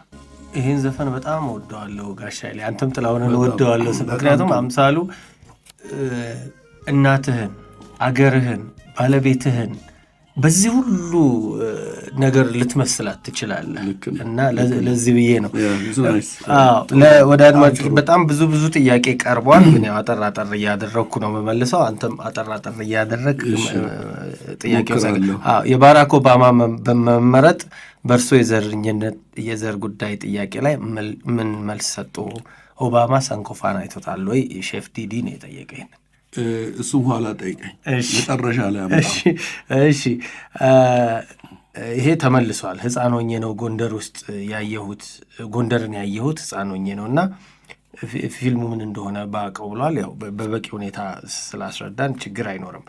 ይህን ዘፈን በጣም እወደዋለሁ ጋሽ ኃይሌ፣ አንተም ጥላሁንን እወደዋለሁ። ምክንያቱም አምሳሉ እናትህን፣ አገርህን፣ ባለቤትህን በዚህ ሁሉ ነገር ልትመስላት ትችላለህ። እና ለዚህ ብዬ ነው። ወደ አድማጮች በጣም ብዙ ብዙ ጥያቄ ቀርቧል፣ ግን ያው አጠር አጠር እያደረግኩ ነው የምመልሰው። አንተም አጠር አጠር እያደረግ ጥያቄ። የባራክ ኦባማ በመመረጥ በእርሶ የዘረኝነት የዘር ጉዳይ ጥያቄ ላይ ምን መልስ ሰጡ? ኦባማ ሳንኮፋን አይቶታል ወይ? ሼፍ ዲዲ ነው የጠየቀ ይሄንን። እሱም ኋላ ጠይቀኝ፣ መጨረሻ ላይ። እሺ፣ ይሄ ተመልሷል። ህፃን ሆኜ ነው ጎንደር ውስጥ ያየሁት፣ ጎንደርን ያየሁት ህፃን ሆኜ ነው እና ፊልሙ ምን እንደሆነ ባውቀው ብሏል። ያው በበቂ ሁኔታ ስላስረዳን ችግር አይኖርም።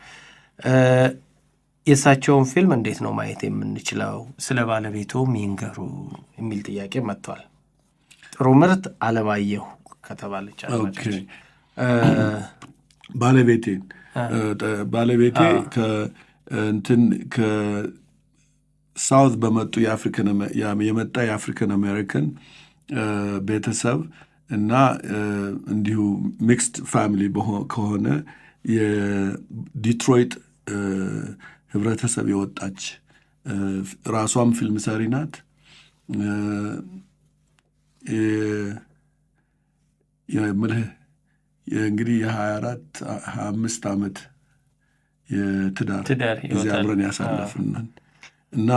የእሳቸውን ፊልም እንዴት ነው ማየት የምንችለው? ስለ ባለቤቶም ይንገሩ የሚል ጥያቄ መጥቷል። ጥሩ ምርት አለማየሁ ከተባለች አድማጫችን። ባለቤቴ ከእንትን ከ South በመጡ የመጣ የ African American ቤተሰብ እና እንዲሁ mixed family ከሆነ የዲትሮይት ህብረተሰብ የወጣች፣ ራሷም ፊልም ሰሪ ናት። የምልህ እንግዲህ የ24 25 ዓመት የትዳር ጊዜ አብረን ያሳለፍናል እና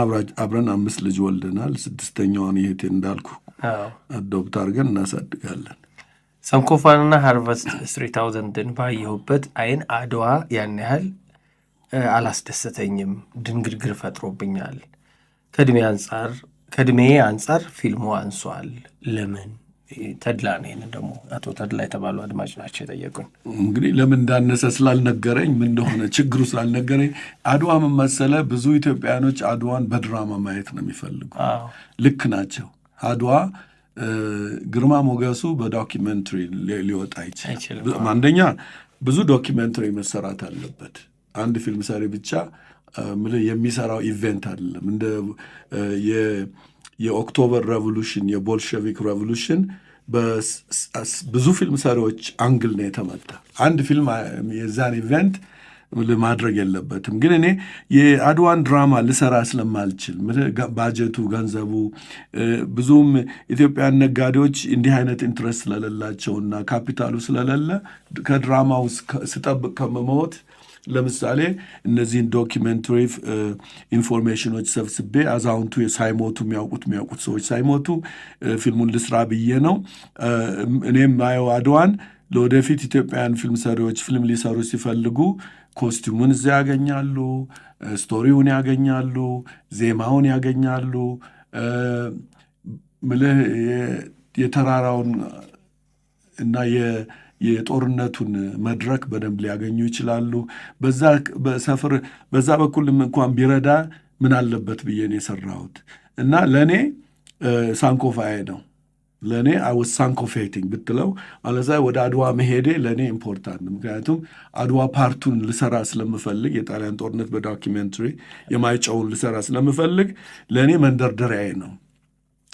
አብረን አምስት ልጅ ወልደናል። ስድስተኛዋን ይሄቴ እንዳልኩ adopt አድርገን እናሳድጋለን። ሰንኮፋንና Harvest 3000ን ባየሁበት አይን አድዋ ያን ያህል አላስደሰተኝም። ድንግርግር ፈጥሮብኛል። ከእድሜ አንጻር ፊልሙ አንሷል። ለምን? ተድላ ነው። ይህንን ደግሞ አቶ ተድላ የተባሉ አድማጭ ናቸው የጠየቁን። እንግዲህ ለምን እንዳነሰ ስላልነገረኝ፣ ምን እንደሆነ ችግሩ ስላልነገረኝ፣ አድዋ ምን መሰለህ፣ ብዙ ኢትዮጵያውያኖች አድዋን በድራማ ማየት ነው የሚፈልጉ። ልክ ናቸው። አድዋ ግርማ ሞገሱ በ documentary ሊወጣ አይችልም። አንደኛ ብዙ documentary መሰራት አለበት። አንድ ፊልም ሰሪ ብቻ የሚሰራው event አይደለም። እንደ የ October Revolution፣ የቦልሸቪክ revolution ብዙ ፊልም ሰሪዎች angle ነው የተመታ። አንድ ፊልም የዛን event ማድረግ የለበትም። ግን እኔ የአድዋን ድራማ ልሰራ ስለማልችል ባጀቱ፣ ገንዘቡ ብዙም ኢትዮጵያን ነጋዴዎች እንዲህ አይነት interest ስለሌላቸውና ካፒታሉ ስለሌለ ከድራማው ስጠብቅ ከመሞት ለምሳሌ እነዚህን documentary information ኖች ሰብስቤ አዛውንቱ ሳይሞቱ የሚያውቁት የሚያውቁት ሰዎች ሳይሞቱ ፊልሙን ልስራ ብዬ ነው። እኔም ማየው አድዋን ለወደፊት ኢትዮጵያውያን ፊልም ሰሪዎች ፊልም ሊሰሩ ሲፈልጉ costume ኡን እዚያ ያገኛሉ፣ story ውን ያገኛሉ፣ ዜማውን ያገኛሉ። ምልህ የተራራውን እና የጦርነቱን መድረክ በደንብ ሊያገኙ ይችላሉ። በዛ በሰፈር በዛ በኩልም እንኳን ቢረዳ ምን አለበት ብዬ ነው የሰራሁት እና ለእኔ ሳንኮፋዬ ነው። ለእኔ I was syncopating ብትለው አለዛ ወደ አድዋ መሄዴ ለእኔ important፣ ምክንያቱም አድዋ part ኡን ልሰራ ስለምፈልግ፣ የጣሊያን ጦርነት በ documentary የማይጨውን ልሰራ ስለምፈልግ ለእኔ መንደርደሪያዬ ነው።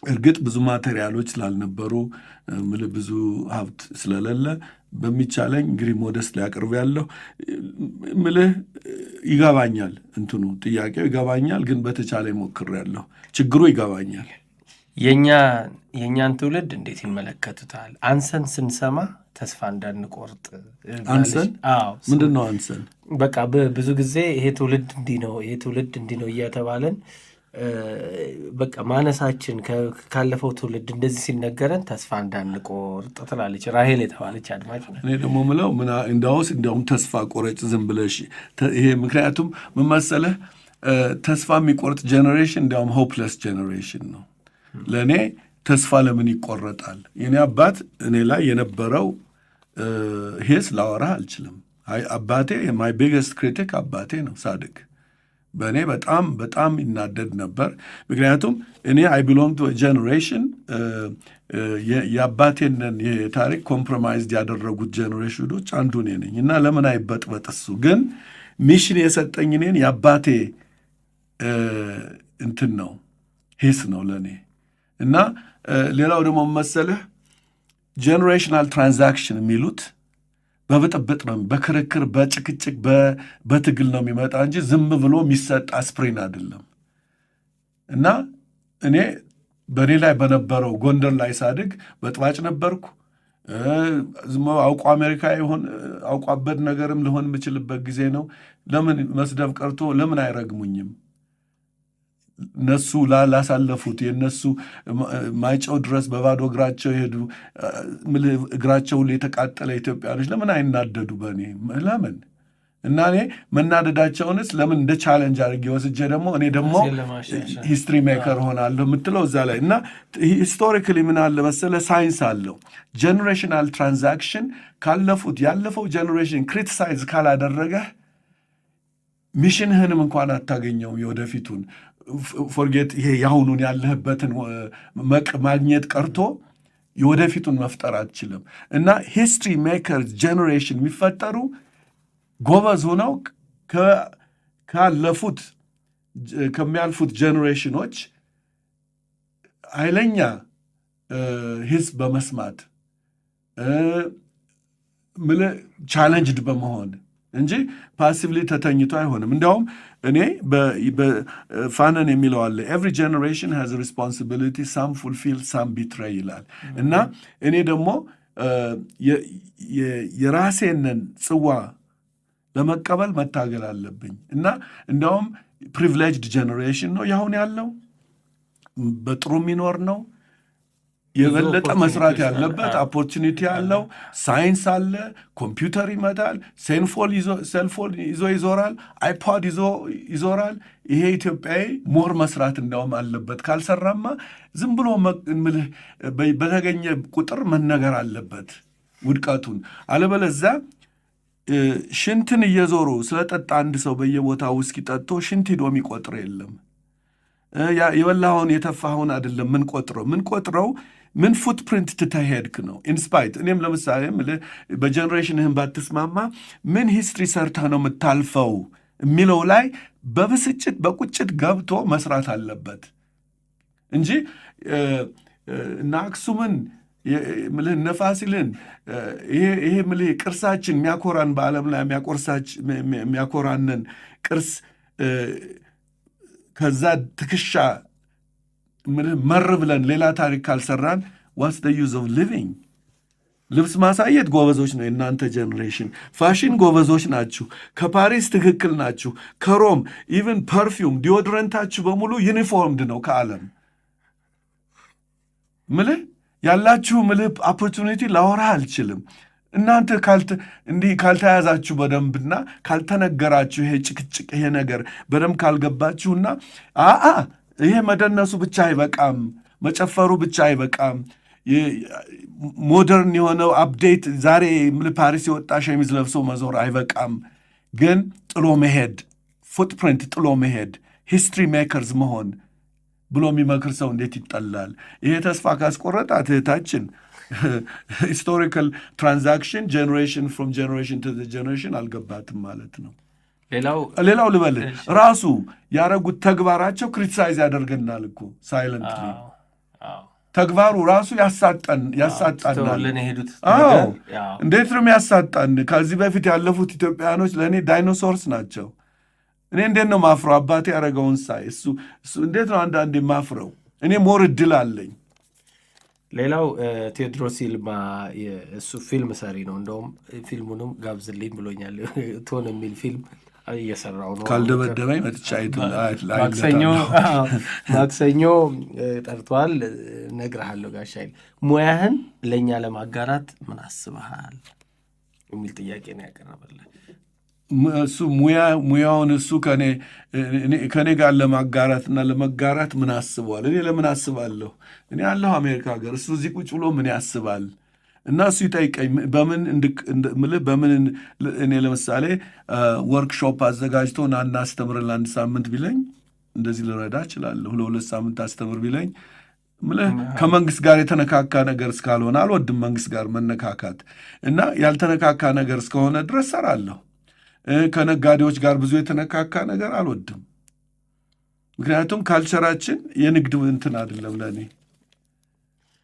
እርግጥ ብዙ material ኦች ስላልነበሩ፣ ብዙ ሀብት ስለሌለ በሚቻለኝ እንግዲህ modest ሊያቀርብ ያለሁ ምልህ ይገባኛል፣ እንትኑ ጥያቄው ይገባኛል፣ ግን በተቻለ ሞክሬያለሁ። ችግሩ ይገባኛል። የእኛን ትውልድ እንዴት ይመለከቱታል? አንሰን ስንሰማ ተስፋ እንዳንቆርጥ። አንሰን? ምንድን ነው አንሰን? በቃ ብዙ ጊዜ ይሄ ትውልድ እንዲህ ነው፣ ይሄ ትውልድ እንዲህ ነው እየተባለን በቃ ማነሳችን ካለፈው ትውልድ እንደዚህ ሲነገረን ተስፋ እንዳንቆርጥ ትላለች ራሄል የተባለች አድማጭ። እኔ ደግሞ ምለው እንዲያውም ተስፋ ቆረጭ ዝም ብለሽ ይሄ፣ ምክንያቱም ምን መሰለህ፣ ተስፋ የሚቆርጥ generation እንዲያውም hopeless generation ነው። ለእኔ ተስፋ ለምን ይቆረጣል? የኔ አባት እኔ ላይ የነበረው ሂስ ላወራህ አልችልም። አባቴ my biggest critic አባቴ ነው። ሳድግ በእኔ በጣም በጣም ይናደድ ነበር። ምክንያቱም እኔ I belong to generation የአባቴንን የታሪክ compromised ያደረጉት generation ኖች አንዱ እኔ ነኝ እና ለምን አይበጥበጥ፣ እሱ ግን mission የሰጠኝ እኔን የአባቴ እንትን ነው፣ ሂስ ነው ለእኔ። እና ሌላው ደግሞ መሰለህ generational transaction የሚሉት በብጥብጥ ነው፣ በክርክር፣ በጭቅጭቅ፣ በትግል ነው የሚመጣ እንጂ ዝም ብሎ የሚሰጥ አስፕሪን አይደለም። እና እኔ በእኔ ላይ በነበረው ጎንደር ላይ ሳድግ በጥባጭ ነበርኩ። ዝም አውቆ አሜሪካ ይሆን አውቆ አበድ ነገርም ልሆን የምችልበት ጊዜ ነው። ለምን መስደብ ቀርቶ ለምን አይረግሙኝም? እነሱ ላሳለፉት፣ የእነሱ ማይጨው ድረስ በባዶ እግራቸው የሄዱ፣ እግራቸው ሁሉ የተቃጠለ ኢትዮጵያኖች ለምን አይናደዱ በእኔ? ለምን? እና እኔ መናደዳቸውንስ ለምን እንደ challenge አድርጌ ወስጄ ደግሞ እኔ ደግሞ history maker ሆናለሁ የምትለው እዛ ላይ። እና historically ምን አለ መሰለ፣ ሳይንስ አለው፣ generational transaction ካለፉት ያለፈው generation criticize ካላደረገህ mission ህንም እንኳን አታገኘውም። የወደፊቱን forget፣ ይሄ የአሁኑን ያለህበትን ማግኘት ቀርቶ የወደፊቱን መፍጠር አትችልም። እና history maker generation የሚፈጠሩ ጎበዝ ሆነው ካለፉት ከሚያልፉት generation ኖች ኃይለኛ ሂስ በመስማት፣ challenged በመሆን እንጂ passively ተተኝቶ አይሆንም። እንዲያውም እኔ ፋነን የሚለው አለ፣ "Every generation has responsibility, some fulfill, some betray" ይላል። እና እኔ ደግሞ የራሴንን ጽዋ ለመቀበል መታገል አለብኝ። እና እንዲያውም privileged generation ነው ያሁን ያለው፣ በጥሩ የሚኖር ነው፣ የበለጠ መስራት ያለበት opportunity ያለው፣ ሳይንስ አለ፣ ኮምፒውተር ይመጣል፣ cellphone ይዞ ይዞራል፣ iPod ይዞ ይዞራል። ይሄ ኢትዮጵያዊ more መስራት እንዲያውም አለበት። ካልሰራማ ዝም ብሎ ምልህ በተገኘ ቁጥር መነገር አለበት ውድቀቱን። አለበለዚያ ሽንትን እየዞሩ ስለጠጣ አንድ ሰው በየቦታው ውስኪ ጠጥቶ ሽንት ሂዶ የሚቆጥር የለም። የበላኸውን የተፋኸውን አይደለም ምንቆጥረው፣ ምንቆጥረው ምን footprint ትተህ ሄድክ ነው። In spite እኔም ለምሳሌ በ generation ህን ባትስማማ ምን history ሰርተህ ነው የምታልፈው የሚለው ላይ በብስጭት በቁጭት ገብቶ መስራት አለበት እንጂ እና አክሱምን ምልህ እነ ፋሲልን ይሄ ምልህ ቅርሳችን የሚያኮራን በዓለም ላይ የሚያኮራንን ቅርስ ከዛ ትከሻ ምልህ መር ብለን ሌላ ታሪክ ካልሰራን what's the use of living? ልብስ ማሳየት ጎበዞች ነው የእናንተ generation። ፋሽን ጎበዞች ናችሁ። ከፓሪስ ትክክል ናችሁ። ከሮም even perfume፣ deodorant ኣችሁ በሙሉ uniformed ነው ከዓለም። ምልህ ያላችሁ ምልህ opportunity ላወራህ አልችልም። እናንተ እንዲህ ካልተያዛችሁ በደንብና ካልተነገራችሁ፣ ይሄ ጭቅጭቅ ይሄ ነገር በደንብ ካልገባችሁና አአ ይሄ መደነሱ ብቻ አይበቃም፣ መጨፈሩ ብቻ አይበቃም። Modern የሆነው update ዛሬ ፓሪስ የወጣ ሸሚዝ ለብሶ መዞር አይበቃም። ግን ጥሎ መሄድ፣ footprint ጥሎ መሄድ፣ history makers መሆን። ብሎ የሚመክር ሰው እንዴት ይጠላል? ይሄ ተስፋ ካስቆረጣት እህታችን historical transaction generation from generation to generation አልገባትም ማለት ነው። ሌላው ሌላው ልበልህ፣ ራሱ ያረጉት ተግባራቸው criticize ያደርገናል እኮ silently። ተግባሩ ራሱ ያሳጣናል። ትተውልን የሄዱት አዎ። ነገር እንዴት ነው የሚያሳጣን? ከዚህ በፊት ያለፉት ኢትዮጵያውያኖች ለእኔ dinosaurs ናቸው። እኔ እንዴት ነው ማፍረው? አባቴ ያደረገውን ሳይ እሱ እንዴት ነው አንዳንዴ ማፍረው? እኔ more እድል አለኝ። ሌላው ቴዎድሮስ ይልማ፣ እሱ ፊልም ሰሪ ነው። እንደውም ፊልሙንም ጋብዝልኝ ብሎኛል። ቶን የሚል ፊልም እየሰራው ነው። ካልደበደበኝ መጥቼ ማክሰኞ ጠርቷል። እነግርሃለሁ። ጋሽ ኃይሌ፣ ሙያህን ለእኛ ለማጋራት ምን አስበሃል የሚል ጥያቄ ነው ያቀረበልህ። እሱ ሙያውን እሱ ከእኔ ጋር ለማጋራትና ለመጋራት ምን አስበዋል? እኔ ለምን አስባለሁ? እኔ ያለሁ አሜሪካ ሀገር፣ እሱ እዚህ ቁጭ ብሎ ምን ያስባል? እና እሱ ይጠይቀኝ በምን ምልህ በምን እኔ ለምሳሌ ወርክሾፕ አዘጋጅቶ ና እናስተምር ለአንድ ሳምንት ቢለኝ እንደዚህ ልረዳ እችላለሁ። ለ2 ሳምንት አስተምር ቢለኝ፣ ምልህ ከመንግስት ጋር የተነካካ ነገር እስካልሆነ፣ አልወድም መንግስት ጋር መነካካት፣ እና ያልተነካካ ነገር እስከሆነ ድረስ ሰራለሁ። ከነጋዴዎች ጋር ብዙ የተነካካ ነገር አልወድም። ምክንያቱም culture ኣችን የንግድ እንትን አይደለም ለእኔ።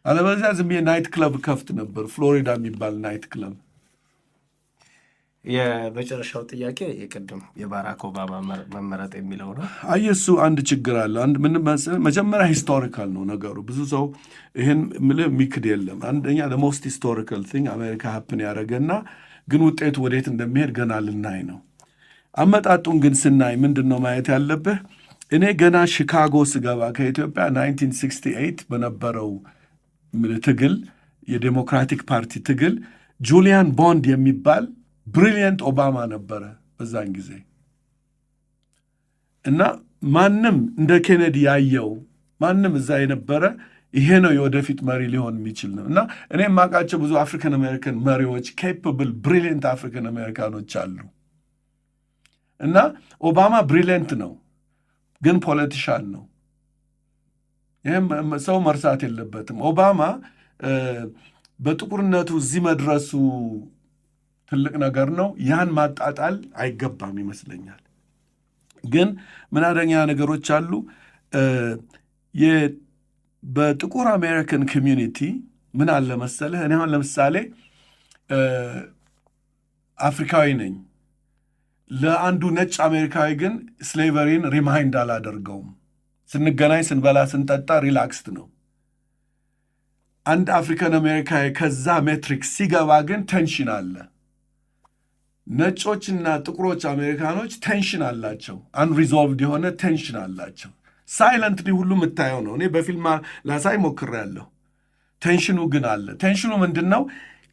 አለበለዚያ ዝም ብዬ night club ከፍት ነበር፣ ፍሎሪዳ የሚባል night club። የመጨረሻው ጥያቄ የቅድም የባራክ ኦባማ መመረጥ የሚለው ነው። አየህ፣ እሱ አንድ ችግር አለ። አንድ ምን መሰለህ፣ መጀመሪያ historical ነው ነገሩ። ብዙ ሰው ይህን ምልህ የሚክድ የለም። አንደኛ most historical thing አሜሪካ happen ያደረገና ግን ውጤቱ ወዴት እንደሚሄድ ገና ልናይ ነው። አመጣጡን ግን ስናይ ምንድን ነው ማየት ያለብህ? እኔ ገና ሺካጎ ስገባ ከኢትዮጵያ 1968 በነበረው ትግል፣ የዴሞክራቲክ ፓርቲ ትግል፣ ጁሊያን ቦንድ የሚባል brilliant ኦባማ ነበረ በዛን ጊዜ። እና ማንም እንደ ኬኔዲ ያየው፣ ማንም እዛ የነበረ ይሄ ነው የወደፊት መሪ ሊሆን የሚችል ነው። እና እኔ የማውቃቸው ብዙ African American መሪዎች፣ capable brilliant African American ኖች አሉ። እና ኦባማ brilliant ነው፣ ግን politician ነው። ይህም ሰው መርሳት የለበትም። ኦባማ በጥቁርነቱ እዚህ መድረሱ ትልቅ ነገር ነው። ያን ማጣጣል አይገባም ይመስለኛል። ግን ምን አደገኛ ነገሮች አሉ። በጥቁር American community ምን አለ መሰለህ፣ እኔ አሁን ለምሳሌ አፍሪካዊ ነኝ። ለአንዱ ነጭ አሜሪካዊ ግን slavery ን remind አላደርገውም። ስንገናኝ፣ ስንበላ፣ ስንጠጣ relaxed ነው። አንድ African አሜሪካዊ ከዛ matrix ሲገባ ግን tension አለ። ነጮችና ጥቁሮች አሜሪካኖች tension አላቸው። Unresolved የሆነ tension አላቸው። Silently ሁሉ የምታየው ነው። እኔ በፊልም ላሳይ ሞክሬያለሁ። Tension ኑ ግን አለ። Tension ኑ ምንድን ነው?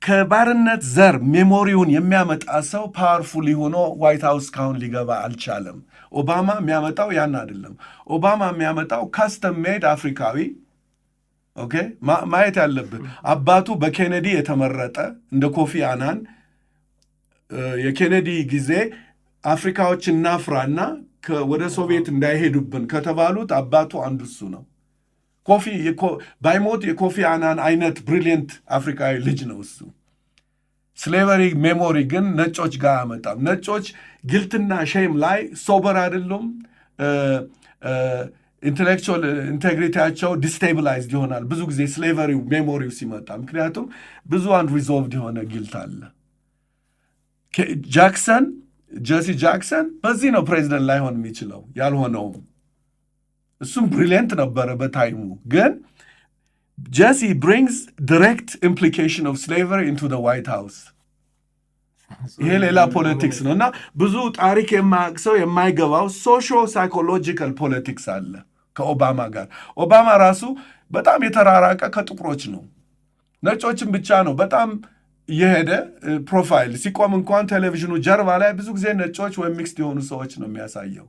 ከባርነት ዘር memory ውን የሚያመጣ ሰው powerful ሆኖ White House እስካሁን ሊገባ አልቻለም። ኦባማ የሚያመጣው ያን አይደለም። ኦባማ የሚያመጣው custom made አፍሪካዊ፣ okay፣ ማየት ያለብህ አባቱ በኬኔዲ የተመረጠ፣ እንደ ኮፊ አናን፣ የኬኔዲ ጊዜ አፍሪካዎች እናፍራና ወደ ሶቪየት እንዳይሄዱብን ከተባሉት አባቱ አንዱ እሱ ነው። ኮፊ ባይሞት የኮፊ አናን አይነት brilliant አፍሪካዊ ልጅ ነው እሱ። Slavery memory ግን ነጮች ጋር አያመጣም። ነጮች guilt ና shame ላይ sober አይደሉም። Intellectual integrity ያቸው destabilized ይሆናል ብዙ ጊዜ slavery ው memory ው ሲመጣ፣ ምክንያቱም ብዙ unresolved የሆነ guilt አለ። ጃክሰን፣ ጀሲ ጃክሰን በዚህ ነው ፕሬዚደንት ላይሆን የሚችለው፣ ያልሆነውም። እሱም brilliant ነበረ በ time ኡ፣ ግን ጀሲ brings direct implication of slavery into White House። ይሄ ሌላ politics ነው እና ብዙ ታሪክ የማያውቅ ሰው የማይገባው socio psychological politics አለ ከኦባማ ጋር። ኦባማ ራሱ በጣም የተራራቀ ከጥቁሮች ነው። ነጮችን ብቻ ነው በጣም እየሄደ profile ሲቆም እንኳን ቴሌቪዥኑ ጀርባ ላይ ብዙ ጊዜ ነጮች ወይም mixed የሆኑ ሰዎች ነው የሚያሳየው።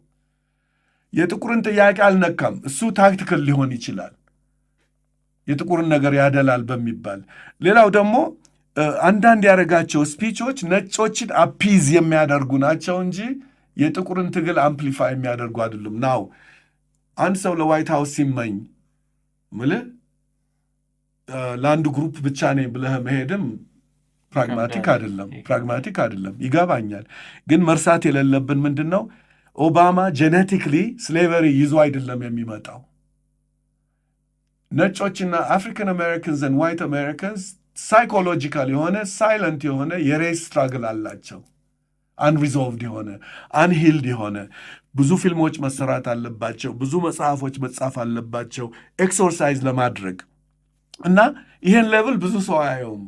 የጥቁርን ጥያቄ አልነካም። እሱ tactical ሊሆን ይችላል፣ የጥቁርን ነገር ያደላል በሚባል። ሌላው ደግሞ አንዳንድ ያደረጋቸው speech ኦች ነጮችን appease የሚያደርጉ ናቸው እንጂ የጥቁርን ትግል amplify የሚያደርጉ አይደሉም። Now አንድ ሰው ለ White House ሲመኝ ምልህ ለአንድ group ብቻ ነኝ ብለህ መሄድም pragmatic አይደለም። Pragmatic አይደለም፣ ይገባኛል። ግን መርሳት የሌለብን ምንድን ነው፣ ኦባማ genetically slavery ይዞ አይደለም የሚመጣው። ነጮችና African Americans and white Americans psychological የሆነ፣ silent የሆነ የ race struggle አላቸው። Unresolved የሆነ፣ unhealed የሆነ፣ ብዙ ፊልሞች መሰራት አለባቸው። ብዙ መጽሐፎች መጻፍ አለባቸው exorcise ለማድረግ። እና ይሄን level ብዙ ሰው አያየውም።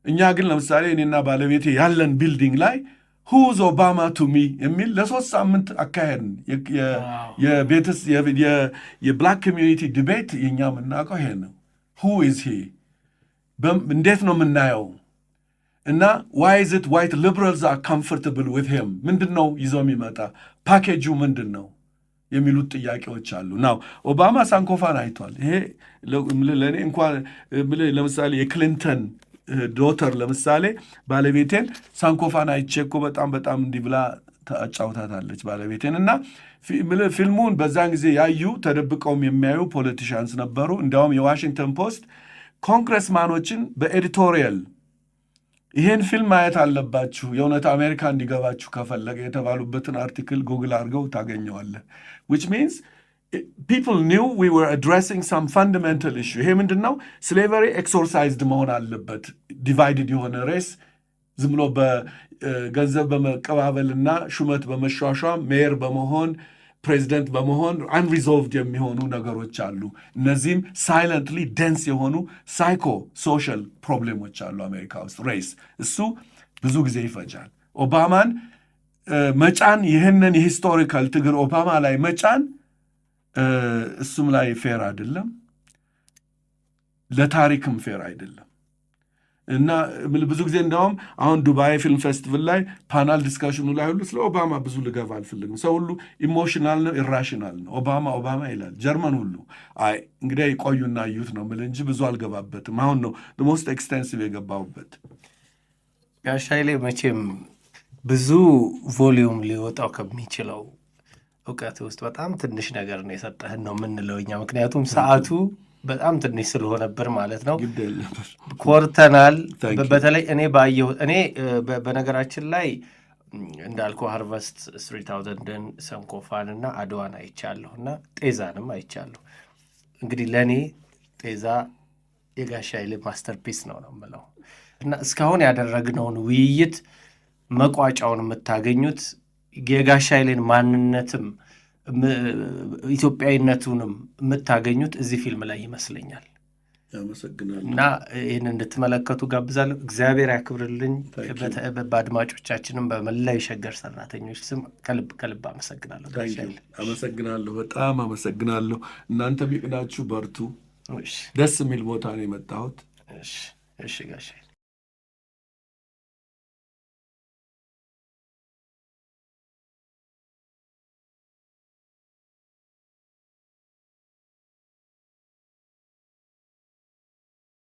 እኛ ግን ለምሳሌ እኔና ባለቤቴ ያለን building ላይ "Who's Obama to me" የሚል ለ3 ሳምንት አካሄድን። የ black community debate የእኛ የምናውቀው ይሄ ነው። Who is he? እንዴት ነው የምናየው? እና why is it white liberals are comfortable with him? ምንድን ነው ይዞ የሚመጣ? ፓኬጁ ምንድን ነው የሚሉት ጥያቄዎች አሉ። Now ኦባማ ሳንኮፋን አይቷል። ይሄ ለእኔ እንኳን ለምሳሌ የክሊንተን daughter ለምሳሌ ባለቤቴን ሳንኮፋን አይቼ እኮ በጣም በጣም እንዲህ ብላ አጫውታታለች ባለቤቴን። እና ፊልሙን በዛን ጊዜ ያዩ፣ ተደብቀውም የሚያዩ politicians ነበሩ። እንዲያውም የዋሽንግተን ፖስት congressman ኦችን በ editorial ይሄን ፊልም ማየት አለባችሁ የእውነት አሜሪካ እንዲገባችሁ ከፈለገ የተባሉበትን article Google አድርገው ታገኘዋለህ። Which means people knew we were addressing some fundamental issue። ይሄ ምንድን ነው? Slavery exorcised መሆን አለበት። Divided የሆነ race ዝም ብሎ በገንዘብ በመቀባበልና ሹመት በመሿሿም፣ mayor በመሆን፣ ፕሬዚደንት በመሆን unresolved የሚሆኑ ነገሮች አሉ። እነዚህም silently dense የሆኑ psycho social problem ኦች አሉ አሜሪካ ውስጥ race። እሱ ብዙ ጊዜ ይፈጃል። ኦባማን መጫን፣ ይህንን የ historical ትግል ኦባማ ላይ መጫን እሱም ላይ fair አይደለም፣ ለታሪክም fair አይደለም። እና ብዙ ጊዜ እንዲያውም አሁን ዱባይ film festival ላይ panel discussion ኑ ላይ ሁሉ ስለ ኦባማ ብዙ ልገባ አልፈልግም። ሰው ሁሉ emotional ነው፣ irrational ነው። ኦባማ ኦባማ ይላል። ጀርመን ሁሉ አይ እንግዲህ ቆዩና እዩት ነው የምልህ እንጂ ብዙ አልገባበትም። አሁን ነው most extensive የገባሁበት። ጋሽ ኃይሌ፣ መቼም ብዙ volume ሊወጣው ከሚችለው እውቀት ውስጥ በጣም ትንሽ ነገር ነው የሰጠህን ነው የምንለው እኛ። ምክንያቱም ሰዓቱ በጣም ትንሽ ስለሆነብን ማለት ነው። ግድ የለም። ኮርተናል። Thank you. በተለይ እኔ ባየሁት፣ እኔ በነገራችን ላይ እንዳልኩ Harvest 3000ን፣ ሰንኮፋን እና አድዋን አይቻለሁ እና ጤዛንም አይቻለሁ። እንግዲህ ለእኔ ጤዛ የጋሽ ኃይሌ masterpiece ነው ነው የምለው። እና እስካሁን ያደረግነውን ውይይት መቋጫውን የምታገኙት፣ የጋሽ ኃይሌን ማንነትም ኢትዮጵያዊነቱንም የምታገኙት እዚህ ፊልም ላይ ይመስለኛል። አመሰግናለሁ። እና ይህን እንድትመለከቱ ጋብዛለሁ። እግዚአብሔር ያክብርልኝ። Thank you. በአድማጮቻችንም በመላ የሸገር ሰራተኞች ስም ከልብ ከልብ አመሰግናለሁ። ጋሽ Thank you. ኃይሌ። አመሰግናለሁ። በጣም አመሰግናለሁ። እናንተም ይቅናችሁ፣ በርቱ። እሺ፣ ደስ የሚል ቦታ ነው የመጣሁት። እሺ፣ እሺ ጋሽ ኃይሌ።